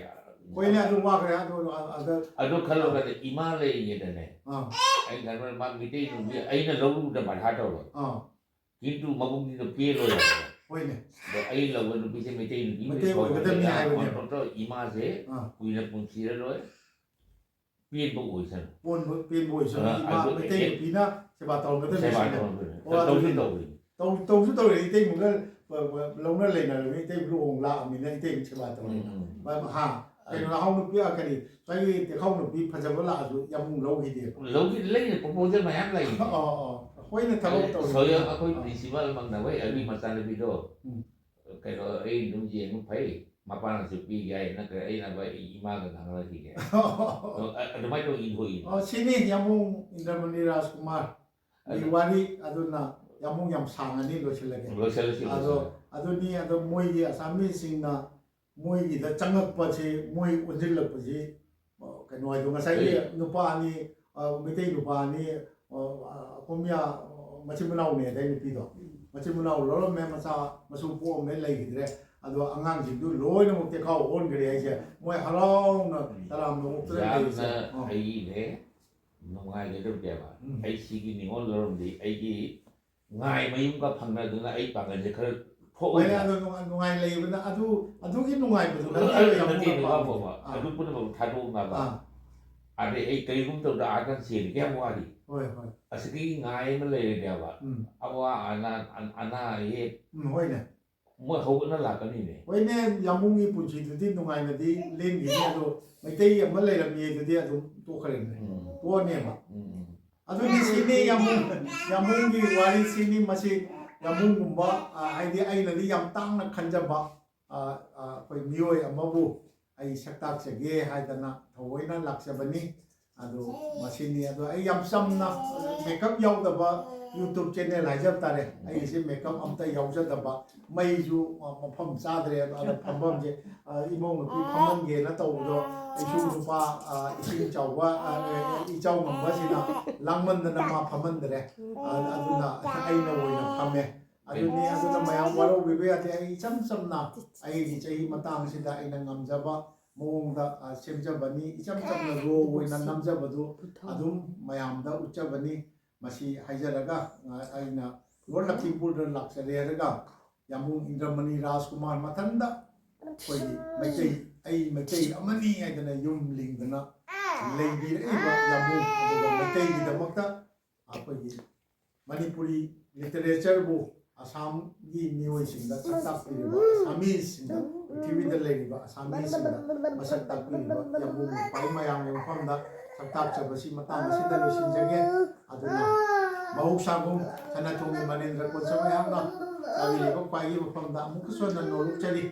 ꯍꯣꯏꯅꯦ, ꯑꯗꯨ ꯋꯥꯈ꯭ꯔꯦ, ꯑꯗꯨ, ꯑ-, ꯑꯗ ꯑꯗꯨ ꯈꯜꯂꯨꯔꯒꯗꯤ ꯏꯃꯥ ꯂꯩꯔꯤꯉꯩꯗꯅꯦ, ꯑꯥ꯫ ꯑꯩ ꯈꯟꯕꯗ ꯃꯥ ꯃꯤꯇꯩ ꯅꯨꯄꯤ ꯑꯩꯅ ꯂꯧꯔꯨꯕꯗ ꯕꯥꯙꯥ ꯇꯧꯔꯣꯏ꯫ ꯑꯥ꯫ ꯀꯤꯟꯇꯨ ꯃꯕꯨꯡꯁꯤꯅ ꯄꯦꯜꯂꯣꯏ ꯍꯥꯏꯕ꯫ ꯍꯣꯏꯅꯦ꯫ ꯑꯗꯣ ꯑꯩ ꯂꯧꯕ ꯅꯨꯄꯤꯁꯦ ꯃꯩꯇꯩ ꯅꯨꯄꯤ ꯃꯩꯇꯩ ꯑꯣꯏꯒꯗꯕꯅꯤ ꯍꯥꯏꯕꯅꯦꯕ꯫ ꯏꯃꯥꯁꯦ ꯑꯥ꯫ ꯀꯨꯏꯅ ꯄꯨꯟꯁꯤꯔꯔꯣꯏ꯫ ꯄꯦꯟꯕ ꯑꯣꯏꯁꯅꯨ꯫ ꯄꯣꯟꯕ-, ꯄꯦꯟꯕ ꯑꯣꯏꯁꯅꯨ꯫ ꯑꯥ, ꯏꯃꯥ ꯑꯗꯨ ꯃꯩꯇꯩ ꯑꯦ-, ꯅꯨꯄꯤꯅ ꯁꯦꯕꯥ ꯇꯧꯔꯝꯒꯗꯕꯅꯤ ꯁꯦꯕꯥ ꯁꯤꯅ꯫ ꯇꯧꯔꯝꯒꯗꯕꯅꯤ꯫ ꯑꯣ, ꯇꯧꯁꯨ ꯑꯗꯨꯅꯤ꯫ ꯇꯧꯔꯤ꯫ ꯇꯧ-, ꯇꯧꯁꯨ ꯇꯧꯔꯤ꯫ ꯏꯇꯩꯃꯒ ꯄ-, ꯄ-, ꯂꯧꯅ ꯂꯩꯅꯔꯕꯅꯤ꯫ ꯏꯇꯩꯃ ꯂꯨꯍꯣꯡ ꯂꯥꯛꯑꯃꯤꯅ ꯏꯇꯩꯃ ꯁꯦꯕꯥ ꯇꯧꯔꯦ꯫ ꯎꯝ, ꯎꯝ꯫ ꯃ-, ꯍꯥ? ꯀꯩꯅꯣ, ꯑꯗꯨ ꯅꯍꯥꯎ ꯅꯨꯄꯤ, ꯑ, ꯀꯔꯤ, ꯉꯁꯥꯏꯒꯤ ꯇꯦꯈꯥꯎ ꯅꯨꯄꯤ ꯐꯖꯕ ꯂꯥꯛꯑꯁꯨ ꯌꯥꯝ ꯂꯧꯈꯤꯗꯦꯕ꯫ ꯂꯧꯈꯤꯗꯦ, ꯂꯩꯅꯤ, ꯄ꯭ꯔꯣꯄꯣꯖꯦꯜ ꯃꯌꯥꯝ ꯂꯩꯅꯤ꯫ ꯑꯣ, ꯑꯣ꯫ ꯑꯩꯈꯣꯏꯅ ꯊꯕꯛ ꯑꯦ, ꯇꯧꯔꯤꯕꯅꯤꯅ꯫ ꯁꯣꯌꯝ ꯑꯩꯈꯣꯏ ꯑꯥ꯫ ꯄ꯭ꯔꯤꯟꯁꯤꯄꯥꯜ ꯃꯛꯅ ꯍꯣꯏ, ꯑꯗꯨꯒꯤ ꯃꯆꯥꯅꯨꯄꯤꯗꯣ, ꯎꯝ꯫ ꯀꯩꯅꯣ, ꯑꯩ ꯑꯗꯨꯝ ꯌꯦꯡꯕ ꯐꯩ꯫ ꯃꯄꯥꯅꯁꯨ ꯄꯤꯒꯦ ꯍꯥꯏ, ꯅꯠꯇ꯭ꯔꯒ ꯑꯩꯅ ꯚꯥꯏ ꯑꯩ ꯏꯃꯥꯒ ꯉꯥꯡꯅꯈꯤꯒꯦ꯫ ꯑꯗꯣ ꯑ-, ꯑꯗꯨꯃꯥꯏꯅ ꯇꯧꯔ ꯏꯟꯊꯣꯛꯏꯅꯤ꯫ ꯑꯣ, ꯁꯤꯅꯤ ꯌꯥꯃꯨꯡ ꯏꯟꯗ꯭ꯔꯃꯅꯤ ꯔꯥꯖꯀꯨꯃꯥꯔꯒꯤ ꯑꯗꯨ ꯋꯥꯔꯤ, ꯑꯗꯨꯅ ꯌꯥꯃꯨꯡ ꯌꯥꯝ ꯁꯥꯡꯉꯅꯤ, ꯂꯣꯏꯁꯤꯜꯂꯒꯦ꯫ ꯂꯣꯏꯁꯤꯜꯂꯁꯤ, ꯑꯗꯣ ꯂꯣꯏꯁꯤꯜꯂꯁꯤ꯫ ꯑꯗꯨꯅꯤ, ꯑꯗꯣ ꯃꯣꯏꯒꯤ ꯑꯁꯥꯃꯤꯁꯤꯡꯅ ꯃꯣꯏꯒꯤꯗ ꯆꯪꯉꯛꯄꯁꯤ, ꯃꯣꯏ ꯑꯣꯟꯁꯤꯜꯂꯛꯄꯁꯤ, ꯑ, ꯀꯩꯅꯣ ꯍꯥꯏꯗꯣ, ꯉꯁꯥꯏꯒꯤ ꯑꯩ ꯅꯨꯄꯥ ꯑꯅꯤ, ꯑ, ꯃꯩꯇꯩ ꯅꯨꯄꯥ ꯑꯅꯤ, ꯑ, ꯑ, ꯀꯣꯝꯌꯥ, ꯑ, ꯃꯆꯤꯟ ꯃꯅꯥꯎꯅꯦ ꯑꯗꯩ ꯅꯨꯄꯤꯗꯣ꯫ ꯃꯆꯤꯟ ꯃꯅꯥꯎ ꯂꯧꯔꯝꯃꯦ, ꯃꯆꯥ ꯃꯁꯨ ꯄꯣꯛꯑꯝꯃꯦ, ꯂꯩꯈꯤꯗ꯭ꯔꯦ꯫ ꯑꯗꯣ ꯑꯉꯥꯡꯁꯤꯡꯗꯨ ꯂꯣꯏꯅꯃꯛ ꯇꯦꯈꯥꯎ ꯑꯣꯟꯈ꯭ꯔꯦ ꯍꯥꯏꯁꯦ꯫ ꯃꯣꯏ ꯍꯔꯥꯎꯅ ꯎꯝ꯫ ꯇꯔꯥꯝꯅ ꯑꯣꯛꯇꯅ ꯂꯩꯔꯤꯁꯦ꯫ ꯌꯥꯝꯅ ꯑꯥ꯫ ꯑꯩꯅꯦ ꯅꯨꯡꯉꯥꯏꯒꯗꯕꯅꯦꯕ꯫ ꯎꯝ꯫ ꯑꯩ ꯁꯤꯒꯤ ꯅꯤꯉꯣꯜ ꯂꯧꯔꯝꯗꯤ ꯑꯩꯒꯤ ꯉꯥꯏ ꯃꯌꯨꯝꯒ ꯐꯪꯅꯗꯨꯅ ꯑꯩ ꯄꯥꯡꯒꯜꯁꯦ ꯈꯔ ꯍꯣꯏꯅꯦ, ꯊꯣꯛꯑꯣꯏꯗ꯭ꯔꯥ? ꯑꯗꯣ ꯅꯨꯡꯉꯥꯏ-, ꯅꯨꯡꯉꯥꯏ ꯂꯩꯕꯅ ꯑꯗꯨ, ꯑꯗꯨꯒꯤ ꯅꯨꯡꯉꯥꯏꯕꯗꯨ ꯑꯗꯨ ꯅꯠꯇꯦꯕ ꯑꯩ ꯌꯥꯝ ꯅꯠꯇꯦ, ꯄꯥꯝꯃꯤꯁꯦ꯫ ꯅꯨꯡꯉꯥꯏꯕ ꯑꯥ꯫ ꯑꯗꯨ ꯄꯨꯝꯅꯃꯛ ꯊꯥꯗꯣꯛꯅꯕ꯫ ꯑꯥ꯫ ꯑꯗꯩ ꯑꯩ ꯀꯔꯤꯒꯨꯝꯕ ꯇꯧꯗ ꯑꯥꯗ ꯆꯦꯟꯒꯦ ꯌꯥꯝ ꯋꯥꯔꯤ꯫ ꯍꯣꯏ, ꯍꯣꯏ꯫ ꯑꯁꯤꯒꯤ ꯉꯥꯏ ꯑꯃ ꯂꯩꯔꯦꯕ꯫ ꯎꯝ꯫ ꯑꯋꯥ ꯑꯅꯥ, ꯑꯟ-, ꯑꯅꯥ ꯑꯌꯦꯛ꯫ ꯎꯝ, ꯍꯣꯏꯅꯦ꯫ ꯃꯣꯏ ꯍꯧꯒꯠꯅ ꯂꯥꯛꯀꯅꯤꯅꯦ꯫ ꯍꯣꯏꯅꯦ, ꯌꯥꯃꯨꯡꯒꯤ ꯄꯨꯟꯁꯤꯗꯨꯗꯤ ꯅꯨꯡꯉꯥꯏꯅꯗꯤ ꯂꯦꯟꯈꯤꯅꯤ, ꯑꯗꯣ ꯃꯩꯇꯩ ꯑꯃ ꯂꯩꯔꯝꯃꯤ ꯑꯗꯨꯗꯤ ꯑꯗꯨꯝ ꯇꯣꯛꯈ꯭ꯔꯦꯅꯦ꯫ ꯎꯝ꯫ ꯇꯣꯛꯑꯅꯦꯕ꯫ ꯎꯝ꯫ ꯑꯗꯨꯗꯤ ꯁꯤꯅꯤ ꯌꯥꯃꯨꯡ, ꯌꯥꯃꯨꯡꯒꯤ ꯋꯥꯔꯤꯁꯤꯅꯤ꯫ ꯃꯁꯤ ꯌꯥꯃꯨꯡꯒꯨꯝꯕ, ꯑ, ꯍꯥꯏꯗꯤ ꯑꯩꯅꯗꯤ ꯌꯥꯝ ꯇꯥꯡꯅ ꯈꯟꯖꯕ, ꯑ, ꯑ, ꯑꯩꯈꯣꯏ ꯃꯤꯑꯣꯏ ꯑꯃꯕꯨ ꯑꯩ ꯁꯛꯇꯥꯛꯆꯒꯦ ꯍꯥꯏꯗꯅ ꯊꯑꯣꯏꯅ ꯂꯥꯛꯆꯕꯅꯤ꯫ ꯑꯗꯨ ꯃꯁꯤꯅꯤ꯫ ꯑꯗꯣ ꯑꯩ ꯌꯥꯝ ꯆꯝꯅ, ꯃꯦꯀꯞ ꯌꯥꯎꯗꯕ YouTube ꯆꯦꯅꯦꯜ ꯍꯥꯏꯖꯕ ꯇꯥꯔꯦ꯫ ꯑꯩꯒꯤꯁꯦ ꯃꯦꯀꯞ ꯑꯝꯇ ꯌꯥꯎꯖꯗꯕ, ꯃꯩꯁꯨ, ꯑ, ꯃꯐꯝ ꯆꯥꯗ꯭ꯔꯦ꯫ ꯑꯗꯣ ꯑꯗ ꯐꯝꯐꯝꯁꯦ, ꯑ, ꯏꯃꯧ ꯅꯨꯄꯤ ꯐꯝꯍꯟꯒꯦꯅ ꯇꯧꯕꯗꯣ, ꯑꯩꯁꯨ ꯅꯨꯄꯥ, ꯑ, ꯏꯁꯤꯡ ꯆꯥꯎꯕ, ꯑ, ꯏꯆꯥꯎ ꯉꯝꯕꯁꯤꯅ ꯂꯥꯡꯃꯟꯗꯅ ꯃꯥ ꯐꯝꯍꯟꯗ꯭ꯔꯦ꯫ ꯑ, ꯑꯗꯨꯅ ꯑꯩꯅ ꯑꯣꯏꯅ ꯐꯝꯃꯦ꯫ ꯑꯗꯨꯅꯤ, ꯑꯗꯨꯅ ꯃꯌꯥꯝ ꯋꯥꯔꯧꯕꯤꯕ ꯌꯥꯗꯦ꯫ ꯑꯩ ꯏꯆꯝ ꯆꯝꯅ ꯑꯩꯒꯤ ꯆꯍꯤ ꯃꯇꯥꯡꯁꯤꯗ ꯑꯩꯅ ꯉꯝꯖꯕ ꯃꯑꯣꯡꯗ, ꯑ, ꯁꯦꯝꯖꯕꯅꯤ꯫ ꯏꯆꯝ ꯆꯝꯅ ꯔꯣ ꯑꯣꯏꯅ ꯅꯝꯖꯕꯗꯨ ꯑꯗꯨꯝ ꯃꯌꯥꯝꯗ ꯎꯠꯆꯕꯅꯤ꯫ ꯃꯁꯤ ꯍꯥꯏꯖꯔꯒ, ꯑ, ꯑꯩꯅ ꯂꯣꯔꯠ ꯂꯈꯤꯝꯄꯨꯔꯗ ꯂꯥꯛꯆꯔꯦ ꯍꯥꯏꯔꯒ ꯌꯥꯃꯨꯡ ꯏꯟꯗ꯭ꯔꯃꯅꯤ ꯔꯥꯖꯀꯨꯃꯥꯔ ꯃꯊꯟꯗ ꯑꯩꯈꯣꯏꯒꯤ ꯃꯩꯇꯩ, ꯑꯩ ꯃꯩꯇꯩ ꯑꯃꯅꯤ ꯍꯥꯏꯗꯅ ꯌꯨꯝ ꯂꯤꯡꯗꯅ ꯂꯩꯕꯤꯔꯛꯏꯕ ꯌꯥꯃꯨꯡ, ꯑꯗꯨꯒ ꯃꯩꯇꯩꯒꯤꯗꯃꯛꯇ ꯑꯩꯈꯣꯏꯒꯤ ꯃꯅꯤꯄꯨꯔꯤ ꯂꯤꯇꯔꯦꯆꯔꯕꯨ ꯑꯁꯥꯝꯒꯤ ꯃꯤꯑꯣꯏꯁꯤꯡꯗ ꯁꯛ ꯇꯥꯛꯄꯤꯔꯤꯕ ꯑꯁꯥꯃꯤꯁꯁꯤꯡꯗ, ꯄ꯭ꯔꯤꯊꯤꯕꯤꯗ ꯂꯩꯔꯤꯕ ꯑꯁꯥꯃꯤꯁꯁꯤꯡꯗ ꯃꯁꯛ ꯇꯥꯛꯄꯤꯔꯤꯕ ꯌꯥꯝꯕꯨꯡ ꯈ꯭ꯋꯥꯏ ꯃꯌꯥꯝꯒꯤ ꯃꯐꯝꯗ ꯁꯛ ꯇꯥꯛꯆꯕꯁꯤ ꯃꯇꯥꯡ ꯑꯁꯤꯗ ꯂꯣꯏꯁꯤꯟꯖꯒꯦ꯫ ꯑꯗꯨꯅ ꯃꯍꯧꯁꯥꯒꯨꯝ ꯁꯅꯥꯊꯣꯡꯒꯤ ꯃꯅꯦꯟꯗ꯭ꯔ ꯀꯣꯟꯁꯝ ꯃꯌꯥꯝꯅ ꯇꯥꯕꯤꯔꯤꯕ ꯈ꯭ꯋꯥꯏꯒꯤ ꯃꯐꯝꯗ ꯑꯃꯨꯛꯀꯁꯨ ꯍꯟꯅ ꯅꯣꯂꯨꯛꯆꯔꯤ꯫